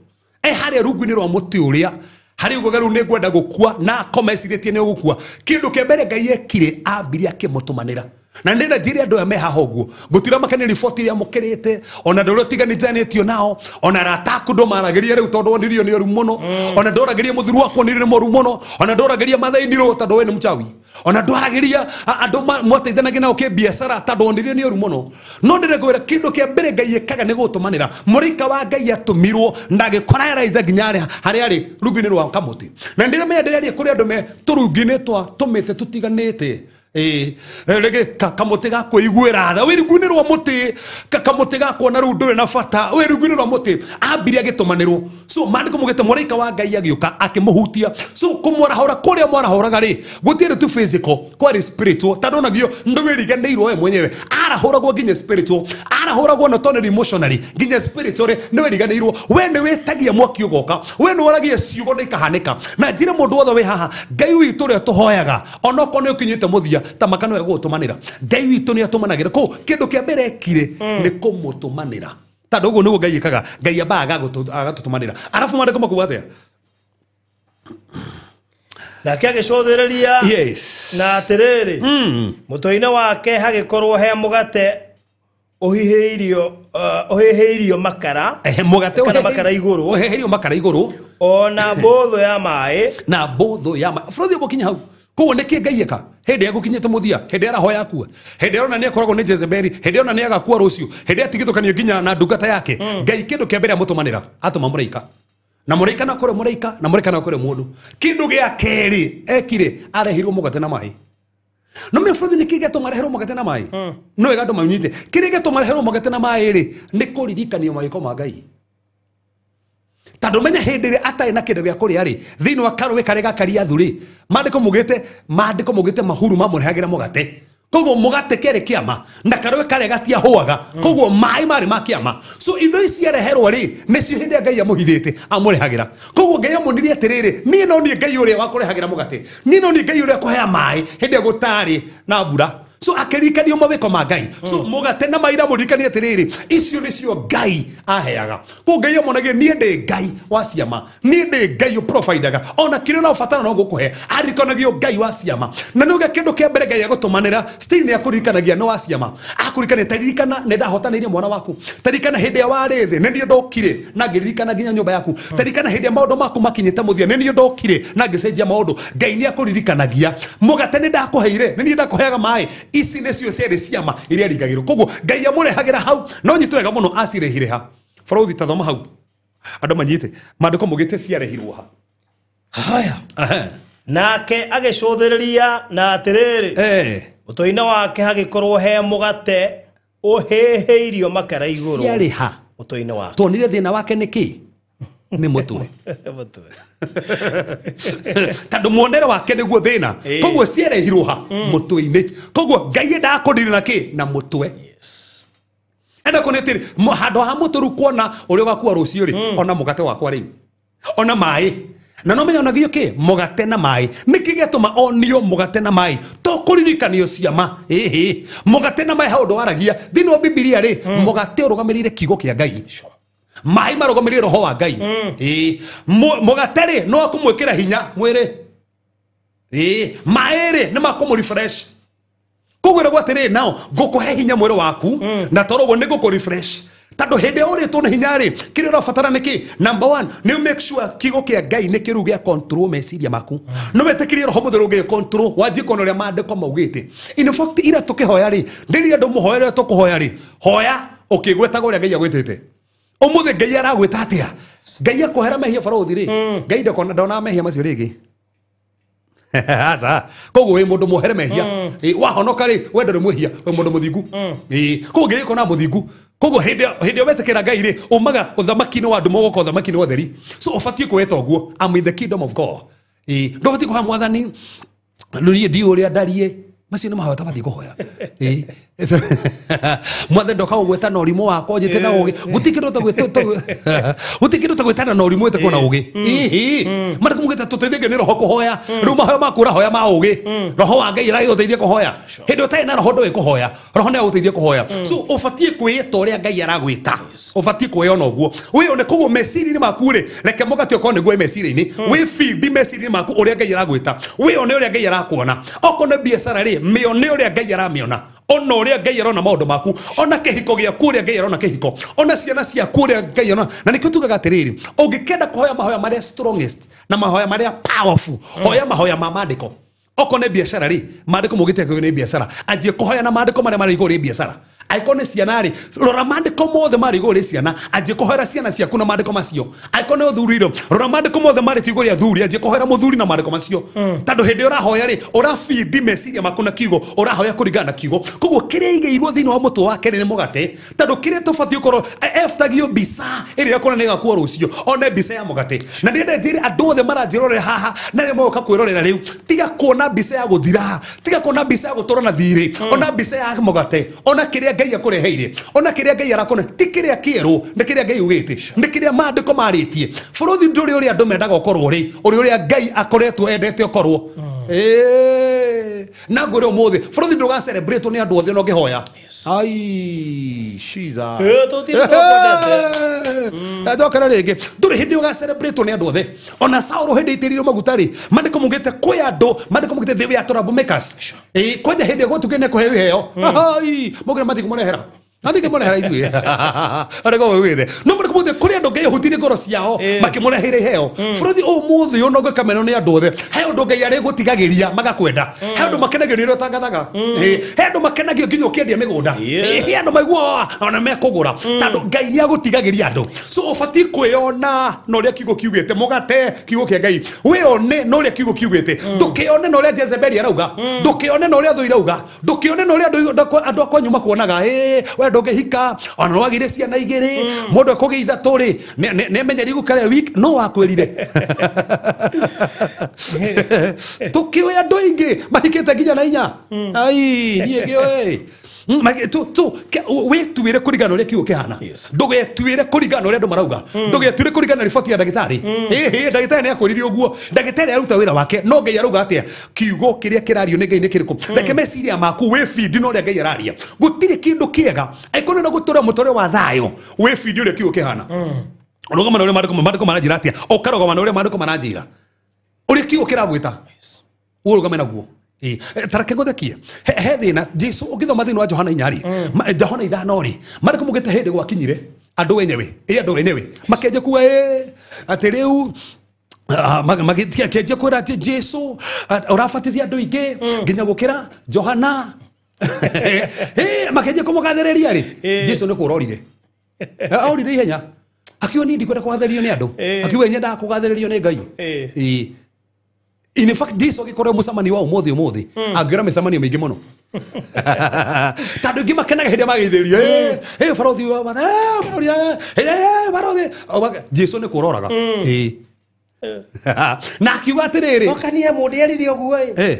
Harĩa rungu-inĩ rwa mũtĩ ũrĩa harĩ ugaga rĩu nĩ ngwenda gũkua na akoma ecirĩtie nĩ ũgũkua. Kĩndũ kĩa mbere Ngai ekire ambirie akĩmũtũmanĩra. Na ndĩrenda njĩre andũ aya me haha ũguo, gũtira makania riboti ĩrĩa mũkĩrĩte, ona andũ arĩa ũtiganĩthanĩtio nao, ona arata aku ndũmaragĩria rĩu tondũ wonirio nĩ ũru mũno, ona ndũragĩria mũthuri waku wonirio nĩ mũru mũno, ona ndũragĩria mathainirwo tondũ we nĩ mũchawi, ona ndwaragĩria andũ mwateithanagia nao kĩbiacara tondũ wonirio nĩ ũru mũno. No ndĩrenda kwĩra kĩndũ kĩa mbere Ngai ekaga nĩ gũtũmanĩra. Mũraika wa Ngai atũmirwo na agĩkora Eliza nginya harĩa arĩ rungu-inĩ rwa kamũtĩ. Na ndĩramenya ndĩraria kũrĩ andũ me tũrungu-inĩ twa tũmĩtĩ tũtiganĩte. Rĩngĩ kamũtĩ ga kwĩiguĩra tha, wĩ rungu-inĩ rwa mũtĩ, kamũtĩ ga kuona rĩu ndũrĩ na bata, wĩ rungu-inĩ rwa mũtĩ, ambirie agĩtũmanĩrwo. So maandĩko maugĩte mũraika wa Ngai agĩũka akĩmũhutia. So kũmwarahũra kũrĩa mwarahũraga rĩ, gũtiarĩ tu physical, kwarĩ spiritual, tondũ onagio ndwĩriganĩirwo we mwenyewe. Arahũragwo nginya spiritual, arahũragwo not only emotionally, nginya spiritually nĩwĩriganĩirwo. We nĩwĩtagia mwaki ũgoka, we nĩworagia ciugo na ikahanĩka. Na njĩre mũndũ wothe wĩ haha, Ngai witũ ũrĩa tũhoyaga, onokorwo nĩ ũkinyĩte mũthia, ta maka nĩwe gũgũtũmanĩra. Ngai witũ nĩ atũmanagĩra. Kũu kĩndũ kĩa mbere ekire nĩ kũmũtũmanĩra. Tondũ ũguo nĩguo Ngai ekaga. Ngai ambaga agatũtũmanĩra. Arabu maandĩko makuga atĩa? Nake agĩcũthĩrĩria. Yes. Na atĩrĩrĩ, mũtwe-inĩ wake hagĩkorwo he mũgate ũhĩhĩirio makara. Mũgate Kana makara igũrũ. ũhĩhĩirio makara igũrũ. Ona mbũthũ ya maĩ. Na mbũthũ ya maĩ. Bũrũri ũgũkinya hau. Koguo nĩkĩ Ngai eka? Hĩndĩ ĩrĩa gũkinyĩte mũthia, hĩndĩ ĩrĩa arahoya akua, hĩndĩ ĩrĩa ona nĩ akoragwo nĩ Jezebeli, hĩndĩ ĩrĩa ona nĩ agakua rũciũ, hĩndĩ ĩrĩa atigithũkanio nginya na ndungata yake, Ngai kĩndũ kĩa mbere amũtũmanĩra, atũma mũraika. Na mũraika no akorwo mũraika, na mũraika no akorwo mũndũ. Kĩndũ gĩa kerĩ ekire, arehirwo mũgate na maĩ. No mĩ bũrũri nĩkĩ gĩatũma areherwo mũgate na maĩ? No wega andũ manyite. Kĩrĩa gĩatũma areherwo mũgate na maĩ rĩ, nĩ kũririkanio mawĩko ma Ngai. Tondũ menya hĩndĩ ĩrĩa atarĩ na kĩndũ gĩa kũrĩa rĩ, thĩinĩ wa karũĩ karĩa gakariathu rĩ, maandĩko maugĩte mahuru mamũrehagĩra mũgate. Koguo mũgate kĩarĩ kĩama, na karũĩ karĩa gatiahũaga. Koguo maĩ marĩ ma kĩama. So indo ici areherwo rĩ, nĩcio hĩndĩ ĩrĩa Ngai amũhithĩte, amũrehagĩra. Koguo Ngai amuonirie atĩrĩrĩ, niĩ no niĩ Ngai ũrĩa wakũrehagĩra mũgate, niĩ no niĩ Ngai ũrĩa kũhea maĩ hĩndĩ ĩrĩa gũtarĩ na mbura. So akĩririkania mawĩko ma Ngai. So mũgate na maĩ ndamũririkania atĩrĩrĩ, icio nĩcio Ngai aheaga. Koguo Ngai amuonagia niĩ ndĩ Ngai wa ciama, niĩ ndĩ Ngai ũprovidaga, ona kĩrĩa ũrabatara no ngũkũhe. Aririkanagio Ngai wa ciama. Na nĩuga kĩndũ kĩa mbere Ngai agũtũmanĩra, still nĩ akũririkanagia nĩ wa ciama. Akũririkania, ta ririkana nĩ ndahotanĩire mwana waku, ta ririkana hĩndĩ ĩrĩa warĩ thĩ nĩ niĩ ndokire na ngĩririkana nginya nyũmba yaku, ta ririkana hĩndĩ ĩrĩa maũndũ maku makinyĩte mũthia nĩ niĩ ndokire na ngĩcenjia maũndũ. Ngai nĩ akũririkanagia. Mũgate nĩ ndakũheire, nĩ niĩ ndakũheaga maĩ. Ici nĩcio ciarĩ ciama iria ringagĩrwo. Koguo Ngai amũrehagĩra hau. No nyitwo wega mũno acirehire ha. Bũrũri ta thoma hau. Andũ manyite. Maandĩko maugĩte ciarehirwo ha. Haya. Nake agĩcũthĩrĩria na atĩrĩrĩ, mũtwe-inĩ wake hagĩkorwo he mũgate ũhĩhĩirio makara igũrũ. Ciarĩ ha? Mũtwe-inĩ wake. Tuonire thĩna wake nĩ kĩ? Nĩ mũtwe. Mũtwe. Tondũ muonere wake nĩguo thĩna. Koguo ciarehirwo ha? Mũtwe-inĩ. Koguo Ngai endaga kũndira na kĩ? Na mũtwe. Yes. Enda kuona atĩrĩ, handũ ha mũtwe rĩu kuona ũrĩa ũgakua rũciũ rĩ, ona mũgate wakwa rĩu. Ona maĩ. Na no menyonagio kĩ? Mũgate na maĩ. Nĩkĩ gĩatũma onio mũgate na maĩ? To kũririkanio ciama. Ĩhĩ. Mũgate na maĩ hau ũndũ waragia. Thĩinĩ wa Bibilia rĩ, mũgate ũrũgamĩrĩire kiugo kĩa Ngai. Maĩ marũgamĩrĩire roho wa Ngai. Ĩĩ. Mũgate rĩ, no akũmwĩkĩra hinya mwĩrĩ. Ĩĩ. Maĩ rĩ, nĩ makũmũ refresh. Koguo ĩragwo atĩrĩrĩ, nao ngũkũhe hinya mwĩrĩ waku, na tondũ ũguo nĩ ngũkũ refresh. Tondũ hĩndĩ ĩrĩa ũrĩtwo nĩ hinya rĩ, kĩrĩa ũrabatara nĩ kĩ? Number one, nĩ make sure kiugo kĩa Ngai nĩ kĩruu gĩa control meciria maku. Nĩ wĩtĩkĩrie roho mũtheru ũngĩ control, wanjie kuona ũrĩa maandĩko maugĩte. In fact, ira tũkĩhoya rĩ, ndĩrire andũ mũhoya ũrĩa tũkũhoya rĩ, hoya ũkĩgwetaga ũrĩa Ngai agwĩtĩte. Ũmũthĩ Ngai aragwĩta atĩa? Ngai akũhera mehia barũthi rĩ, Ngai ndonaga mehia macio rĩngĩ. Aca. Koguo wĩ mũndũ muohere mehia. Wahonoka rĩ, we ndũrĩ mwĩhia, wĩ mũndũ mũthingu. Koguo Ngai akona mũthingu. Koguo hĩndĩ ĩyo wetĩkĩra Ngai rĩ, umaga ũthamaki-inĩ wa nduma ũgoka ũthamaki-inĩ wa ũtheri. So ũbatiĩ kwĩta ũguo, I'm in the kingdom of God. Ndũbatiĩ kũhoya mwathani, niĩ ndiũĩ ũrĩa ndariĩ. Macio nĩ mahoya ũtabatiĩ kũhoya. Mwathani ndoka gũgwĩta na ũrimũ wakwa njĩte na ũgĩ. Gũtirĩ kĩndũ tũgwĩtana na ũrimũ wĩtĩkwo na ũgĩ. Marĩ kũmũgĩta tũteithĩke nĩ roho kũhoya. Rĩu mahoya maku ũrahoya ma ũgĩ. Roho wa Ngai aragũteithia kũhoya. Hĩndĩ ũtarĩ na roho ndũĩ kũhoya. Roho nĩ agũteithia kũhoya. So ũbatiĩ kwĩĩta ũrĩa Ngai aragwĩta. Ũbatiĩ kwĩyona ũguo. Wĩyone koguo meciria-inĩ maku rĩ, reke mũgate ũkorwo nĩguo wĩ meciria-inĩ. Wĩbindi meciria-inĩ maku ũrĩa Ngai aragwĩta. Wĩyone ũrĩa Ngai arakuona. Okorwo nĩ biacara rĩ, mĩone ũrĩa Ngai aramĩona. Ona ũrĩa Ngai arona maũndũ maku, ona kĩhiko gĩaku ũrĩa Ngai arona kĩhiko, ona ciana ciaku ũrĩa Ngai arona. Na nĩkĩo tugaga atĩrĩrĩ, ũngĩkenda kũhoya mahoya marĩa strongest na mahoya marĩa powerful, hoya mahoya ma maandĩko. Okorwo nĩ biacara rĩ, maandĩko maugĩte atĩ nĩ biacara, anjie kũhoya na maandĩko marĩa marĩ igũrũ rĩ biacara. Angĩkorwo nĩ ciana rĩ, rora maandĩko mothe marĩ igũrũ rĩ ciana, anjie kũhoera ciana ciaku na maandĩko macio. Angĩkorwo nĩ ũthuri rĩ, rora maandĩko mothe marĩ igũrũ rĩa athuri, anjie kũhoera mũthuri na maandĩko macio. Tondũ hĩndĩ ĩrĩa ũrahoya rĩ, ũrabindi meciria maku na kiugo, ũrahoya kũringana na kiugo. Koguo kĩrĩa igĩirwo thĩinĩ wa mũtwe wake nĩ mũgate, tondũ kĩrĩa tũbatiĩ gũkorwo efutagio mbica ĩrĩa ĩkũrona nĩ ĩgakuo rũciũ, one mbica ya mũgate. Na ndĩrenda njĩre andũ othe maranjĩrorera haha, na arĩa moka kwĩrorera rĩu, tiga kuona mbica ya gũthira, tiga kuona mbica ya gũtũra na thirĩ, ona mbica ya mũgate, ona kĩrĩa Ngai akũreheire, ona kĩrĩa Ngai arakũne, ti kĩrĩa kĩerũ, nĩ kĩrĩa Ngai ugĩte, nĩ kĩrĩa maandĩko marĩtie. Bũrũri ndũrĩ ũrĩa andũ mendaga ũkorwo rĩ, ũrĩ ũrĩa Ngai akoretwo endete ũkorwo. Na ngwĩre ũmũthĩ, bũrũri ndũga celebrate nĩ andũ othe no ngĩhoya. Ai, Jesus. Tũtirĩ twakwendete. Ndokera rĩngĩ, ndũrĩ hĩndĩ ũga celebrate nĩ andũ othe. Ona Saũlũ hĩndĩ aitĩrĩirio maguta rĩ, maandĩko maugĩte kwĩ andũ, maandĩko maugĩte they were troublemakers. Kwanja hĩndĩ ĩyo gũtuĩkire nĩ kũheo iheo. Ai, maugire mathiĩ kũmũrehera. Mathiĩ kũmũrehera ithuĩ. Arĩa maugĩte. No maandĩko maugĩte kũrĩ andũ Ngai ahutirie ngoro ciao, makĩmũreheire iheo. Bũrũri ũmũthĩ ũyũ no ngĩkamenwo nĩ andũ othe. He ũndũ Ngai arĩgũtigagĩria magakwenda. He andũ makenagio nĩ ũrĩa ũtangathaga. He andũ makenagio nginya ũkĩendia mĩgũnda. He andũ maiguaga ona mekũgũra. Tondũ Ngai nĩ agũtigagĩria andũ. So ũbatiĩ kwĩyona na ũrĩa kiugo kiugĩte, mũgate kiugo kĩa Ngai. Wĩyone na ũrĩa kiugo kiugĩte. Ndũkĩone na ũrĩa Jezebeli arauga. Ndũkĩone na ũrĩa thũ irauga. Ndũkĩone na ũrĩa andũ a kwanyu makuonaga. We ndũngĩhika, ona wagĩire ciana igĩrĩ, mũndũ ekũgĩa ithatũ rĩ, nĩamenyerie gũkara week, no wakwĩrire. Tũkĩũĩ andũ aingĩ mahikĩte nginya na inya. Ai, niĩ ngĩũĩ. Wĩtuĩre kũringana na ũrĩa kiugo kĩhana. Ndũgetuĩre kũringana na ũrĩa andũ marauga. Ndũgetuĩre kũringana na riboti ya ndagĩtarĩ. Ndagĩtarĩ nĩ akwĩrire ũguo. Ndagĩtarĩ aruta wĩra wake, no Ngai arauga atĩa? Kiugo kĩrĩa kĩrario nĩ Ngai nĩ kĩrĩkũ? Reke meciria maku wĩbindi na ũrĩa Ngai araria. Gũtirĩ kĩndũ kĩega angĩkorwo nĩ gũtũra mũtũrĩre wa thayũ, wĩbindi ũrĩa kiugo kĩhana. Rũgama na ũrĩa maandĩko maranjĩra atĩa? Ũkarũgama na ũrĩa maandĩko maranjĩra. Ũrĩa kiugo kĩragwĩta, ũrũgame naguo. Tareke ngũthekie. He thĩna, Jesu ũngĩthoma thĩinĩ wa Johana inya rĩ, Johana ithano rĩ, maandĩko maugĩte hĩndĩ gwakinyire andũ enyewe, andũ enyewe makĩanjia kuga, atĩ rĩu, makĩanjia kwĩra atĩ Jesu, ũrabatithia andũ aingĩ nginya gũkĩra Johana. Makĩanjia kũmũgathĩrĩria rĩ, Jesu nĩ kũrorire. Orire ihenya. Akiuga niĩ ndikwenda kũgathĩrĩrio nĩ andũ. Akiuga nyendaga kũgathĩrĩrio nĩ Ngai. In fact, Jesu agĩkorwo mũcemanio wa ũmũthĩ ũmũthĩ, angĩora mĩcemanio mĩingĩ mũno. Tondũ aingĩ makenaga hĩndĩ ĩrĩa mageithĩrĩrio. Barothi wa barothi, barothi. Jesu nĩ kũroraga. Na akiuga atĩrĩrĩ. No kania mũndũ erire ũguo ĩ.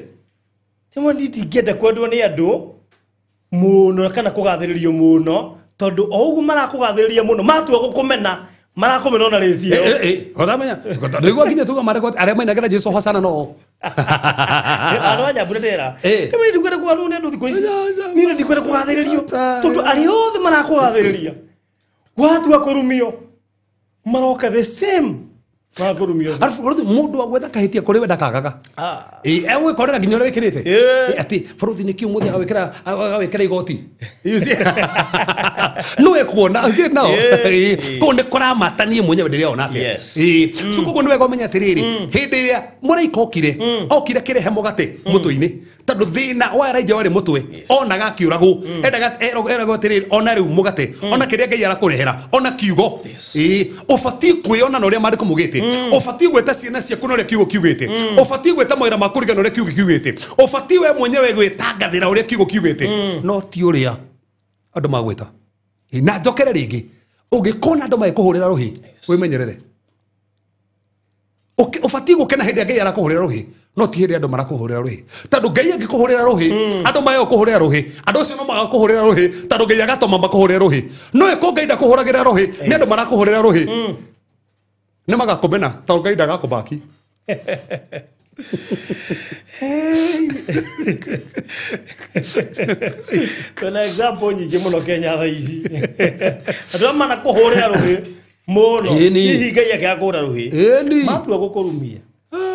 Timwe niĩ ndingĩenda kwendwo nĩ andũ mũno kana kũgathĩrĩrio mũno, tondũ o ũguo marakũgathĩrĩria mũno matua gũkũmena Marakomena ona rĩtie. Ũramenya nĩguo nginya tuga mareko arĩa mainagĩra Jesu hosana no. Andũ a Nyambura ndĩra. Kama ndikwenda kũganwo nĩ andũ thikũ ici. Niĩ ndikwenda kũgathĩrĩrio. Tondũ arĩa othe marakũgathĩrĩria. Watua kũrumio. Maroka the same. Marakũrumio. Arabu bũrũthi mũndũ wa gwetha kahĩtia kũrĩ we ndakagaga. Egwĩkorera nginya ũrĩa wĩkĩrĩte. Atĩ bũrũthi nĩkĩ ũmũthĩ agawĩkĩra igoti. You see? No ekuona nao. Kũu nĩ kũramata niĩ mwenyewe ndĩreona atĩa. So koguo nĩ wega ũmenye atĩrĩrĩ, hĩndĩ ĩrĩa mũraika okire, okire kĩrehe mũgate mũtwe-inĩ, tondũ thĩna wa Elijah warĩ mũtwe, onaga akĩũragwo, endaga eragwo atĩrĩrĩ, ona rĩu mũgate, ona kĩrĩa Ngai arakũrehera, ona kiugo. Ũbatiĩ kwĩona na ũrĩa maandĩko maugĩte. Ũbatiĩ gwĩta ciana ciaku na ũrĩa kiugo kiugĩte. Ũbatiĩ gwĩta mawĩra maku kũringana na ũrĩa kiugo kiugĩte. Ũbatiĩ we mwenyewe gwĩtangathĩra ũrĩa kiugo kiugĩte. No ti ũrĩa andũ magwĩta. Na njokere rĩngĩ, ũngĩkona andũ magĩkũhũrĩra rũhĩ, wĩmenyerere. Ũbatiĩ gũkena hĩndĩ ĩrĩa Ngai arakũhũrĩra rũhĩ, no ti hĩndĩ andũ marakũhũrĩra rũhĩ. Tondũ Ngai angĩkũhũrĩra rũhĩ, andũ mayo kũhũrĩra rũhĩ, andũ acio no magakũhũrĩra rũhĩ, tondũ Ngai agatũma makũhũrĩre rũhĩ. No ĩko Ngai ndakũhũragĩra rũhĩ, nĩ andũ marakũhũrĩra rũhĩ. Nĩ magakũmena, tondũ Ngai ndagakũbaki. Kwĩna example nyingĩ mũno Kenya thaa ici. Andũ aya manakũhũrĩra rũhĩ mũno. Hihi Ngai akĩaga kũhũra rũhĩ. Matua gũkũrumia.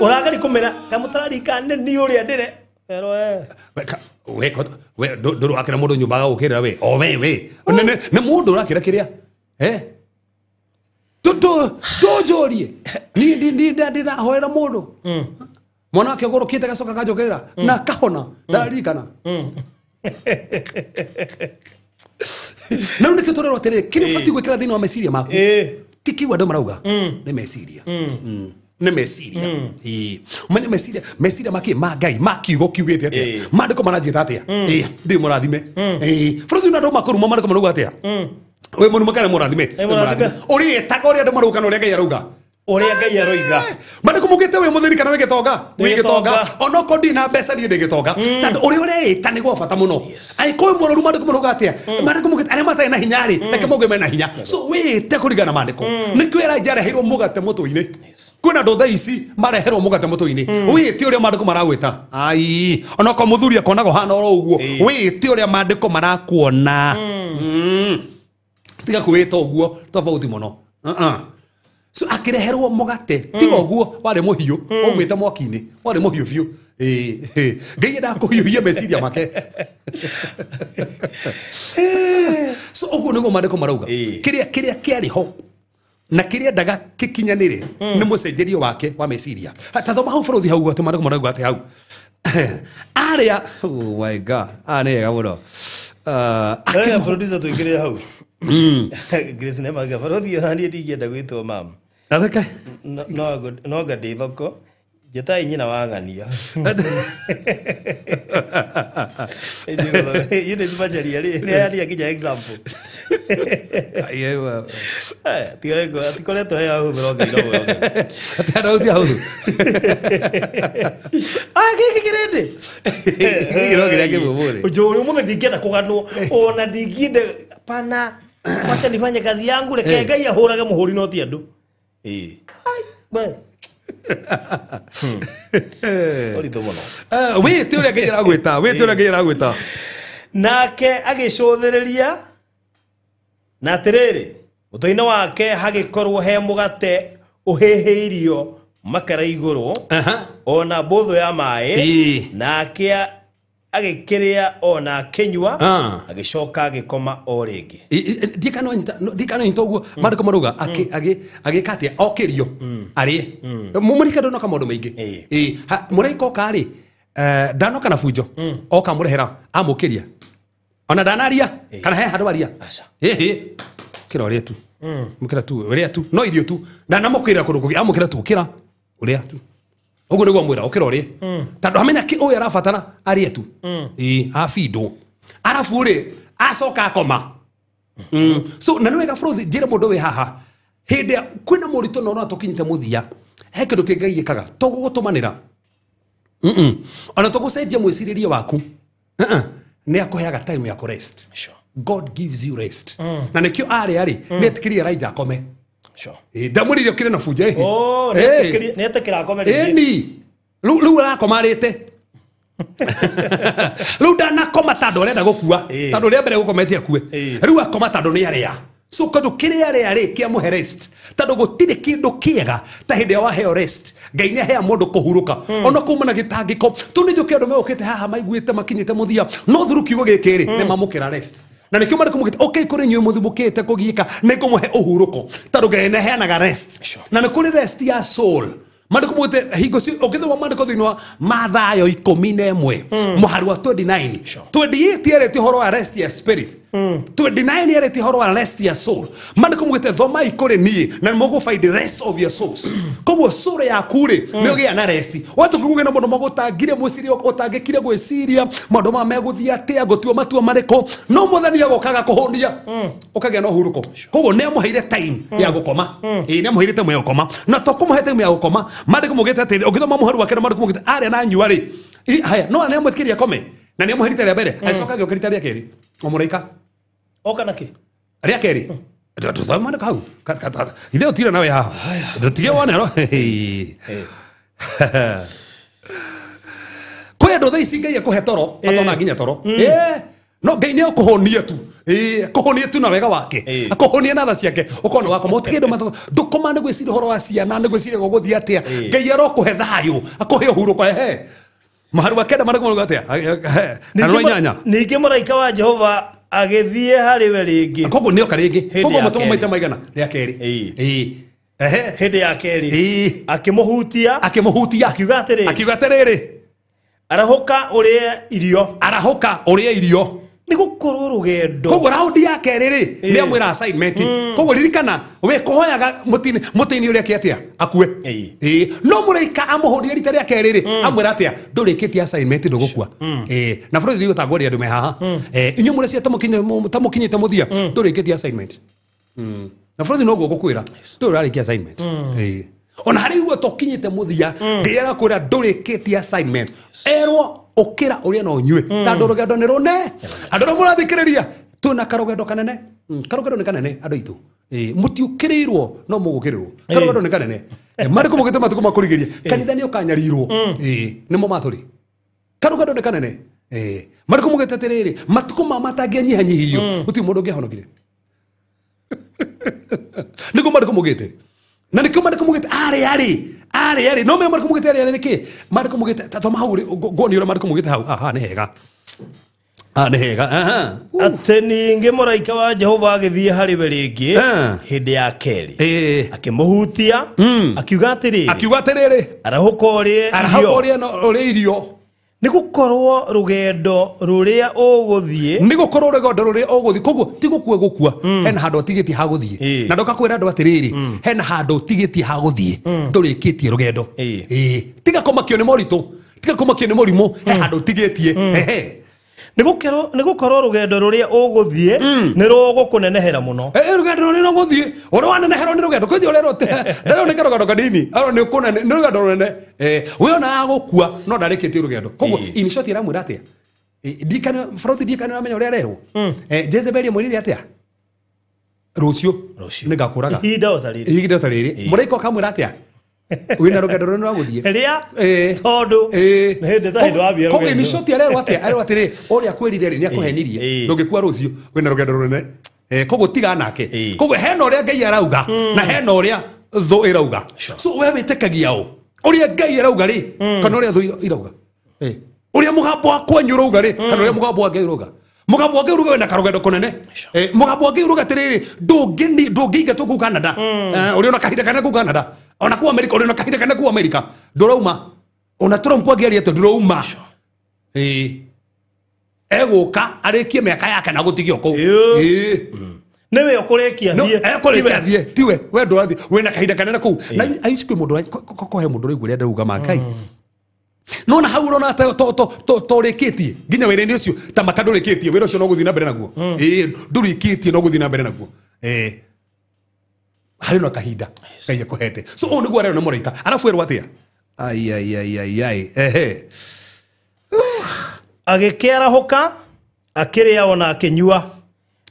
Ũrageri kũmera kamũtararika nĩ niĩ ũrĩa ndĩre. Pero We we ndũrĩ wakĩra mũndũ nyũmba agagũkĩrĩra we. O we we. Nĩ mũndũ ũrakĩra kĩrĩa. Tũnjũrie. Niĩ ndĩrahoera mũndũ. Mwana wake ũgũrũkĩte gacoka kanjũkĩrĩra na kahona ndaririkana. Na rĩu nĩkĩo tũrerwo atĩrĩrĩ, kĩrĩa ũbatiĩ gwĩkĩra thĩinĩ wa meciria maku ti kiugo andũ marauga, nĩ meciria. Nĩ meciria. Ũmenye meciria, meciria makĩ ma Ngai, ma kiugo kiugĩte atĩa, maandĩko maranjĩta atĩa. Ndĩ mũrathime. Bũrũri ũyũ andũ makũruma maandĩko marauga atĩa. Wĩ mũrume kana mũrathime? Ũrĩĩtaga ũrĩa andũ marauga kana ũrĩa Ngai arauga. Ũrĩa Ngai aroiga. Maandĩko maugĩte wĩ mũthĩni kana wĩ gĩtonga? Wĩ gĩtonga. Onokorwo ndirĩ na mbeca niĩ ndĩ gĩtonga. Tondũ ũrĩa ũreĩta nĩ gwa bata mũno. Angĩkorwo wĩ mũrwaru maandĩko marauga atĩa? Maandĩko maugĩte arĩa matarĩ na hinya rĩ, reke mauge mena hinya. So wĩĩte kũringana na maandĩko. Nĩkĩo Elijah areheirwo mũgate mũtwe-inĩ. Kwĩna andũ thaa ici mareherwo mũgate mũtwe-inĩ. Wĩĩte ũrĩa maandĩko maragwĩta. Ai, onokorwo mũthuri akonaga ũhana oro ũguo. Wĩĩte ũrĩa maandĩko marakuona. Tiga kwĩĩta ũguo tofauti mũno. So akĩreherwo mũgate tiga ũguo warĩ mũhiũ waumĩte mwaki-inĩ, warĩ mũhiũ biũ. Ngai endaga kũhiũhia meciria make. So ũguo nĩguo maandĩko marauga. Kĩrĩa kĩarĩ ho na kĩrĩa endaga gĩkinyanĩre nĩ mũcenjerio wake wa meciria. Ta thoma hau bũrũthi hau atĩ maandĩko marauga atĩ hau. Arĩa, oh my God, aya nĩ ega mũno. Producer tũingĩrĩre hau. Grace nĩ marga barothi ona niĩ ndingĩenda gwĩtwo mama. Natheke? No nga ndĩ thoko njĩtai nyina wa ng'ania. Eunice Macharia rĩ, nĩ yaria nginya example. Atikoretwo he ahũthũ no Ngai no mwega. Atĩ andũ ahũthũ. Gĩkĩ kĩrĩndĩ. Gĩkĩ no kĩrĩa kĩmwe mũrĩ. Ũnjũrĩ ũmũthĩ ndingĩenda kũganwo ona ndingĩenda pana wacha nifanye kazi yangu reke Ngai ahũrage mũhũri no ti andũ. We. Ũritũ mũno. Wĩte ũrĩa Ngai aragwĩta, wĩte ũrĩa Ngai aragwĩta. Nake agĩcũthĩrĩria na atĩrĩrĩ, mũtwe-inĩ wake hagĩkorwo he mũgate ũhĩhĩirio makara igũrũ, ona mbũthũ ya maĩ, nake agĩkĩrĩa ona akĩnyua, agĩcoka agĩkoma o rĩngĩ. Ndikano ũguo maandĩko marauga agĩka atĩa? Okĩrio arĩe. Mũraika ndanoka maũndũ maingĩ. Mũraika oka rĩ, ndanoka na bunjo, oka mũrehera amũkĩria. Ona ndanaria kana he handũ aria. Kĩra ũrĩe tu. Mũkĩra tu, ũrĩa tu, no irio tu. Ndanamũkĩra kũndũ kũngĩ, amũkĩra tu, ũkĩra ũrĩa tu. Ũguo nĩguo amwĩra, ũkĩra ũrĩe. Tondũ amenya kĩ ũyũ arabatara arĩe tu. Abindwo. Arabu rĩ, acoka akoma. So na nĩ wega bũrũthi njĩre mũndũ wĩ haha. Hĩndĩ ĩrĩa kwĩna moritũ na ũrona tũkinyĩte mũthia, he kĩndũ kĩngĩ Ngai ĩkaga, to gũgũtũmanĩra. Ona to gũcenjia mwĩcirĩrie waku. Nĩ akũheaga time ya kũ rest. God gives you rest. Na nĩkĩo arĩa rĩ, nĩ etĩkĩrie Elijah akome. Ndamwĩrire ũkĩre na bunja. Oh, nĩetĩkĩra akome rĩngĩ. Ĩni rĩu arakoma arĩte. Rĩu ndanakoma tondũ arenda gũkua, tondũ rĩa mbere gũkometie akue. Rĩu akoma tondũ nĩ arĩa. So kĩndũ kĩrĩa arĩa rĩ kĩamũhe rest, tondũ gũtirĩ kĩndũ kĩega ta hĩndĩ ĩrĩa waheo rest. Ngai nĩ ahea mũndũ kũhurũka ona kuma na gĩtangĩko. Tu nĩ njũkĩ andũ megũkĩte haha maiguĩte makinyĩte mũthia, no thuru kiugo gĩkĩ rĩ nĩ mamũkĩra rest. Na nĩkĩo marĩ kũmũkĩte okay kũrĩ inyuĩ mũthubũkĩte kũgiĩka nĩ ngũmũhe ũhurũko, tondũ Ngai nĩ aheanaga rest. Na nĩ kũrĩ rest ya soul. Maandĩko maugĩte hingo ũngĩthoma maandĩko thĩinĩ wa Mathayo 11 mũhari wa 29 28 yarĩtie ũhoro wa rest ya spirit, 29 yarĩtie ũhoro wa rest ya soul. Maandĩko maugĩte thomai kũrĩ niĩ na nĩmũgũ find rest of your souls. Koguo soul yaku rĩ nĩ ũgĩa na rest. Watu kũgĩa na mũndũ magũtangire mwĩciria ũtangĩkire gwĩciria maũndũ maya megũthiĩ atĩa, ngũtua matua marĩkũ, no Mwathani agokaga kũhũnia ũkagĩa na ũhurũko. Koguo nĩ amũheire time ya gũkoma. Ĩĩ nĩ amũheire time ya gũkoma, na to kũmũhe time ya gũkoma, maandĩko maugĩte atĩrĩ, ũngĩthoma mũhari wa kenda maandĩko maugĩte arĩa na anyua rĩ, haya no nĩ amwĩtĩkĩrie akome na nĩ amũhe rita rĩa mbere, agĩcoka agĩũka rita rĩa kerĩ o mũraika oka na kĩ rĩa kerĩ. Tũthome maandĩko hau ithe ũtire nawe haha ndũtige wone ro. Kwĩ andũ thaa ici Ngai akũhe toro atona nginya toro, no Ngai nĩ akũhũnia tu, kũhũnia tu na wega wake, akũhũnia na tha ciake, ũkona wakoma ũtige andũ matho ndũkoma nĩ gwĩciria ũhoro wa ciana, nĩ gwĩciria gũgũthiĩ atĩa. Ngai arokũhe thayũ, akũhe ũhurũko. Ehe mũhari wa kenda maandĩko marauga atĩa? Na rwa inyanya. Ningĩ mũraika wa Jehova agĩthiĩ harĩ we rĩngĩ. Koguo nĩoka rĩngĩ. Koguo matũmwo maita maigana? Rĩa kerĩ. Ehe hĩndĩ ya kerĩ akĩmũhutia, akĩmũhutia akiuga atĩrĩrĩ, akiuga atĩrĩrĩ, arahũka ũrĩe irio, arahũka ũrĩe irio, nĩ gũkorwo rũgendo. Koguo raundi ya kerĩ rĩ nĩ amwĩra assignment. Koguo ririkana we kũhoyaga mũtĩ-inĩ ũrĩa atĩa akue. No mũraika amũhũrie rita rĩa kerĩ rĩ amwĩra atĩa, ndũrĩkĩtie assignment ndũgũkua. Na bũrũri thiĩ gũtangũria andũ me haha, inyuĩ mũrĩ tamũkinyĩte mũthia, ndũrĩkĩtie assignment. Na bũrũri noguo ngũkwĩra, ndũrĩ ũrarĩkia assignment. Ona harĩ igua tũkinyĩte mũthia, Ngai arakwĩra ndũrĩkĩtie assignment. Erwo ũkĩra ũrĩe na ũnyue, tondũ rũgendo nĩ rũne. Andũ arĩa mũrathikĩrĩria, twĩna karũgendo kanene. Karũgendo nĩ kanene andũ aitũ. Mũtiũkĩrĩirwo no mũgũkĩrĩrwo. Karũgendo nĩ kanene. Marĩkũ mũgĩte matukũ ma kũrigĩrĩria, kanitha nĩ ũkanyarirwo. Nĩmo matũrĩ. Karũgendo nĩ kanene. Marĩkũ mũgĩte atĩrĩrĩ, matukũ ma matangĩanyihanyihirio, gũtirĩ mũndũ ũngĩahonokire. Nĩguo marĩkũ mũgĩte. Na nĩkĩo marĩkũ mũgĩte arĩ arĩ arĩ no me marĩkũ mũgĩte arĩ arĩ nĩkĩ marĩkũ mũgĩte ta hau nguoni ũrĩa marĩkũ mũgĩte hau. Aha nĩ hega, aha nĩ hega. Aha atĩ ningĩ mũraika wa Jehova agĩthiĩ harĩ we rĩngĩ hĩndĩ ya kerĩ, akĩmũhutia, akiuga atĩrĩrĩ, akiuga atĩrĩrĩ, arahũka ũrĩe arahũka ũrĩe irio, nĩ gũkorwo rũgendo rũrĩa ũgũthiĩ, nĩ gũkorwo rũgendo rũrĩa ũgũthiĩ. Koguo ti gũkua gũkua, hena handũ ũtigĩtie ha gũthiĩ. Na ndoka kwĩra andũ atĩrĩrĩ, hena handũ ũtigĩtie ha gũthiĩ, ndũrĩkĩtie rũgendo. Tiga kũmakio nĩ moritũ, tiga kũmakio nĩ mũrimũ, he handũ ũtigĩtie. Ehe nĩ gũkorwo rũgendo rũrĩa ũgũthiĩ nĩ rũgũkũnenehera mũno. Rũgendo rũrĩa ũgũthiĩ, ũrĩa waneneherwo nĩ rũgendo, kwĩthi ũrerwo ndarerwo nĩ karũgendo kanini, arwo nĩ ũkũnene, nĩ rũgendo rũnene. We ona agũkua no ndarĩkĩtie rũgendo. Koguo in short ĩramwĩra atĩa? Ndikana Frothi, ndikana amenya ũrĩa arerwo. Jezebeli amwĩrire atĩa? Rũciũ nĩngakũraga. Ihinda o ta rĩrĩ. Ihinda o ta rĩrĩ. Mũraika ũkamwĩra atĩa? Wĩna rũgendo rũnene rwa gũthiĩ. Rĩa tondũ nĩ hĩndĩ ta hĩndĩ wambia rũgendo. Koguo in short arerwo atĩa? Arerwo atĩrĩ, ũrĩa akwĩrire rĩ nĩ akũhenirie, ndũngĩkua rũciũ, wĩna rũgendo rũnene. Koguo tiga nake. Koguo hena ũrĩa Ngai arauga na hena ũrĩa thũ ĩrauga. So we wĩtĩkagia ũ? Ũrĩa Ngai arauga rĩ kana ũrĩa thũ irauga? Ũrĩa mũgambo wa kwanyu ũrauga rĩ kana ũrĩa mũgambo wa Ngai ũrauga? Mũgambo wa Ngai ũrauga wĩna karũgendo kũnene. Mũgambo wa Ngai ũrauga atĩrĩrĩ, ndũngĩingatwo kũu Canada. Ũrĩ ona kahinda kanene kũu Canada. Ona kũu America, ũrĩ ona kahinda kanene kũu America. Ndũrauma. Ona Trump angĩaria atĩa ndũrauma. Egũka arĩkie mĩaka yake na gũtigio kũu. Nĩwe ũkũrĩkia thiĩ. Ekũrĩkia thiĩ, tiwe we ndũrathiĩ, wĩna kahinda kanene kũu. Na aici kwĩ mũndũ kũhe mũndũ ũraigua ũrĩa ndauga ma Ngai. No na hau ũrona torĩkĩtie nginya wĩra-inĩ ũcio ta maka ndũrĩkĩtie, wĩra ũcio no gũthiĩ na mbere naguo. Ndũrĩkĩtie no gũthiĩ na mbere naguo. Harĩ na kahinda Ngai akũhete. So ũũ nĩguo arerwo nĩ mũraika. Arabu erwo atĩa? Ai ai ai ai ai. Ehe. Agĩkĩarahũka akĩrĩa ona akĩnyua,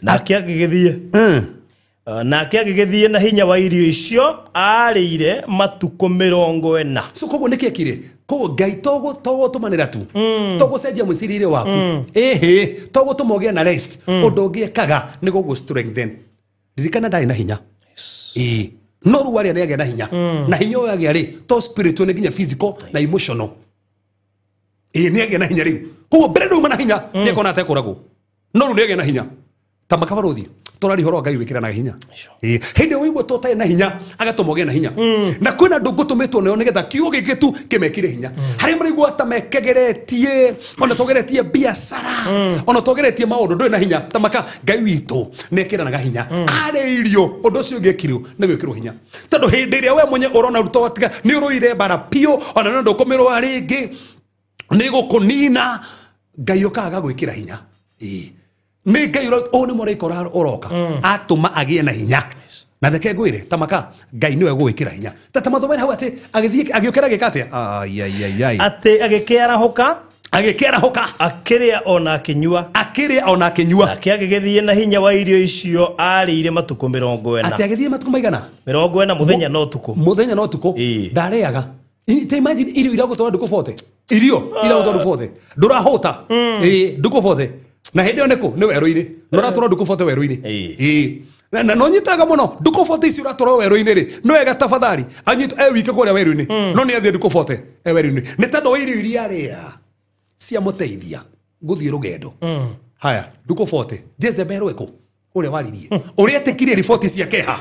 nake agĩgĩthiĩ. Nake agĩgĩthiĩ na hinya wa irio icio arĩire matukũ 40. So koguo nĩkĩ ekire? Koguo Ngai togũtũmanĩra tu, togũcenjia mwĩcirĩrie waku, ĩhĩ, togũtũma ũgĩe na rest. Ũndũ ũngĩ ekaga nĩ gũgũ strengthen. Ririkana ndarĩ na hinya. Ĩĩ, no rĩu arĩa nĩagĩa na hinya, na hinya ũyũ agĩa rĩ to spiritual, nĩ nginya physical na emotional. Ĩĩ, nĩagĩa na hinya rĩu. Koguo mbere nduma na hinya, nĩakona atekũragwo, no rĩu nĩagĩa na hinya. Ta makabarũthi tũraria ũhoro wa Ngai wĩkĩranaga hinya. Ĩĩ, hĩndĩ ĩyo ũigua to ũtarĩ na hinya, agatũma ũgĩe na hinya. Na kwĩna andũ ngũtũmĩtwo nayo nĩgetha kiugo gĩkĩ tu kĩmekĩre hinya. Harĩa maraigua ta mekegeretie, ona togeretie biacara, ona togeretie maũndũ, ndũrĩ na hinya. Ta maka Ngai witũ nĩekĩranaga hinya. Arĩ irio, ũndũ ũcio ũngĩ ekirwo nĩ gwĩkĩrwo hinya. Tondũ hĩndĩ ĩrĩa we mwenye ũrona ruto watiga nĩ ũrũire bara biũ, ona no ndũkũmĩrũa rĩngĩ, nĩ gũkũnina, Ngai ũkaga gwĩkĩra hinya. Ĩĩ, nĩ Ngai ũyũ nĩ mũraika ũroka atũma agĩe na hinya. Na reke ngwĩre, ta maka Ngai nĩwe gũgwĩkĩra hinya. Ta mathomere hau atĩ agĩthiĩ agĩũkĩra agĩka atĩa? Ai, ai, ai, ai. Atĩ agĩkĩarahũka, Agĩkĩarahũka, akĩrĩa ona akĩnyua, akĩrĩa ona akĩnyua. Nake agĩgĩthiĩ na hinya wa irio icio arĩire matukũ 40. Atĩ agĩthiĩ matukũ maigana? 40, mũthenya na ũtukũ. Mũthenya na ũtukũ. Ndarĩaga. Ta imagine irio iragũtwara ndukũ 40. Irio iragũtwara ndukũ 40. Ndũrahũta. Ĩĩ, ndukũ 40. Na hĩndĩ ĩyo nĩkũ? Nĩ werũ-inĩ. Na ũratũra ndukũ 40 werũ-inĩ. Ĩĩ. Na no nyitaga mũno ndukũ 40 icio ũratũra werũ-inĩ rĩ, no wega tafadhali anyitwo e wike kũrĩa werũ-inĩ, no nĩ athiĩ ndukũ 40 e werũ-inĩ, nĩ tondũ wa irio iria arĩa ciamũteithia gũthiĩ rũgendo. Haya, ndukũ 40 Jezebel ĩkũ ũrĩa waririe, ũrĩa etĩkirie riboti cia keha.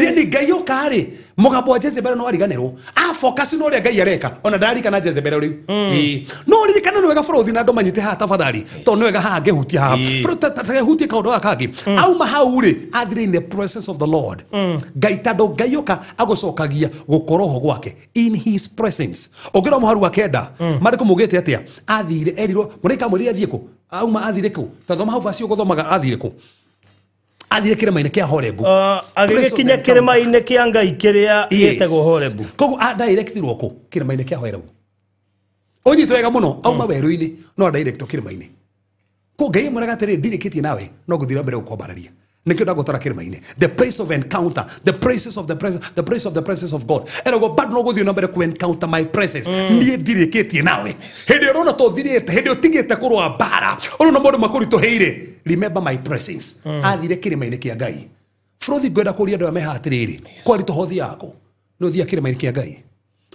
Yani Ngai oka rĩ, mũgambo wa Jezebel no ariganĩrwo, a focus no ũrĩa Ngai areka, ona ndararikana Jezebel rĩu. Ĩĩ, no ririkana nĩ wega bũrũthi na andũ manyite haha tafadhali, tondũ nĩ wega haha ngĩhutia haha. Bũrũthi hutie kaũndũ gaka kangĩ. Auma hau rĩ, athire in the presence of the Lord. Ngai tondũ Ngai oka agũcokagia gũkorwo ho gwake in his presence. Ũngĩrora mũharu wa 9, marĩkũ maugĩte atĩa? Athire erirwo, mũraika amwĩrire athiĩ kũ? Auma athire kũ? Ta thoma hau verse ũgũthomaga athire kũ? Athire kĩrĩma-inĩ kĩa Horebu. Agĩgĩkinya kĩrĩma-inĩ kĩa Ngai kĩrĩa gĩtagwo Horebu. Koguo adirectirwo kũ? Kĩrĩma-inĩ kĩa Horebu. Ũnyitwo wega mũno, auma werũ-inĩ no adirectwo kĩrĩma-inĩ. Koguo Ngai amwĩraga atĩrĩrĩ, ndirĩkĩtie nawe, no ngũthiĩ na mbere gũkwambararia. Nĩkĩo ndagũtwara kĩrĩma-inĩ. The place of encounter, the places of the presence, the place of the presence of God. Eragwo bado no gũthiĩ na mbere ku encounter my presence. Niĩ ndirĩkĩtie nawe. Hĩndĩ ĩrĩa ũrona tũthirĩte, hĩndĩ ĩrĩa ũtigĩte kũrũa mbara, ũrona maũndũ makũritũhĩire, remember my presence. Athire kĩrĩma-inĩ kĩa Ngai. Bũrũthi ngwenda kũria andũ aya me haha atĩrĩrĩ, kwaritũha ũthiaga kũ? Nĩ ũthiaga kĩrĩma-inĩ kĩa Ngai.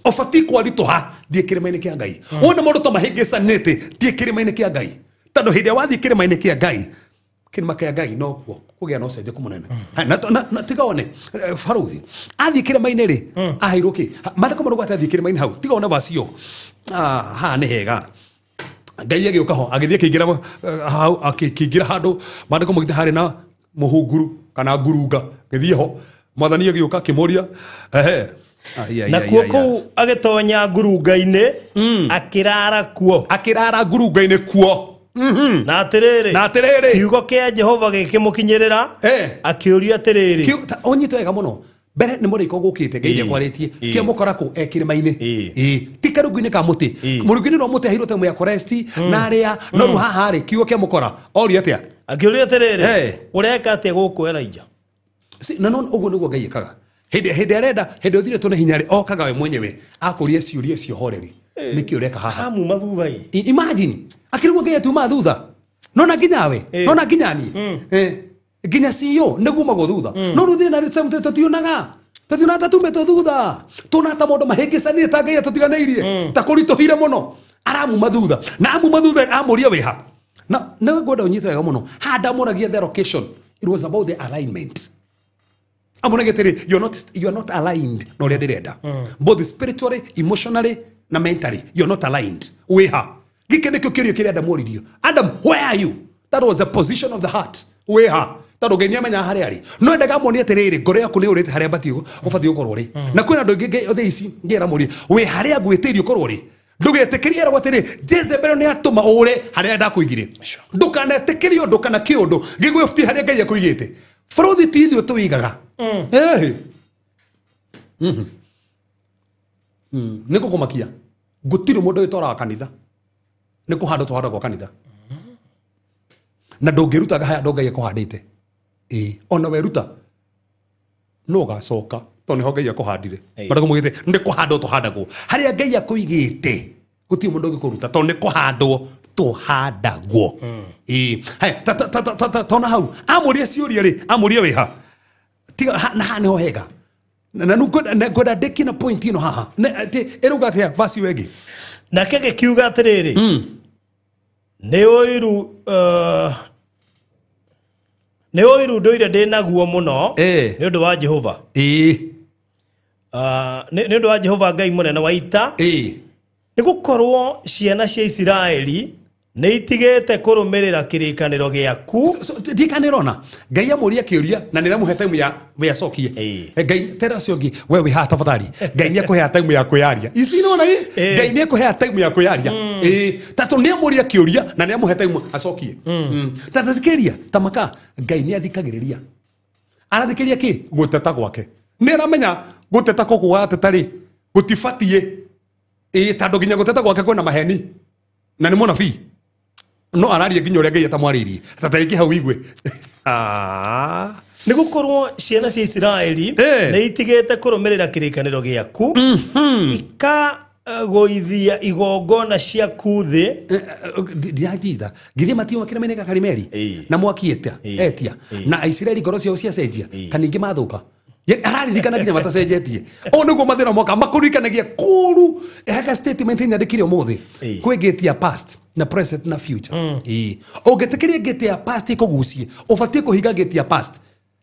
Ũbatiĩ kwaritũha, thiĩ kĩrĩma-inĩ kĩa Ngai. Wona maũndũ ta mahĩngĩcanĩte, thiĩ kĩrĩma-inĩ kĩa Ngai. Tondũ hĩndĩ ĩrĩa wathiĩ kĩrĩma-inĩ kĩa Ngai, kĩrĩma kĩa Ngai nokuo kũgĩa na ũcenjeku mũnene. Na tiga one, barũthi athiĩ kĩrĩma-inĩ rĩ, aheirwo kĩ? Maandĩko marauga atĩ athiĩ kĩrĩma-inĩ hau, tiga one verse ĩyo. Haha nĩ hega. Ngai agĩũka ho, agĩthiĩ akĩingĩra, hau, akĩingĩra handũ, maandĩko maugĩte harĩ na mũhunguru kana ngurunga, agĩthiĩ ho. Mwathani agĩũka akĩmũria, ehe. Ai, ai, Na ai, kuo ai, ai. kũu agĩtonya ngurunga-inĩ, akĩrara kuo. Akĩrara ngurunga-inĩ kuo. Na atĩrĩrĩ, Na atĩrĩrĩ, kiugo kĩa Jehova gĩkĩmũkinyĩrĩra, akĩũria atĩrĩrĩ. Ũnyite wega mũno. Mbere nĩ mũraika ũgũkĩte, Ngai nĩakwarĩtie. Kĩamũkora kũ? E kĩrĩma-inĩ. Ti karungu-inĩ ka mũtĩ. Mũrungu-inĩ rwa mũtĩ aheirwo time ya kũresti, na arĩa, no rĩu haha rĩ, kiugo kĩamũkora. Orio atĩa? Akĩũria atĩrĩrĩ, ũreka atĩa gũkũ Elijah? Si, na no ũguo nĩguo Ngai ekaga. Hĩndĩ arenda, hĩndĩ ũthirĩtwo nĩ hinya rĩ, okaga we mwenyewe, akũrie ciũria cio horeri. Nĩkĩ ũreka haha? Amuma thutha ĩ. Imagine, akĩrigwo Ngai atuma thutha. Nona nginya we, nona nginya niĩ. Nginya CEO nĩguo magwo thutha. No rĩu thĩna rĩ, tũtionaga. Tũtionaga ta tumĩtwo thutha. Tuona ta maũndũ mahĩngĩcanire ta Ngai atũtiganĩirie. Ta kũritũhire mũno. Aramuma thutha. Na amuma thutha amũria wĩha. Na nĩwe ngwenda ũnyite wega mũno. Haha ndamũragia the location. It was about the alignment. Amũragia atĩrĩ, you are not aligned na ũrĩa ndĩrenda. Both spiritually, emotionally na mentally, you are not aligned. Wĩha. Gĩkĩ nĩkĩo kĩũria kĩrĩa Adamu oririo. Adam, where are you? That was the position of the heart. Wĩha. Tondũ Ngai nĩamenyaga harĩa arĩ. No endaga amuonie atĩrĩrĩ, ngoro yaku nĩ ũrĩte harĩa ũbatiĩ gũkorwo ũrĩ. Na kwĩna andũ aingĩ thaa ici Ngai aramũria, wĩ harĩa ngwĩtĩirie ũkorwo ũrĩ. Ndũgetĩkĩrie eragwo atĩrĩ, Jezebel nĩ atũma ũre harĩa ndakũigire. Ndũkanetĩkĩrie ũndũ kana kĩũndũ gĩgwĩbutie harĩa Ngai akũigĩte. Bũrũthi ti ithuĩ tũigaga. Nĩ ngũkũmakia. Gũtirĩ mũndũ wĩtwaraga kanitha. Nĩ kũhandwo tũhandagwo kanitha. Na ndũngĩrutaga harĩa andũ Ngai akũhandĩte. Ĩĩ, ona weruta no ũgacoka tondũ nĩho Ngai akũhandire. Maragũ mugĩte nĩ kũhandwo tũhandagwo harĩa Ngai akũigĩte, gũtirĩ mũndũ ũngĩkũruta tondũ nĩ kũhandwo tũhandagwo. Ĩĩ, haya, tona hau amũria ciũria rĩ, amũria wĩha tiga na haha nĩho hega na ngwenda ndĩkie na point ĩno haha. Ĩrauga atĩa verse ĩyo ĩngĩ? Nake gĩkiuga atĩrĩrĩ, nĩ ũiru nĩ ũiru ndũire ndĩ naguo mũno nĩ ũndũ wa Jehova. Nĩ ũndũ wa Jehova Ngai mũnene wa ita, nĩ gũkorwo ciana cia Isiraeli nĩ itigĩte kũrũmĩrĩra kĩrĩkanĩro gĩaku. Ndikanĩrona Ngai amũria kĩũria na nĩ ramũhe time ya we acokie. Ngai tera ũcio ũngĩ, we wĩ haha tafadhali, Ngai nĩ akũhea time ya kwĩyaria ici nona ĩ. Ngai nĩ akũhea time ya kwĩyaria. Ĩ, tatũ nĩ amũria kĩũria na nĩ amũhe time acokie. Ta tathikĩrĩria tamaka, Ngai nĩ athikagĩrĩria, arathikĩrĩria kĩ gũteta gwake, nĩ aramenya gũteta kũkũ gwateta rĩ gũtibatiĩ. Ĩ, tondũ nginya gũteta gwake kwĩna maheni na nĩ mũnabii no araria nginya ũrĩa Ngai atamwarĩirie tata rĩngĩ hau igue. Nĩ gũkorwo ciana cia Isiraeli nĩ itigĩte kũrũmĩrĩra kĩrĩkanĩro gĩaku, ikagũithia igongona ciaku thĩ. Ndiratinda ngithie matio makĩra meneka Karimeli na mwaki etia etia na Aisiraeli ngoro ciao ciacenjia kana ingĩ mathũka. Araririkana nginya matacenjetie o nĩguo mathĩna moka makũririkanagia kũru hega statement nyandĩkire ũmũthĩ kwĩ gate ya past na present na future. Ĩĩ, ũngĩtĩkĩria gate ya past ĩkũgucie, ũbatiĩ kũhinga gate ya past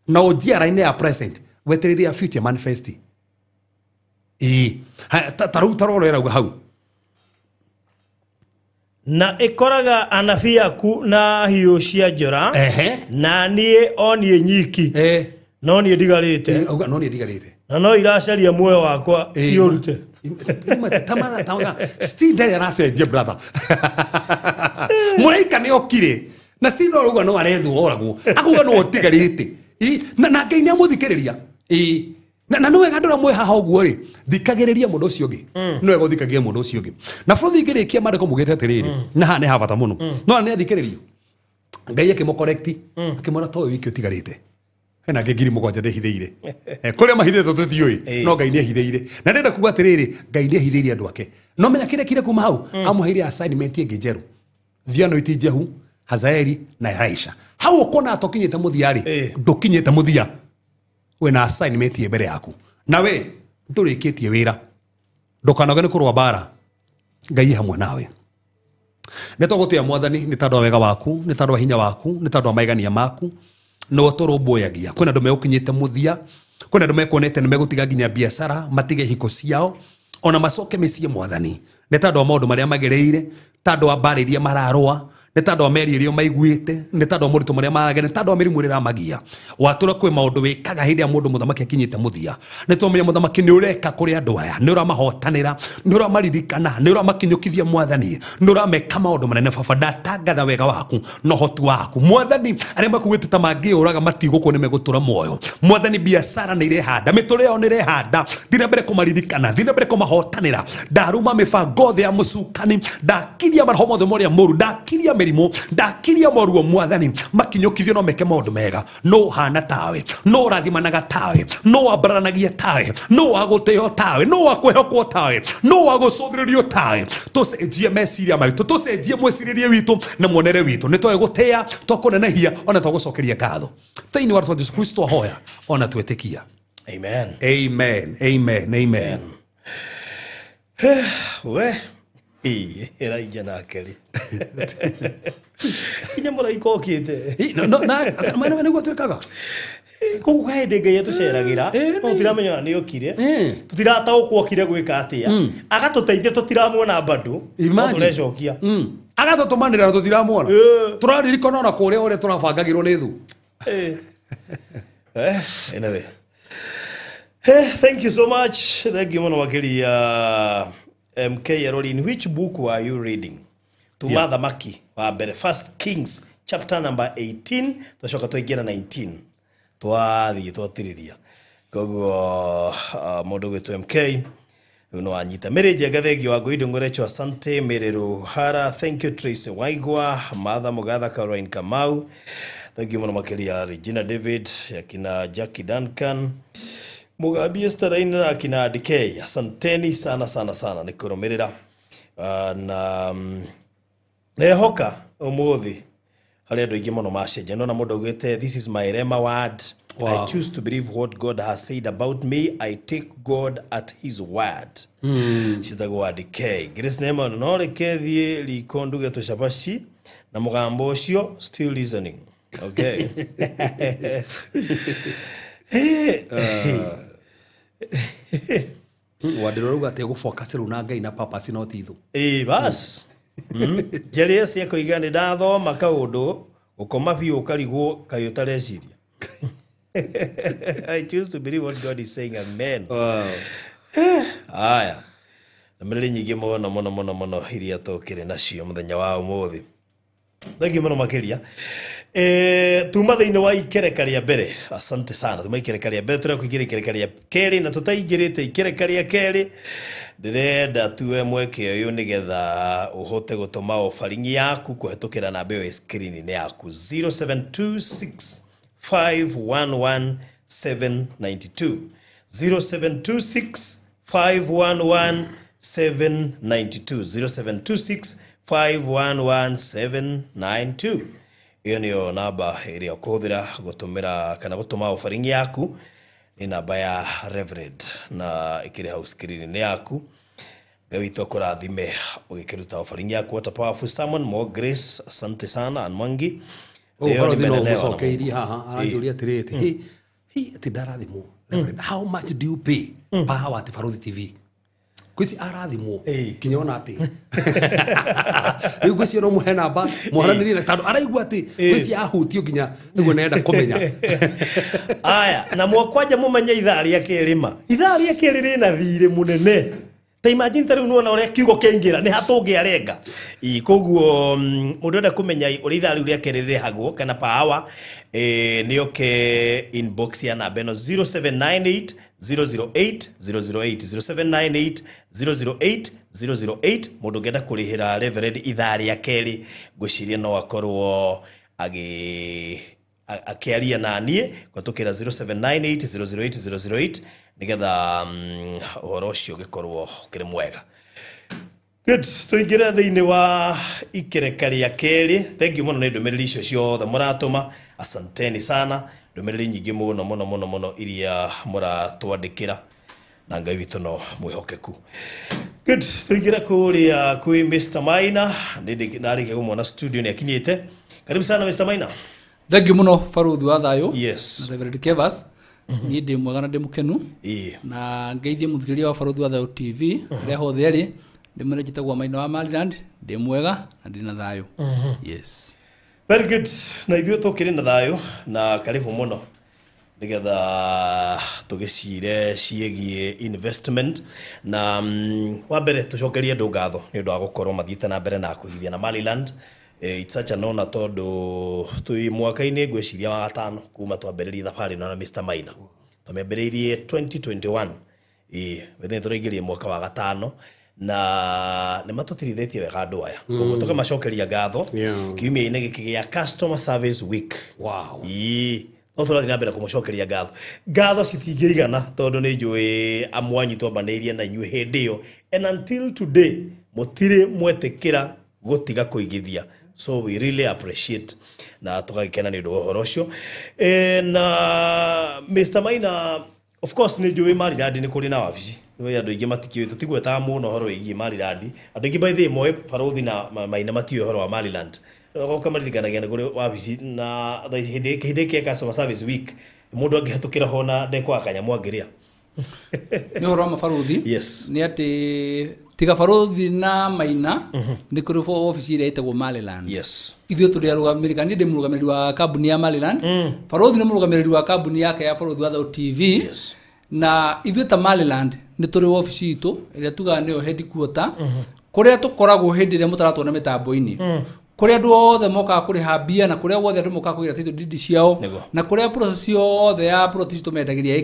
na ũnjie raini ya present wetereire ya future manifest. Ĩĩ, ta rĩu tarora ĩrauga hau na ĩkoraga anabii aku na hiũ cia njora, na niĩ o niĩ nyiki no niĩ ndigarĩte. Auga no niĩ ndigarĩte na no iracaria muoyo wakwa iũrute. Tamara tamara still ndarĩ aracenjia brother. Mũraika nĩ okire na still no arauga no arethwo oragwo, akauga no ũtigarĩte. Na Ngai nĩ amũthikĩrĩria. Ĩ, na nĩ wega andũ arĩa mwĩ haha ũguo rĩ, thikagĩrĩria mũndũ ũcio ũngĩ. Nĩ wega ũthikagĩrĩrie mũndũ ũcio ũngĩ. Na bũrũri ingĩrĩkia maandĩko mugĩte atĩrĩrĩ, na haha nĩ ha bata mũno, no nĩ athikĩrĩrio Ngai akĩmũcorrect akĩmwĩra to ũyũ wiki ũtigarĩte hena angĩ 7,000 ndĩhithĩire. Kũrĩa mahithĩtwo tũtiũĩ, no Ngai nĩ ehithĩire. Na ndĩrenda kuga atĩrĩrĩ, Ngai nĩ ehithĩire andũ ake. No menya kĩrĩa kire kuma hau, amũheire assignment ĩngĩ njerũ. Thiano iti Jehu, Hazaeli na Elisha. Hau ũkona tokinyĩte mũthia rĩ, ndũkinyĩte mũthia. Wĩna assignment ĩ mbere yaku. Na we ndũrĩkĩtie wĩra. Ndũkanoge nĩ kũrũa mbara. Ngai e hamwe nawe. Nĩ tũgũtĩa Mwathani nĩ tondũ wa wega waku, nĩ tondũ wa hinya waku, nĩ tondũ wa maigania maku. No tũrũmbũyagia. Kwĩna andũ megũkinyĩte mũthia, kwĩna andũ mekuonete nĩ megũtiga nginya biacara, matige hiko ciao, ona macoke mĩciĩ Mwathani. Nĩ tondũ wa maũndũ marĩa magereire, tondũ wa mbara iria mararũa, nĩ tondũ wa meri iria maiguĩte, nĩ tondũ wa moritũ marĩa maragera, nĩ tondũ wa mĩrimũ ĩrĩa ĩramagia. Watũra kwĩ maũndũ wĩkaga hĩndĩ ĩrĩa mũndũ mũthamaki akinyĩte mũthia. Nĩ twamenya mũthamaki nĩ ũreka kũrĩ andũ aya, nĩ ũramahotanĩra, nĩ ũramaririkana, nĩ ũramakinyũkithia Mwathani, nĩ ũrameka maũndũ manene. Baba, ndatangatha wega waku na ũhoti waku Mwathani. Arĩa makugĩte ta mangĩũraga matigũkwo nĩ megũtũra muoyo Mwathani. Biacara nĩ irehanda, mĩtũrĩre yao nĩ ĩrehanda. Thiĩ na mbere kũmaririkana, thiĩ na mbere kũmahotanĩra. Ndaruma mĩbango yothe ya mũcukani, ndakiria maroho mothe marĩa moru, ndakiria mĩrimũ, ndakiria moruo Mwathani. Makinyũkithio no meke maũndũ mega. No hana tawe, no ũrathimanaga tawe, no wambaranagia tawe, no wagũtĩo tawe, no wakwĩhokwo tawe, no wagũcũthĩrĩrio tawe. Tũcenjie meciria maitũ, tũcenjie mwĩcirĩrie witũ na muonere witũ. Nĩ twae gũtĩa, twakũnenehia, ona twagũcokeria ngatho thĩinĩ wa rĩtwa Jesũ Kristo ahoya ona twĩtĩkia. Amen. Amen, amen, amen. We Elijah nake rĩ nginya mũraika okĩte. No, nĩguo twĩkaga. Koguo hĩndĩ Ngai atũceragĩra no tũtiramenya ona nĩ okire, tũtirataũkwo okire gwĩka atĩa, agatũteithia tũtiramuona bado, no Imagine. tũrecokia. Agatũtũmanĩra na tũtiramuona. Tũraririkana ona kũrĩa ũrĩa tũrabangagĩrwo nĩ thũ. Anyway. Thank you so much. Thank you mũno makĩria MK Erori. In which book were you reading? Tuma Thamaki wa mbere, First Kings chapter number 18, twacoka twaingĩra 19, twathiĩ twatirithia. Koguo mũndũ gwĩtwo MK rĩu no anyita. Mary Njenga, thengio wa Ngũi Ndũng'ũrecho, asante. Mary Ruhara, thank you. Tracy Waigwa, Martha Mugatha, Caroline Kamau, Thank you mũno makĩria Regina David, akina Jackie Duncan, Mugabi Esther na akina DK. Asanteni sana sana sana nĩ kũrũmĩrĩra. Na nehoka ũmũthĩ harĩ andũ aingĩ mũno macenjia. Ndona mũndũ augĩte, "This is my Rema word." Wow. "I choose to believe what God has said about me. I take God at his word." Citagwo DK. Grace Neman, no reke thiĩ riko nduge tũcabaci na mũgambo ũcio, still listening. Okay. Wandĩrwo rauga atĩ gũfocus rĩu na Ngai na purpose no ti thũ. Ĩĩ bas. Jerry akoiga nĩ ndathoma kaũndũ gũkoma biũ ũkarigwo kaĩ ũtareciria. "I choose to believe what God is saying. Amen." Aya. Ndũmĩrĩri nyingĩ mũno mũno mũno mũno iria tũkĩrĩ nacio mũthenya wa ũmũthĩ. Thank you mũno makĩria. Tuma thĩinĩ wa ikereka rĩa mbere. Asante sana. Tuma ikereka rĩa mbere tũrĩa kũingĩra ikereka rĩa kerĩ, na tũtaingĩrĩte ikereka rĩa kerĩ ndĩrenda tuwe mweke ũyũ nĩgetha ũhote gũtũma offering yaku kũhetũkĩra namba ĩyo ĩ screen-inĩ yaku, 0726 511 792, 0726 511 792, 0726 511 792. Ĩyo nĩyo namba ĩrĩa ũkũhũthĩra gũtũmĩra kana gũtũma offering yaku. Nĩ namba ya Reverend na ĩkĩrĩ hau screen-inĩ yaku. Ngai witũ akũrathime ũgĩkĩruta offering yaku. What a powerful sermon, more grace. Asante sana. Ann Mwangi. Leo Ũhoro thĩ no nimelelewa na mũcokeirie Mungu. haha aranjũria atĩrĩrĩ atĩ hi atĩ ndarathimwo, Reverend, how much do you pay per hour at Baruthi TV? Ngwĩci arathimwo nginya ona atĩ rĩu ngwĩci no mũhe namba mwaranĩrie, tondũ araigua atĩ ngwĩci ahutio nginya nĩguo nenda kũmenya. Aya, na mwakwanja mũmenye ithaa rĩa kerĩ, ma ithaa rĩa kerĩ rĩna thirĩ mũnene. Ta imagine ta rĩu nĩwona ũrĩa kiugo kĩaingĩra nĩ hatũngĩarenga. Ĩ koguo mũndũ enda kũmenya ũrĩa ithaa rĩu rĩa kerĩ rĩrĩhagwo kana per hour, nĩ oke inbox ya namba ĩno, 0798 008 008, 0798 008 008. Mũndũ ũngĩenda kũrĩhĩra Reverend ithaa rĩa kerĩ, ngwĩciria no akorwo agĩ akĩaria na niĩ kũhetũkĩra 0798 008 008 nĩgetha ũhoro ũcio ũgĩkorwo ũkĩrĩ mwega. Good, tũingĩre thĩinĩ wa ikereka rĩa kerĩ. Thank you mũno nĩ ndũmĩrĩri icio ciothe mũratũma. Asanteni sana. Ndũmĩrĩri nyingĩ mũno mũno mũno mũno iria mũratwandĩkĩra, na Ngai witũ no mwĩhokeku. Good, tũingĩre kũrĩa kwĩ Mr. Maina. Nĩ ndarĩkia kũmuona studio, nĩ akinyĩte. Karibu sana, Mr. Maina. Thank you muno, Baruthi wa Thayũ. Yes. Na Reverend Kevas, niĩ ndĩ mwega na ndĩ mũkenu. Na ngeithie mũthikĩrĩria wa Baruthi wa Thayũ TV harĩa hothe arĩ, ndĩmwĩre njĩtagwo Maina wa Maryland, ndĩ mwega na ndĩ na thayũ. Yes. Very good. Na ithuĩ tũkĩrĩ na thayũ, na karibu mũno nĩgetha tũgĩcire ciĩgiĩ investment. Na wa mbere tũcokerie andũ ngatho nĩ ũndũ wa gũkorwo mathiĩte na mbere na kũigithia na Maryland. It's such an honor tondũ twĩ mwaka-inĩ ngwĩciria wa gatano kuma twambĩrĩrie thabarĩ ĩno na Mr. Maina. Twamĩambĩrĩirie 2021. Ĩĩ, wethe tũraingĩrie mwaka wa gatano na nĩ matũtirithĩtie wega andũ aya, koguo tũkamacokeria ngatho kiumia-inĩ gĩkĩ gĩa Customer Service Week. Ĩĩ, no tũrathiĩ na mbere kũmũcokeria ngatho. Ngatho citingĩigana tondũ nĩ njũĩ amwe anyu twambanĩirie na inyuĩ hĩndĩ ĩyo, and until today mũtirĩ mwetĩkĩra gũtiga kũigithia, so we really appreciate na tũgagĩkena nĩ ũndũ wa ũhoro ũcio. Na Mr. Maina, of course nĩ njũĩ Maryland nĩ kũrĩ na wabici. Nĩ andũ aingĩ matikĩũĩ, tũtigwetaga mũno ũhoro wĩgiĩ Maryland. Andũ aingĩ by the way moĩ Baruthi na Maina, matiũĩ ũhoro wa Maryland. Goka maririkanagia nĩ kũrĩ wabici, na thaa ici hĩndĩ ĩkĩ ya Customer Service Week mũndũ angĩhetũkĩra ho na ndekwaga kanyamũ angĩrĩa. Nĩ ũhoro wa mabaruthi. Nĩ atĩ tiga Baruthi na Maina, nĩ kũrĩ obici ĩrĩa ĩtagwo Maryland. Ithuĩ tũrĩ arũgamĩrĩri, kana niĩ ndĩ mũrũgamĩrĩri wa kambuni ya Maryland. Baruthi nĩ mũrũgamĩrĩri wa kambuni yake ya Baruthi wa Thayũ TV. Na ithuĩ ta Maryland nĩ tũrĩ wabici itũ ĩrĩa tugaga nĩyo headquarter, kũrĩa tũkoragwo hĩndĩ ĩrĩa mũtaratuona mĩtambo-inĩ, kũrĩa andũ othe mokaga kũrĩha mbia na kũrĩa guothe andũ mokaga kũgĩra title deed ciao. Na kũrĩa process yothe ya plot ici tũmendagĩria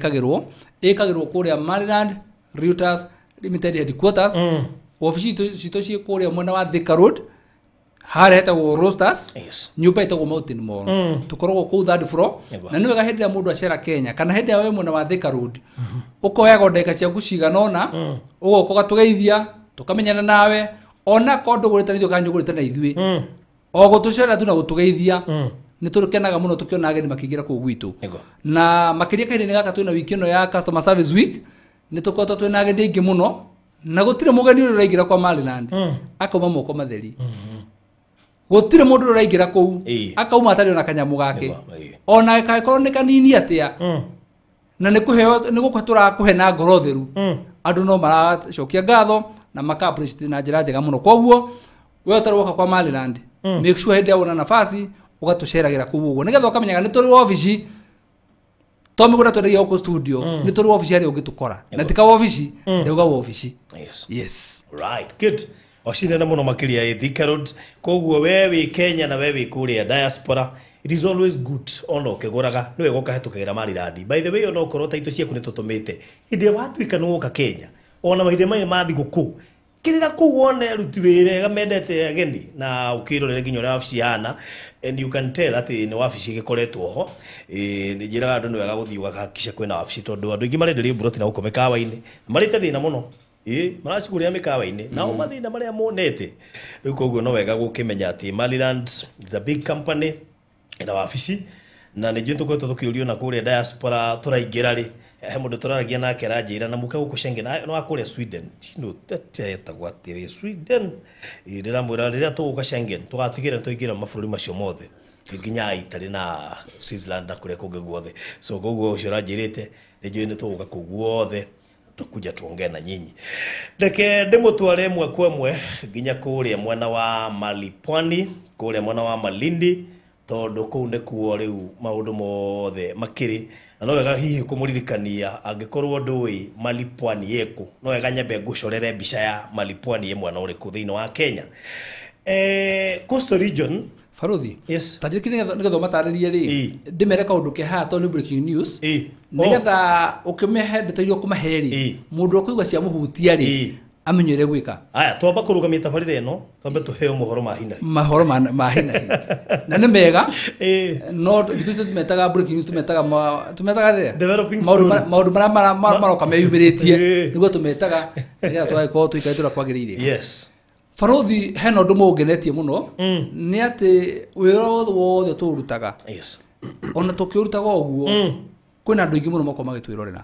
ĩkagĩrwo kũrĩa Maryland Realtors Limited headquarters. Wabici citũ ciĩ kũrĩa mwena wa Thika Road. Harĩa hetagwo Roasters. Yes. Nyũmba ĩtagwo Mountain Mall. Tũkoragwo kũu third floor. Nĩguo. Na nĩ wega hĩndĩ ĩrĩa mũndũ acera Kenya kana hĩndĩ ĩrĩa wĩ mwena wa Thika Road, ũkoyaga o ndagĩka ciaku cigana ũna, ũgoka ũgatũgeithia, tũkamenyana nawe, ona korwo ndũgũrĩte na ithuĩ kana nĩũgũrĩte na ithuĩ, o gũtũcerera tu na gũtũgeithia, nĩ tũkenaga mũno tũkĩona ageni makĩingĩra kũu gwitũ. Nĩguo. Na makĩria kahinda-inĩ gaka twĩna wiki ĩno ya customer service week, nĩ tũkoretwo twĩna ageni aingĩ mũno, na gũtirĩ mũgeni ũrĩa ũraingĩra kwa Maryland akauma moko matheri. Gũtirĩ mũndũ ũrĩa ũraingĩra kũu akauma atarĩ ona kanyamũ gake. Nĩguo, ĩĩ. Ona kangĩkorwo nĩ kanini atĩa, na nĩ kũheo, nĩ gũkũhe tũrakũhe na ngoro theru, andũ no maracokia ngatho na maka appreciate na njĩra njega mũno. Koguo we ũtarĩ woka kwa Maryland, make sure hĩndĩ ĩrĩa wona nafasi ũgatũceragĩra kũu ũguo, nĩgetha ũkamenyaga nĩ tũrĩ wabici, to mĩgũnda twendagia gũkũ studio, nĩ tũrĩ wabici harĩa ũngĩtũkora, na ti ka wabici, ndauga wabici. Yes. Yes. Right, good. Ocinene mũno makĩria ĩ Thika Road. Koguo we wĩ Kenya na we wĩ kũrĩa diaspora, it is always good ona ũkĩgũraga nĩ wega ũkahĩtũkagĩra Maryland. By the way, ona ũkorwo taitũ ciaku nĩ tũtũmĩte, hĩndĩ ĩrĩa watuĩka nĩ woka Kenya, ona mahinda maya ma thigũkũ, kĩrĩra kũu wone aruti wĩra ega mendete ageni, na ũkĩrorere nginya ũrĩa wabici ihana, and you can tell atĩ nĩ wabici ĩgĩkoretwo ho. Nĩ njĩraga andũ nĩ wega gũthiĩ ũgakahakikisha kwĩna wabici, tondũ andũ aingĩ marenderio mburoti na gũkũ mĩkawa-inĩ, marĩte thĩna mũno. Maracigũrĩra mĩkawa-inĩ, nao mathĩna marĩa monete. Rĩu koguo no wega gũkĩmenya atĩ Maryland is a big company ĩna wabici, na nĩ njũĩ tũkoretwo tũkĩũrio na kũrĩa diaspora tũraingĩra rĩ, he mũndũ tũraragia nake aranjĩra na mũke gũkũ Schengen, nĩ wa kũrĩa Sweden, tino etagwo atĩ wĩ Sweden. Ndĩramwĩra rĩrĩa tũgũka Schengen tũgatigĩrĩra nĩ twaingĩra mabũrũri macio mothe, nginya Italy na Switzerland na kũrĩa kũngĩ guothe. So koguo ũcio ũranjĩrĩte nĩ njũĩ nĩ tũgũka kũu guothe, tũkuja tuongee na nyinyi. Reke ndĩmũtware ĩmwe kwa ĩmwe nginya kũrĩa mwena wa Malipwani, kũrĩa mwena wa Malindi, tondũ kũu nĩkuo rĩu maũndũ mothe makĩrĩ. Na no wega hihi kũmũririkania angĩkorwo ndũĩ Malipwani ĩkũ, no wega nyambe ngũcorere mbica ya Malipwani ĩ mwena ũrĩkũ thĩinĩ wa Kenya. Coastal region. Baruthi. Yes. Ta njĩkire nĩgetha ũmatarĩrie rĩ, ndĩmere kaũndũ ke haha tondũ nĩ breaking news. Nĩgetha ũkĩmehe ndeto iria ũkũmahe rĩ, mũndũ ũkũigua ciamũhutia rĩ, amenye ũrĩa gwĩka. Aya, twamba kũrũgamia tabarĩra ĩno, twambe tũheo mohoro ma hinahi. Mahoro ma hinahi. Na nĩ mega. No thikũ ici tũmetaga breaking news, tũmetaga atĩa? Developing story. Maũndũ marĩa maroka meyumĩrĩtie, nĩguo tũmetaga, nĩgetha tũgagĩkorwo tũikarĩte ũrĩa kwagĩrĩire. Yes. Baruthi, hena ũndũ mũngenetie mũno, nĩ atĩ wĩra wothe tũũrutaga. Yes. Ona tũkĩũrutaga ũguo, kwĩna andũ aingĩ mũno makoragwo magĩtwĩrorera.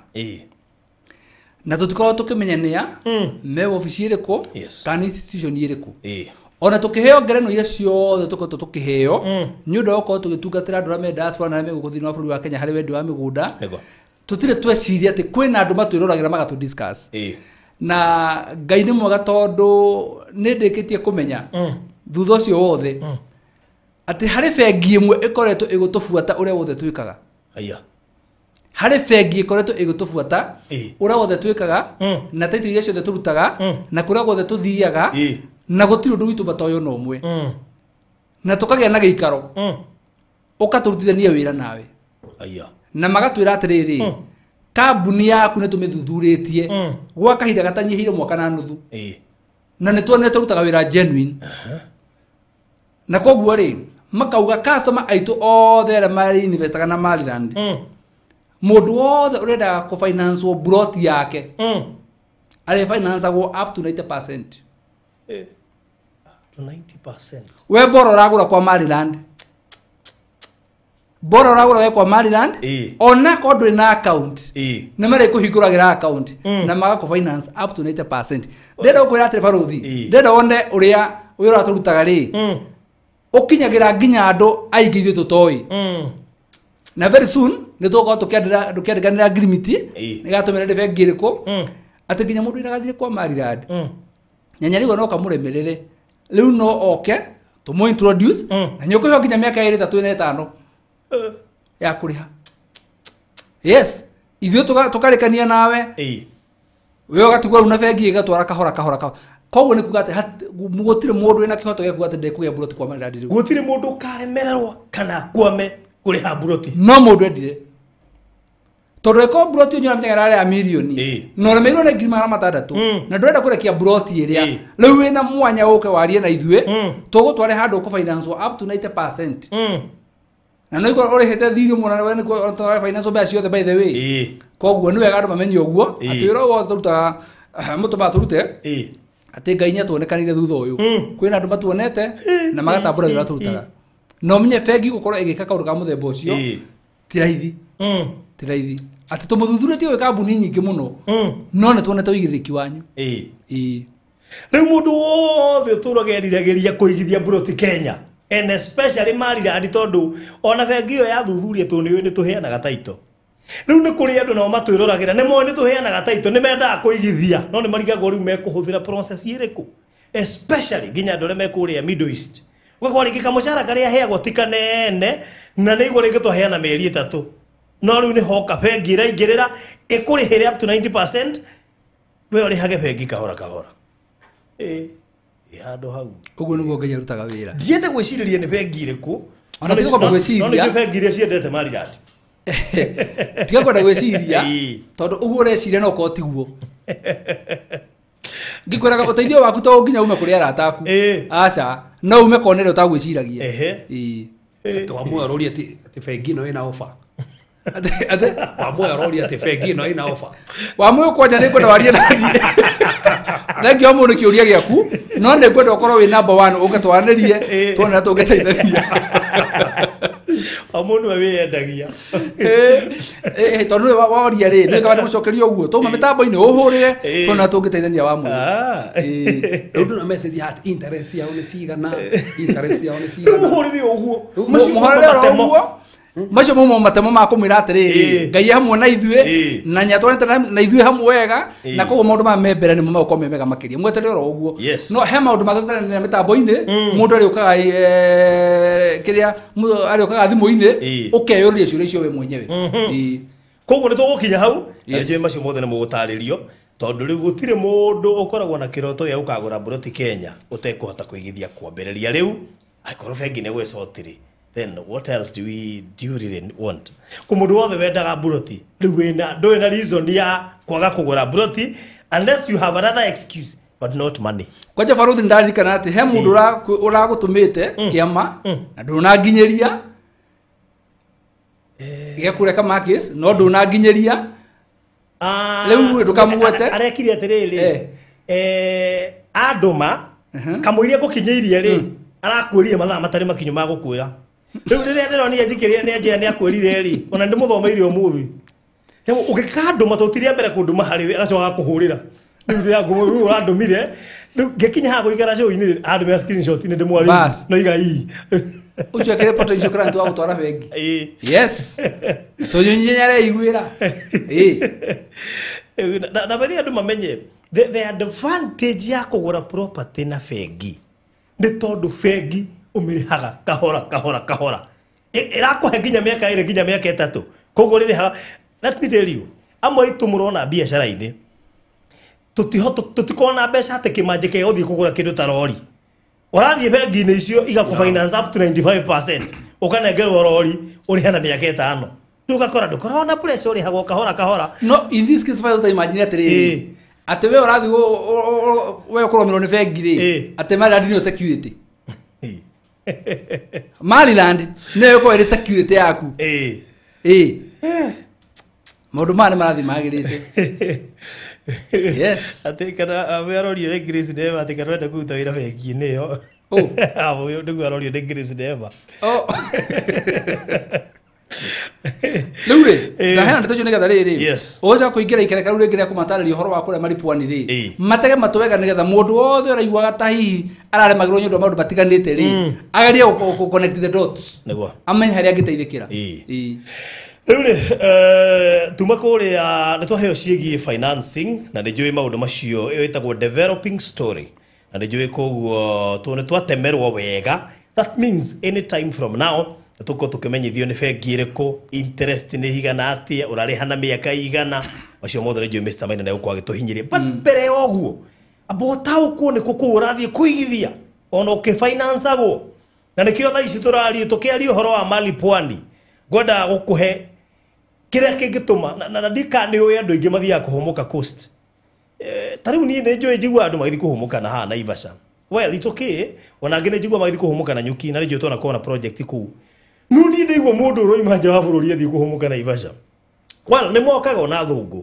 Na tũtikoragwo tũkĩmenya nĩa, me wabici ĩrĩkũ, kana institution ĩrĩkũ. Ona tũkĩheo ngerenwa iria ciothe tũkoretwo tũkĩheo, nĩ ũndũ wa gũkorwo tũgĩtungatĩra andũ arĩa me diaspora na arĩa me gũkũ thĩinĩ wa bũrũri wa Kenya harĩ wendia wa mĩgũnda. Tũtirĩ tweciria atĩ kwĩna andũ matwĩroragĩra magatũ discuss. Na Ngai nĩ mwega tondũ nĩ ndĩkĩtie kũmenya thutha ũcio wothe atĩ harĩ bengi ĩmwe ĩkoretwo ĩgũtũbuata ũrĩa wothe twĩkaga. Aya. Harĩ bengi ĩkoretwo ĩgũtũbuata ũrĩa wothe twĩkaga, na taitũ iria ciothe tũrutaga, na kũrĩa guothe tũthiaga, na gũtirĩ ũndũ witũ matoĩ ona ũmwe. Na tũkagĩa na gĩikaro, ũkatũrutithania wĩra nawe. Aya. Na magatwĩra atĩrĩrĩ, kambuni yaku nĩ tũmĩthuthurĩtie gwa kahinda gatanyihĩire mwaka na nuthu. Na nĩ tuonete tũrutaga wĩra genuine. Na koguo rĩ, makauga customer aitũ othe arĩa marĩ investaga na Maryland, mũndũ wothe ũrendaga kũ finance plot yake, arĩ financeagwo up to 90%. Up to 90%. We bora ũragũra kwa Maryland, bora ũragũra we kwa Maryland, ona korwo ndũrĩ na account, nĩ marĩkũhingũragĩra account na magakũ finance up to 90%. Ndĩrenda gũkwĩra atĩrĩ Baruthi, ndĩrenda wone ũrĩa wĩra tũrutaga rĩ, ũkinyagĩra nginya andũ aingĩ ithuĩ tũtoĩ. Na very soon nĩ tũgũkorwo tũkĩandĩkanĩra agreement, nĩgetha tũmere nĩ bengi ĩrĩkũ, atĩ nginya mũndũ ũrĩa kwa Maryland, nyanya rĩu no kamũremerere, rĩu no oke tũmũ introduce, na nĩ ũkũheo nginya mĩaka ĩrĩ, ĩtatũ, ĩna, ĩtano ya kũrĩha. Yes, ithuĩ tũkarĩkania nawe, we ũgatigwo rĩu na bengi ĩgatwara kahora kahora kahora. Koguo nĩ kuga atĩ gũtirĩ mũndũ wĩna kĩhoto gĩa kuga atĩ ndekũgĩa mburoti kwa Maryland rĩu. Gũtirĩ mũndũ ũkaremererwo kana akwame kũrĩha mburoti. No mũndũ endire. Tondu eko broti unyura menya ya milioni no remeirwo na 600,000 na ndurenda kurekia broti iria riu wina mwanya uke warie na ithue tugutware handu ku finance up to 90%. Na no igoro urihite thiri muno na nikuo finance mbeca ciothe by the way. Koguo ni wega andu mamenye uguo ati wira wothe turutaga mutu maturute ati Ngai nĩatuonekanire thutha ũyũ kwĩna andũ matuonete na magatambũra wĩra turutaga no menye bengi gũkorwo ĩgĩka kaũndũ ka mũthemba ũcio ti raithi ti raithi atĩ tũmũthuthurĩtie gwĩ kambuni nyingĩ mũno no nĩ tuonete ũigĩrĩrĩki wanyu. Rĩu mũndũ wothe ũtũraga eriragĩria kũigithia mburoti Kenya and especially Maryland tondũ ona bengi ĩyo yathuthuria tondũ nĩ tũheanaga title. Rĩu nĩ kũrĩ andũ nao matwĩroragĩra nĩ moĩ nĩ tũheanaga title nĩ mendaga kũigithia no nĩ marigagwo rĩu mekũhũthĩra process ĩrĩkũ especially nginya andũ arĩa me kũrĩa Middle East. Ũgakora rĩngĩ kamũcara karĩa aheagwo ti kanene na nĩ igua rĩngĩ twaheana mĩeri 3 no rĩu nĩ hoka bengi ĩraingĩrĩra ĩkũrĩhĩre up to 90% we ũrĩhage bengi kahora kahora. Ĩ handũ hau ũguo nĩguo Ngai arutaga wĩra. Ndiende gwĩcirĩria nĩ bengi ĩrĩkũ ona tiga kwamba gwĩciria no nĩ bengi iria ciendete Maryland. Tiga kwenda gwĩciria tondũ ũguo ũreciria no ũkorwo tiguo. Ngĩkwĩraga ũteithio waku to nginya ume kũrĩ arata aku. Aca no ume kona ĩrĩa ũtagwĩciragia. Wamwe aroria atĩ bengi ĩno ĩna offer. Ate wamwe aroria atĩ bengi ĩno ĩna offer. Wamwe kwanja nĩ ngwenda warie naniĩ. Thengiũ mũno kĩũria gĩaku no nĩ ngwenda ũkorwo wĩ number 1 ũke twaranĩrie tuone tũngĩteithania. O mũndũ we wĩyendagia. Tondũ nĩwe waria rĩ nĩ kaba ndĩmũcokerie ũguo twauma mĩtambo-inĩ ũhũrĩre tuone tũngĩteithania wamwe. Rĩu ndona message hat interest yao nĩ cigana interest yao nĩ cigana. Mũhũrĩre ũguo mũhũrĩre ũguo macio maumo matemo ma kũmwĩra atĩrĩrĩ Ngai hamwe na ithuĩ na nĩatwarĩte na ithuĩ hamwe wega na koguo maũndũ maya me mbere nĩmo megũkorwo me mega makĩria mweterere oro ũguo. No he maũndũ mangĩ mĩtambo-inĩ mũndũ arĩũkaga kĩrĩa arĩũkaga thimũ-inĩ ũkeyũria ciũria icio we mwenyewe. Koguo nĩ tũgũkinya hau na njĩra macio mothe nĩ mũgũtarĩrio tondũ rĩu gũtirĩ mũndũ ũkoragwo na kĩroto gĩa gũkagũra mburoti Kenya ũtekũhota kũigithia kwambĩrĩria rĩu angĩkorwo bengi nĩ gwĩcotire. Then what else do you really want? Kumundu wothe wendaga mburoti riu wina nduri na reason ya kwaga kugura mburoti unless you have another excuse but not money. Kwanja baruthi ndarikana ati he mundu uragutumite kiama na ndunanginyiria gĩakureka makis no ndunanginyiria riu ndukamugwete arekire atiriri anduma kamũiria ngũkinyĩirie rĩ arakwĩrire mathaa matarĩ makinyu ma gũkwĩra. Rĩu rĩrĩa ndĩronire njikĩrĩa nĩ anjĩra nĩ akwĩrire rĩ ona ndĩmũthomeire ũmũthĩ ũgĩkandũma tũtiria mbere kũndũma harĩ we agacoka agakũhũrĩra rĩu rĩu ũrandũmire rĩu ngĩkinya haha gũikara show-inĩ andũmĩra screenshot nĩ ndĩmwarĩirie no iga ii ũcio akĩrĩ potential client wa gũtwara bengi. Yes tũnyunyi nĩareiguĩra. Na bathi andũ mamenye the advantage ya kũgũra property na bengi nĩ tondũ bengi ũmĩrĩhaga kahora kahora kahora ĩrakũhe nginya mĩaka 2 nginya mĩaka 3 koguo rĩrĩhaga. Let me tell you amwe aitũ mũrona biacara-inĩ tũtikoragwo na mbeca atĩ kĩmanjĩka gĩa gũthiĩ kũgũra kĩndũ ta rori ũrathiĩ bengi-inĩ icio igakũ finance up to 95% ũkanengerwo rori ũrĩhe na mĩaka 5 rĩu ũgakora ndũkoragwo na pressure ũrĩhagwo kahora kahora. No in this case file imagine atĩrĩrĩ atĩ we ũrathiĩ we ũkũrũmĩrwo nĩ bengi rĩ atĩ Maryland nĩyo security. Maryland nĩyo ĩkorwo ĩrĩ security yaku. Maũndũ maya nĩ marathiĩ magĩrĩte. Yes atĩ kana we arorio nĩ Grace Never atĩ kana ũrenda kũruta wĩra bengi-inĩ ĩyo. Ũyũ nĩguo arorio nĩ Grace Never. Rĩu rĩ ndaheana ndeto icio nĩgetha rĩrĩ ũgacoka kũingĩra ikereka rĩu rĩngĩ rĩa kũmatarĩria ũhoro wa kũrĩa maripwani rĩ matege matũ wega nĩgetha mũndũ wothe ũraiguaga ta hihi araremagĩrwo nĩ ũndũ wa maũndũ matiganĩte rĩ agerie gũ connect the dots nĩguo amenye harĩa angĩteithĩkĩra. Rĩu rĩ tuma kũrĩa nĩ twaheo ciĩgiĩ financing na nĩ njũĩ maũndũ macio ĩyo ĩtagwo developing story na nĩ njũĩ koguo nĩ twatemerwo wega. That means any time from now tuko tukimenyithio nĩ bengi ĩrĩkũ interest nĩ igana atĩa ũrarĩha na mĩaka igana macio mothe nĩ njũĩ Mr. Maina nĩegũkorwo agĩtũhinyĩria. But mbere ya ũguo amba ũtaũkwo nĩ kũ kũu ũrathiĩ kũigithia ona ũkĩfinanceagwo na nĩkĩo thaa ici tũraria tũkĩaria ũhoro wa Mali Pwani ngwenda gũkũhe Kĩrĩa kĩngĩtũma na ndika nĩ ũĩ andũ aingĩ mathiaga kũhũmũka coast. Ta rĩu niĩ nĩ njũĩ njiguaga andũ magĩthiĩ kũhũmũka na haha Naivasha. Well, it's okay. Ona angĩ nĩ njiguaga magĩthiĩ kũhũmũka na Nyuki na nĩ njũĩ twanakorwo na project kũu. No niĩ ndaigua mũndũ ũroima nja wa bũrũri athiĩ kũhũmũka Naivasha. Well, nĩ mokaga ona athũngũ.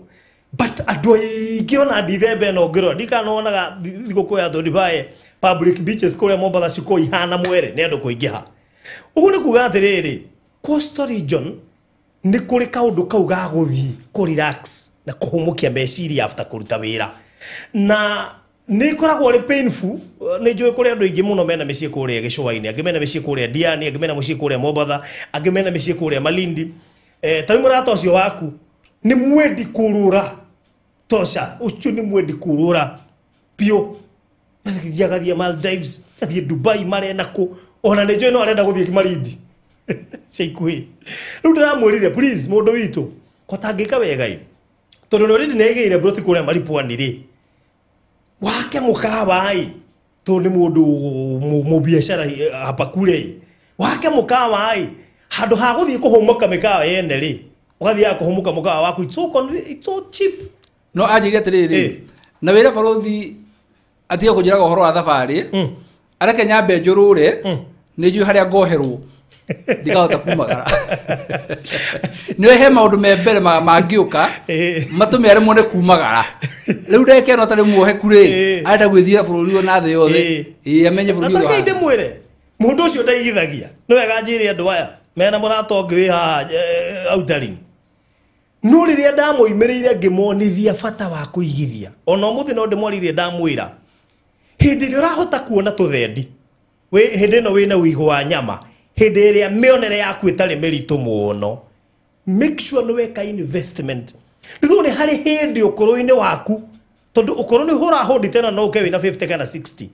But andũ aingĩ ona ndithemba ĩno ngĩrora ndikanonaga thigũkũ ya Thondibaya public beaches kũrĩa Mombatha cikorwo ihana mwere nĩ andũ kũingĩha. Ũguo nĩ kuga atĩrĩrĩ, coastal region nĩ kũrĩ kaũndũ kau ga gũthiĩ kũ relax na kũhũmũkia meciria after kũruta wĩra. Na nĩ ĩkoragwo ĩrĩ painful, nĩ njũĩ kũrĩ andũ aingĩ mũno mena mĩciĩ kũrĩa gĩcũa-inĩ, angĩ mena mĩciĩ kũrĩa Diani, angĩ mena mũciĩ kũrĩa Mombatha, angĩ mena mĩciĩ kũrĩa Malindi. Ta rĩu mũrata ũcio waku nĩ mwendi kũrũra tosha, ũcio nĩ mwendi kũrũra biũ. Athiĩ Maldives, athiĩ Dubai marena kũ, ona nĩ njũĩ no arenda gũthiĩ Malindi cia ikuhĩ. Rĩu ndĩramwĩrire please mũndũ witũ ko tangĩka wega ĩ, tondũ nĩ already nĩaigĩire broti kũrĩa Maripwani rĩ, wake mũkawa ĩ, tondũ nĩ mũndũ mũbiacara hapa kule ĩ, wake mũkawa ĩ, handũ ha gũthiĩ kũhũmũka mĩkawa yene rĩ, ũgathiaga kũhũmũka mũkawa waku, it's so cheap. No anjĩire atĩrĩrĩ, na wĩre barothi atige kũnjĩraga ũhoro wa thabarĩ, areke nyambe njũrũre, nĩ njũĩ harĩa ngoherwo ndikahota kumagara. Nĩ he maũndũ me mbere mangĩũka matũme aremwo nĩ kumagara. Rĩu ndagĩka ĩno atarĩ muoheku rĩ, arenda gwĩthiĩra bũrũri ũyũ na thĩ yothe, ĩĩ amenye bũrũri ũrĩa ũhana. Ndĩmwĩre mũndũ ũcio ndaigithagia, nĩ wega njĩre andũ aya mena mũrata ũngĩ wĩ haha outering. No rĩrĩa ndamũimĩrĩire ngĩmonithia bata wa kũigithia, ona ũmũthĩ no ndĩmwaririe ndamwĩra, hĩndĩ ĩrĩa ũrahota kuona tũthendi, hĩndĩ ĩno wĩna ũigũ wa nyama, hĩndĩ ĩrĩa mĩonere yaku ĩtarĩ mĩritũ mũno, make sure nĩ weka investment. Rĩu nĩ harĩ hĩndĩ ũkũrũ-inĩ waku, tondũ ũkũrũ nĩ ũhũra hũndi tena no ũke wĩna 50 kana 60,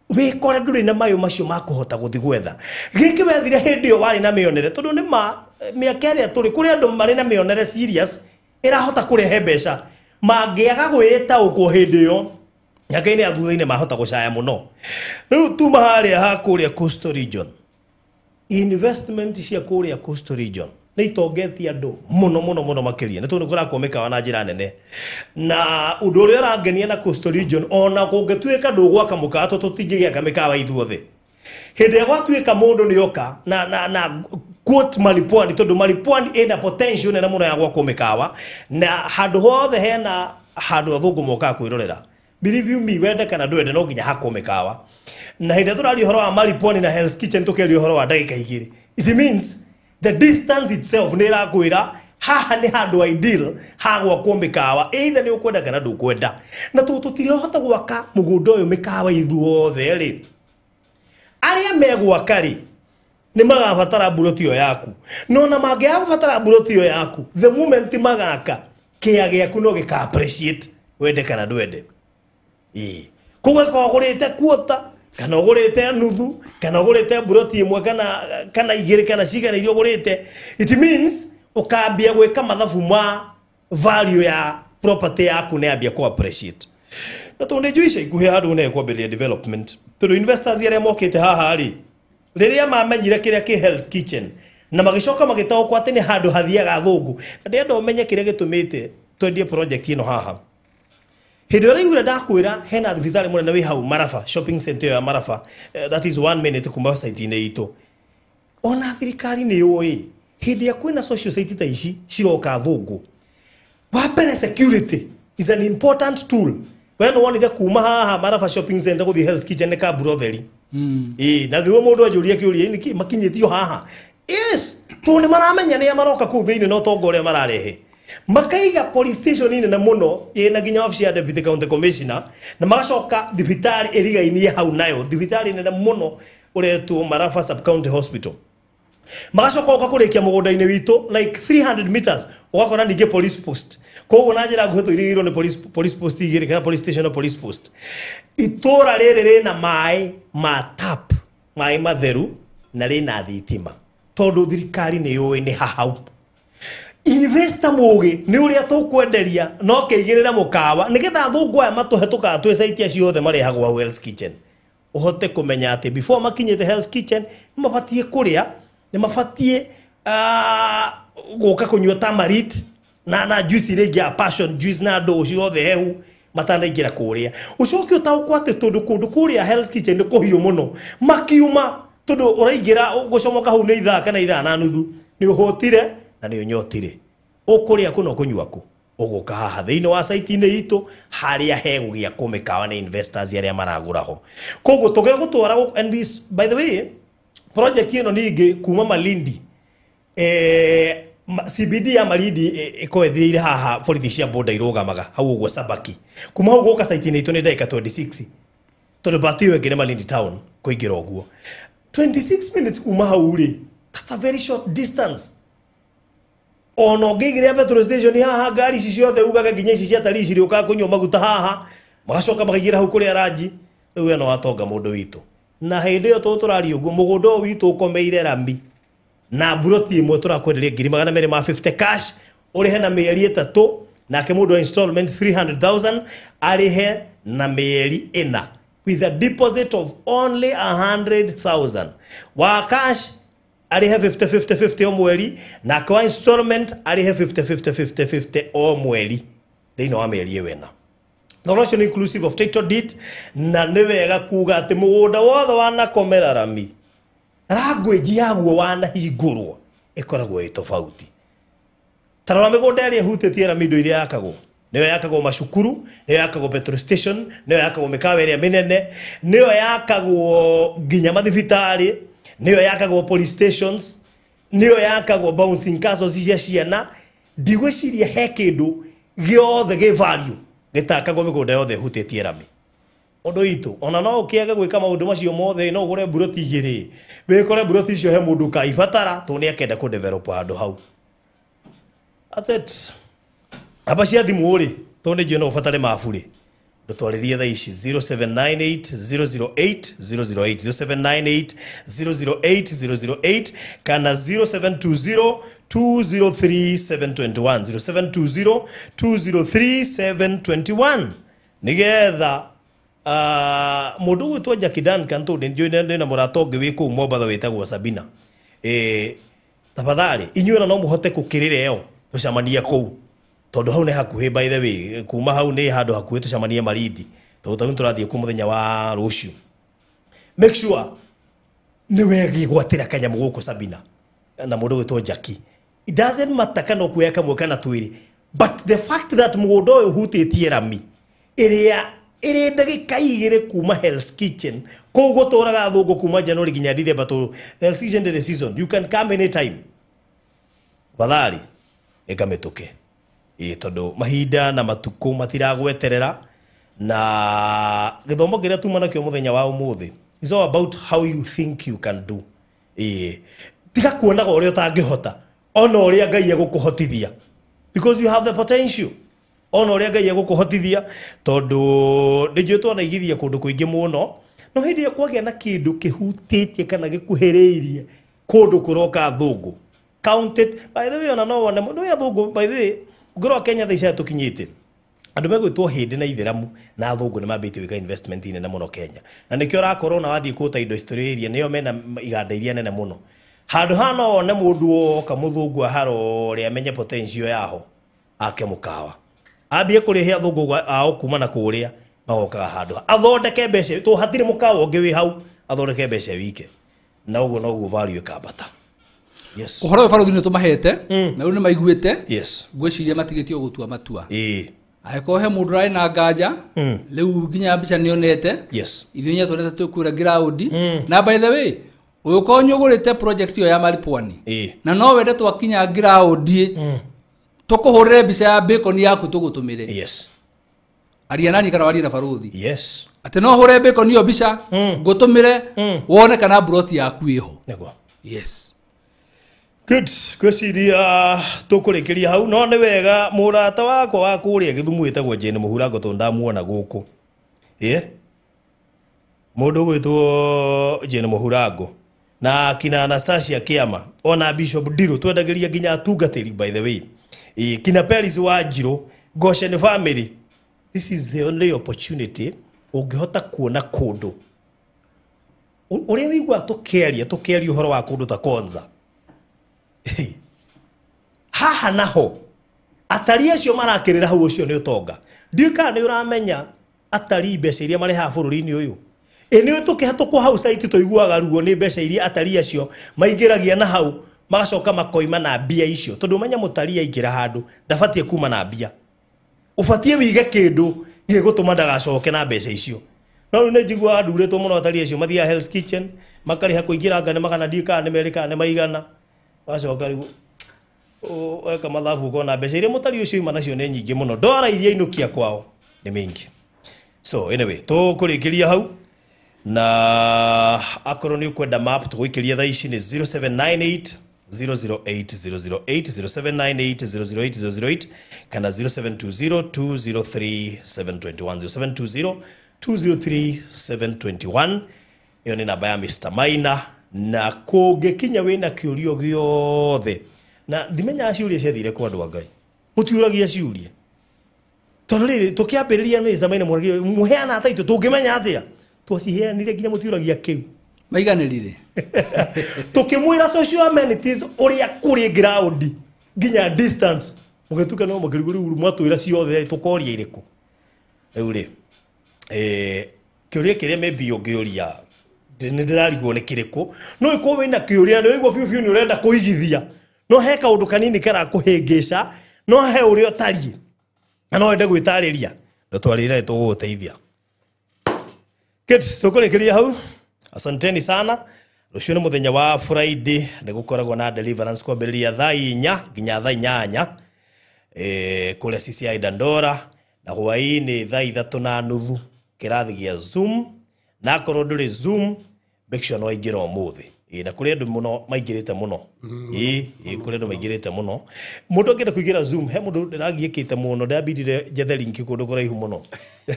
wĩkore ndũrĩ na mayũ macio ma kũhota gũthiĩ gwetha. Gĩkĩ wethire hĩndĩ ĩyo warĩ na mĩonere, tondũ nĩ ma mĩaka ĩrĩa tũrĩ kũrĩ andũ marĩ na mĩonere serious ĩrahota kũrehe mbeca, mangĩaga gwĩtaũkwo hĩndĩ ĩyo mĩaka-inĩ ya thutha-inĩ mahota gũcaya mũno. Rĩu tuma harĩa ha kũrĩa coastal region, investment cia kũrĩa coastal region nĩ itongetie andũ mũno mũno mũno makĩria, nĩ tondũ kũrakwo mĩkawa na njĩra nene. Na ũndũ ũrĩa ũrangenia na coastal region, ona kũngĩtuĩka ndũgwaka mũkawa tondũ tũtingĩgĩaka mĩkawa ithuothe, hĩndĩ ĩrĩa gwatuĩka mũndũ nĩ oka na quote Malipwani, tondũ Malipwani ĩna potential nene mũno ya gwakwo mĩkawa, na handũ hothe hena handũ athũngũ mokaga kwĩrorera. Believe you me, wende kana ndwende no nginya hakwo mĩkawa. Na hĩndĩ ĩrĩa tũraria ũhoro wa Malipwani na Hell's Kitchen tũkĩaria ũhoro wa ndagĩka igĩrĩ, it means the distance itself nĩ ĩrakwĩra haha nĩ handũ ideal ha gwakwo mĩkawa, either nĩ ũkwenda kana ndũkwenda. Na tondũ tũtirahota gwaka mũgũnda ũyũ mĩkawa ithuothe rĩ, arĩa megwaka rĩ nĩ magabatara mburoti ĩyo yaku. No na mangĩaga gũbatara mburoti ĩyo yaku, the moment magaka kĩa gĩaku no gĩka appreciate wende kana ndwende. Ĩĩ, koguo ĩkorwo ũgũrĩte kuota kana ũgũrĩte nuthu kana ũgũrĩte mburoti ĩmwe kana igĩrĩ kana cigana iria ũgũrĩte, it means ũkambia gwĩka mathabu ma value ya property yaku nĩ yambia kũ appreciate. Na tondũ nĩ njũĩ ica ikuhĩ handũ nĩ kwambĩrĩria development, tondũ investors arĩa mokĩte haha rĩ, rĩrĩa mamenyire kĩrĩa kĩ Hell's Kitchen na magĩcoka magĩtaũkwo atĩ nĩ handũ hathiaga athũngũ, na ndĩrenda ũmenye kĩrĩa gĩtũmĩte twendie project ĩno haha. Hĩndĩ ĩrĩa ũraiguire ndakwĩra hena thibitarĩ mũnene wĩ hau Marafa, shopping center ya Marafa, that is 1 minute kuma site-inĩ itũ. Ona thirikari nĩ yũĩ hĩndĩ ĩrĩa kwĩna social site ta ici ciroka athũngũ, wa mbere security is an important tool. We nĩ wonire kuma haha Marafa shopping center gũthiĩ Hell's Kitchen nĩ kambura ũtheri. Ĩĩ, na nĩguo mũndũ anjũria kĩũria, nĩkĩ makinyĩtio haha? Yes, tondũ nĩ maramenya nĩa maroka kũu thĩinĩ na ũtonga ũrĩa mararehe. Makaiga police station nene mũno ĩna nginya office ya deputy county commissioner, na magacoka thibitarĩ ĩrigainie hau nayo, thibitarĩ nene mũno ũretwo Marafa sub county hospital. Magacoka ũka kũrĩkia mũgũnda-inĩ witũ like 300 meters ũgakora ningĩ police post. Koguo na njĩra nguhĩ tũirigĩirwo nĩ police post igĩrĩ kana police station na police post. Itũra rĩrĩ rĩna maĩ ma tap, maĩ matheru na rĩna thitima, tondũ thirikari nĩ yũĩ nĩ hahau. Investor mũgĩ nĩ ũrĩa tũkwenderia no kĩigĩrĩre mũkawa nĩgetha athũngũ aya matũhe tũkaga twĩ site acio othe marehagwo hau Hell's Kitchen. Ũhote kũmenya atĩ before makinyĩte Hell's Kitchen nĩ mabatiĩ kũrĩa, nĩ mabatiĩ Gũka kũnyua tamarind na juice iria ingĩ ya passion juice na ndũ ciothe hehu matanaingĩra kũrĩa. Ũcoke ũtaũkwo atĩ tondũ kũndũ kũrĩa Hell's Kitchen nĩ kũhiũ mũno, makiuma tondũ ũraingĩra gũcomoka hau nĩ ithaa kana ithaa na nuthu, nĩ ũhũtire na nĩ ũnyotire. Ũkũrĩa kũ na ũkũnyua kũ? Ũgũka haha thĩinĩ wa site-inĩ itũ harĩa hegũgĩa kũ mĩkawa nĩ investors arĩa maragũra ho. Koguo tũgegũtwara, and by the way, project ĩno ningĩ kuma Malindi, CBD ya Malindi ĩkorwo ĩthirĩire haha borithi cia boda irũgamaga hau ũguo Sabaki. Kuma hau gũka site-inĩ itũ nĩ ndagĩka 26, tondũ bati ĩyo ĩngĩ nĩ Malindi town kũingĩra ũguo. 26 minutes kuma hau rĩ, that's a very short distance. Ona ũngĩigĩrĩra petrol station haha, ngari ici ciothe ugaga nginya ici cia talii cirĩũkaga kũnyua maguta haha, magacoka makaingĩra hau kũrĩa ranji. Rĩu we no watonga mũndũ witũ. Na hĩndĩ ĩyo tũraria ũguo, mũgũnda ũyũ witũ ũkomeire rami na mburoti ĩmwe tũrakwenderia 250,000 cash, ũrĩhe na mĩeri 3, nake mũndũ wa installment 300,000 arĩhe na mĩeri 4 with a deposit of only 100,000. Wa cash arĩhe 50 50 50 o mweri, nake wa installment arĩhe 50 50 50 50 o mweri thĩinĩ wa mĩeri ĩyo ĩna. Na ũcio nĩ inclusive of title deed, na nĩ wega kuga atĩ mũgũnda wothe wanakomera rami, language yaguo wanahingũrwo ĩkoragwo ĩ tofauti. Ta rora mĩgũnda ĩrĩa ĩhutĩtie rami indo iria yakagwo, nĩyo yakagwo macukuru, nĩyo yakagwo petrol station, nĩyo yakagwo mĩkawa ĩrĩa mĩnene, nĩyo yakagwo nginya mathibitarĩ, nĩyo yakagwo police stations, nĩyo yakagwo bouncing castles cia ciana. Ndigwĩciria he kĩndũ gĩothe gĩ value gĩtakagwo mĩgũnda yothe ĩhutĩtie rami. Ũndũ witũ ona no ũkĩage gwĩka maũndũ macio mothe, no ũgũre mburoti igĩrĩ, wĩkore mburoti icio he mũndũ ũkaibatara tondũ nĩ akenda kũ develop handũ hau. That's it. Namba cia thimũ rĩ, tondũ nĩ njũĩ no ũbatare mabu rĩ, ndũtwarĩrie thaa ici 0798 008 008, 0798 008 008 kana 0720 203 721, 0720 203 721, nĩgetha mũndũ ũgwĩtwo Jackie Duncan, tondũ nĩ njũĩ ndĩna mũrata ũngĩ wĩ kũu Mombatha wĩtagwo Sabina. Tafadhali inyuĩ ona no mũhote gũkĩrĩra ĩyo tũcemanie kũu, tondũ hau nĩ hakuhĩ, by the way, kuma hau nĩ handũ hakuhĩ tũcemanie Malindi, tondũ tarĩu tũrathiĩ kũu mũthenya wa rũciũ. Make sure nĩ wegĩgwatĩra kanyamũ gũkũ Sabina na mũndũ ũgwĩtwo Jackie. It doesn't matter kana ũkuoya kamwe kana twĩrĩ, but the fact that mũgũnda ũyũ ũhutĩtie rami ĩrĩa ĩrĩ ndagĩka 2 kuma Hell's Kitchen, kũu gũtũraga athũngũ kuma January nginya December, tondũ Hell's Kitchen ndĩrĩ season, you can come anytime. Tafadhali ĩka mĩtũke, tondũ mahinda na matukũ matiragweterera, na gĩthomo kĩrĩa tuma nakĩo mũthenya wa ũmũthĩ is all about how you think you can do. Tiga kuonaga ũrĩa ũtangĩhota, ona ũrĩa Ngai egũkũhotithia, because you have the potential. Ona ũrĩa Ngai egũkũhotithia, tondũ nĩ njũĩ twanaigithia kũndũ kũingĩ mũno, no hĩndĩ ĩrĩa kwagĩa na kĩndũ kĩhutĩtie kana gĩkuhĩrĩirie kũndũ kũroka athũngũ, count it. By the way, ona no wone nĩ athũngũ, by the way, ũngĩrora Kenya thaa ici tũkinyĩte, andũ megwĩtwo hĩndĩ na ithĩramu na athũngũ nĩ mambĩtie gwĩka investment nene mũno Kenya, na nĩkĩo ũrakorwo ona wathiĩ kũta indo Australia nĩo mena iganda iria nene mũno. Handũ haha no wone mũndũ oka mũthũngũ aharore amenye potential yaho ake mũkawa, ambie kũrĩhĩa athũngũ ao kuma na kũrĩa magokaga handũ athondeke mbeca, tondũ hatirĩ mũkawa ũngĩ wĩ hau, athondeke mbeca wike, na ũguo noguo value ĩkambata. Yes. Ũhoro ũyũ barothi nĩ tũmahete, na rĩu nĩ maiguĩte. Yes. Ngwĩciria matigĩtie gũtua matua. Angĩkorwo he mũndũ ũrarĩ na nganja, rĩu nginya mbica nĩonete. Yes. Ithuĩ inyuĩ tuonete twĩ kũrĩa ground. Na by the way, ũngĩkorwo nĩ ũgũrĩte project ĩyo ya Maripwani, na no wende twakinya ground, tũkũhũrĩre mbica ya bacon yaku tũgũtũmĩre. Yes. Aria nani kana warie na barothi. Yes. Atĩ no hũre bacon ĩyo mbica, ngũtũmĩre, wone kana mburoti yaku ĩho. Nĩguo. Yes. Good. Ngwĩciria tũkũrĩkĩria hau, no nĩ wega mũrata wakwa wa kũrĩa Gĩthumo wĩtagwo Jane Mũhurango tondũ ndamuona gũkũ. Mũndũ ũgwĩtwo Jane Mũhurango na kina Anastasia Kĩama ona Bishop Ndiru twendagĩria nginya atungatĩri, by the way. Kina Peris Wanjirũ, Goshen family. This is the only opportunity ũngĩhota kuona kũndũ ũrĩa wĩiguaga tũkĩaria ũhoro wa kũndũ ta Konza. Haha naho atari acio marakirira hau ucio ni utonga. Ndiũĩ kana nĩ ũramenya atari mbeca iria marehaga bũrũri-inĩ ũyũ. Ĩ nĩ tũkĩhatũkwo hau site tũiguaga ruo nĩ mbeca iria atari acio maingĩragia na hau magacoka makoima na mbia icio. Tondũ ũmenya mũtari aingĩra handũ ndabatiĩ kuma na mbia. Ũbatiĩ wige kĩndũ gĩgũtũma ndagacoke na mbeca icio. No rĩu nĩ njiguaga ndurĩtwo mũno atari acio mathiaga Hell's Kitchen makarĩha kũingĩra anga nĩ magana ndiũĩ kana nĩ merĩ kana nĩ maigana. Magacoka rĩu weka mathabu ũkona mbeca iria mũtari ũcio oima nacio nĩ nyingĩ mũno. Ndora iria inũkia kwao nĩ mĩingĩ. So anyway, tũkũrĩkĩria hau na akorwo nĩ ũkwenda map tũgũikĩria thaa ici nĩ 0798 008 008 0798 008 008 kana 0720 203 721 0720 203 721. Ĩyo nĩ namba ya Mr. Maina na kũngĩkinya wĩna kĩũrio gĩothe na ndimenyaga ciũria ciathire kwa andũ a Ngai. Mũtiũragia ciũria. Tondũ rĩrĩ tũkĩambĩrĩria Mr. Maina mũheana taitũ tũngĩmenya atĩa? Twaciheanire nginya mũtiũragia kĩu. Maiganĩrire. Tũkĩmwĩra social amenities ũrĩa kũrĩ ground nginya distance. Mũgĩtuĩka no mũkĩrigwo rĩu mwatwĩra ciothe tũkoria irĩkũ. Rĩu rĩ kĩũria kĩrĩa maybe ũngĩũria nĩ ndĩrarigwo nĩ kĩrĩkũ. No ĩkorwo wĩna kĩũria nĩ ũraigua biũ biũ nĩ ũrenda kũigithia. No he kaũndũ kanini karakũhĩngĩca, no he ũrĩa ũtariĩ na no wende gwĩtarĩria. Ndũtwarĩre tũgũgũteithia. Good, tũkũrĩkĩria hau. Asanteni sana. Rũciũ nĩ mũthenya wa Friday, nĩ gũkoragwo na deliverance kwambĩrĩria thaa 4 nginya thaa 8 kũrĩa CCI Dandora, na hwaĩ-inĩ thaa 3:30 kĩrathi gĩa Zoom. Na akorwo ndũrĩ Zoom, make sure no waingĩra ũmũthĩ. Na kũrĩ andũ mũno maingĩrĩte mũno. Kũrĩ andũ maingĩrĩte mũno. Mũndũ angĩenda kũingĩra Zoom, he mũndũ ndĩragiĩkĩte mũno, ndĩrambindire njethe link kũndũ kũraihu mũno.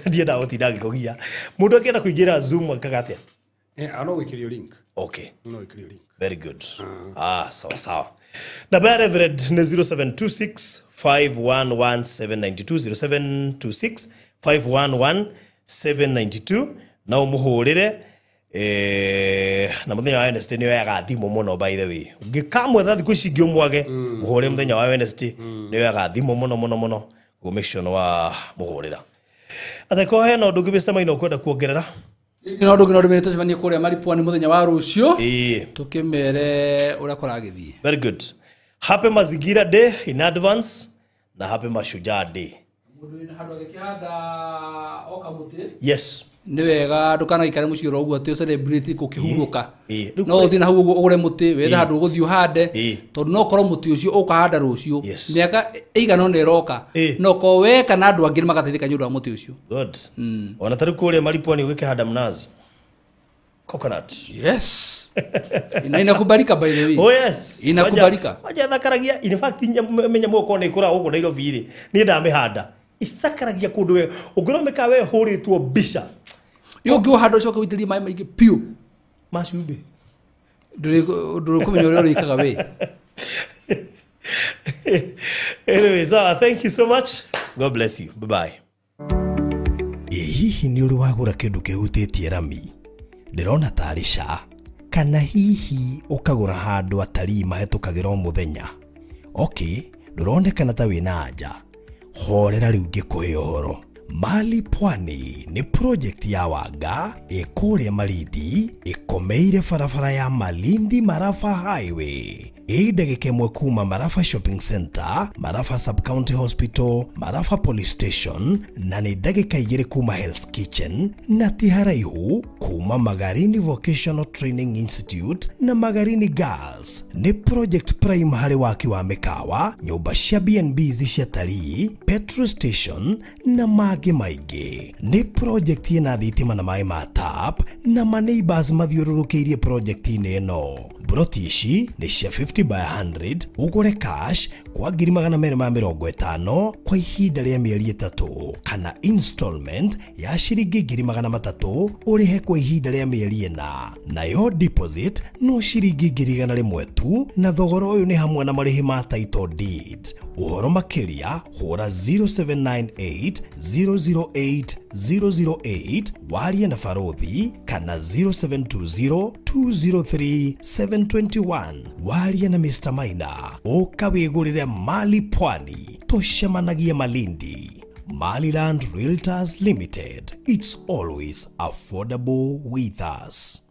Ndiendaga gũtinda ngĩkũgia. Mũndũ angĩenda kũingĩra Zoom akaga atĩa? No gwĩkĩrio link. Okay. No gwĩkĩrio link. Very good. Sawa sawa. Namba ya Reverend nĩ 0726 511 792 0726 511 792 na ũmũhũrĩre. Na mũthenya wa Wednesday nĩ oyaga thimũ mũno by the way. Ũngĩkamwetha thikũ ici ingĩ ũmwage, mũhũre mũthenya wa Wednesday nĩ oyaga thimũ mũno mũno mũno. Go make sure nĩ wa mũhũrĩra. Atheko hena ũndũ ũngĩ Mr. Maina ũkwenda kuongerera? No ũndũ ũngĩ no ndũmĩre tũcemanie kũrĩa Maripwani mũthenya wa rũciũ. Tũkĩmere ũrĩa kũragĩthiĩ. Very good. Happy Mazingira Day in advance na happy Mashujaa Day. Mũndũ wĩna handũ agĩkĩhanda o kamũtĩ. Yes. Nĩ wega ndũkanaikare mũciĩ oro ũguo atĩ ũcelebrate gũkĩhurũka. No ũthiĩ na hau ũguo ũgũre mũtĩ, wethe handũ ũgũthiĩ ũhande, tondũ no ũkorwo mũtĩ ũcio ũkahanda rũciũ mĩaka ĩigana ũna ĩroka, no ũkorwo we kana andũ angĩ nĩmagateithĩka nĩ ũndũ wa mũtĩ ũcio. Good. Ona ta rĩu kũrĩa Maripwani ũgĩkĩhanda mnazi. Coconut. Yes. Na inakubalika by the way. Oh yes. Inakubalika. Kwaja thakaragia. In fact menya mwoko nĩ ĩkũraga gũkũ Nairobi rĩ. Niĩ ndamĩhanda. Ithakaragia kũndũ wega. Ũngĩrora mĩkawa ĩhũrĩtwo mbica. Yo ũngĩũhanda ũcoke ũitĩrĩrie maĩ maingĩ piũ. Ma cumbĩ. Ndũrĩ kũmenya ũrĩa ũrĩkaga we. Anyway, so thank you so much. God bless you. Bye bye. Hihi nĩ ũrĩ wagũra kĩndũ kĩhutĩtie rami? Ndĩrona tarĩ ca. Kana hihi ũkagũra handũ atarii mahĩtũkagĩra o mũthenya? Okay, ndũronekana ta wĩna anja. Horera rĩu ngĩkũhe ũhoro. Mali Pwani nĩ project ya Wanga ĩkũrĩa Malindi, ĩkomeire barabara ya Malindi Marafa Highway. Ĩ ndagĩka ĩmwe kuma Marafa Shopping Center, Marafa Sub-County Hospital, Marafa Police Station, na nĩ ndagĩka 2 kuma Hell's Kitchen, na ti haraihu kuma Magarini Vocational Training Institute na Magarini Girls. Nĩ project prime harĩ waki wa mĩkawa, nyũmba cia B&Bs cia tarii, petrol station na mangĩ maingĩ. Nĩ project ĩna thitima na maĩ ma tap na maneighbors mathiũrũrũkĩirie project-inĩ ĩno. Broti ici nĩ cia 50 by 100, ũgũre cash kwa 250,000 kwa ihinda rĩa mĩeri 3 kana installment ya ciringi 300,000 ũrĩhe kwa ihinda rĩa mĩeri 4, nayo deposit no ciringi 100,000 tu, na thogora ũyũ nĩ hamwe na marĩhi ma title deed. Ũhoro makĩria hũra 0798 008 008 warie na barothi kana 0720 203 721 warie na Mr. Maina. Ũka wĩgũrĩre mali pwani, tũcemanagie Malindi. Maliland Realtors Limited. It's always affordable with us.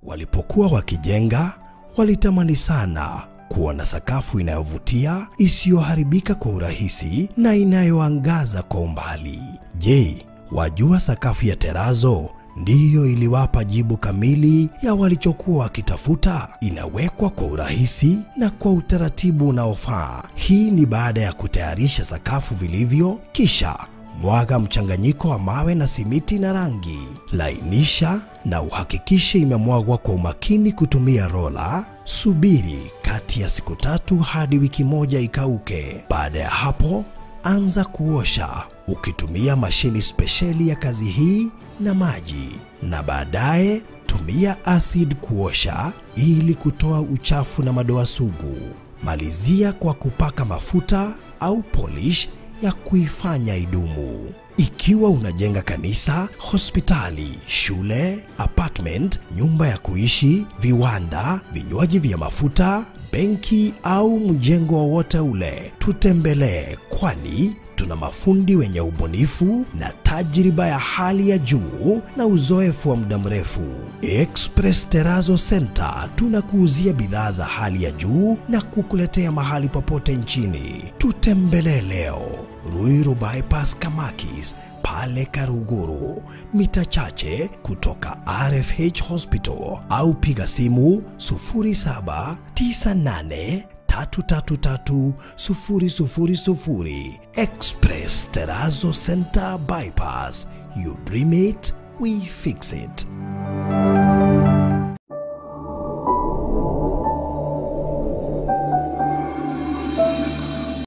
Walipokuwa wakijenga, walitamani sana kuwa na sakafu inayovutia, isiyoharibika kwa urahisi na inayoangaza kwa umbali. Je, wajua sakafu ya Terrazzo ndiyo iliwapa jibu kamili ya walichokuwa wakitafuta? Inawekwa kwa urahisi na kwa utaratibu unaofaa. Hii ni baada ya kutayarisha sakafu vilivyo, kisha mwaga mchanganyiko wa mawe na simiti na rangi. Lainisha na uhakikishe imemwagwa kwa umakini kutumia rola. Subiri kati ya siku 3 hadi wiki 1 ikauke. Baada ya hapo, anza kuosha ukitumia mashini spesheli ya kazi hii na maji, na baadaye tumia acid kuosha ili kutoa uchafu na madoa sugu. Malizia kwa kupaka mafuta au polish ya kuifanya idumu. Ikiwa unajenga kanisa, hospitali, shule, apartment, nyumba ya kuishi, viwanda, vinywaji vya mafuta, benki au mjengo wowote ule, tutembelee, kwani tuna mafundi wenye ubunifu na tajriba ya hali ya juu na uzoefu wa muda mrefu. Express Terrazzo Center tunakuuzia bidhaa za hali ya juu na kukuletea mahali popote nchini. Tutembelee leo Ruiru Bypass Kamakis pale Karuguru, mita chache kutoka RFH Hospital, au piga simu 0798 333 000. Express Terrazzo Center Bypass. You dream it, we fix it.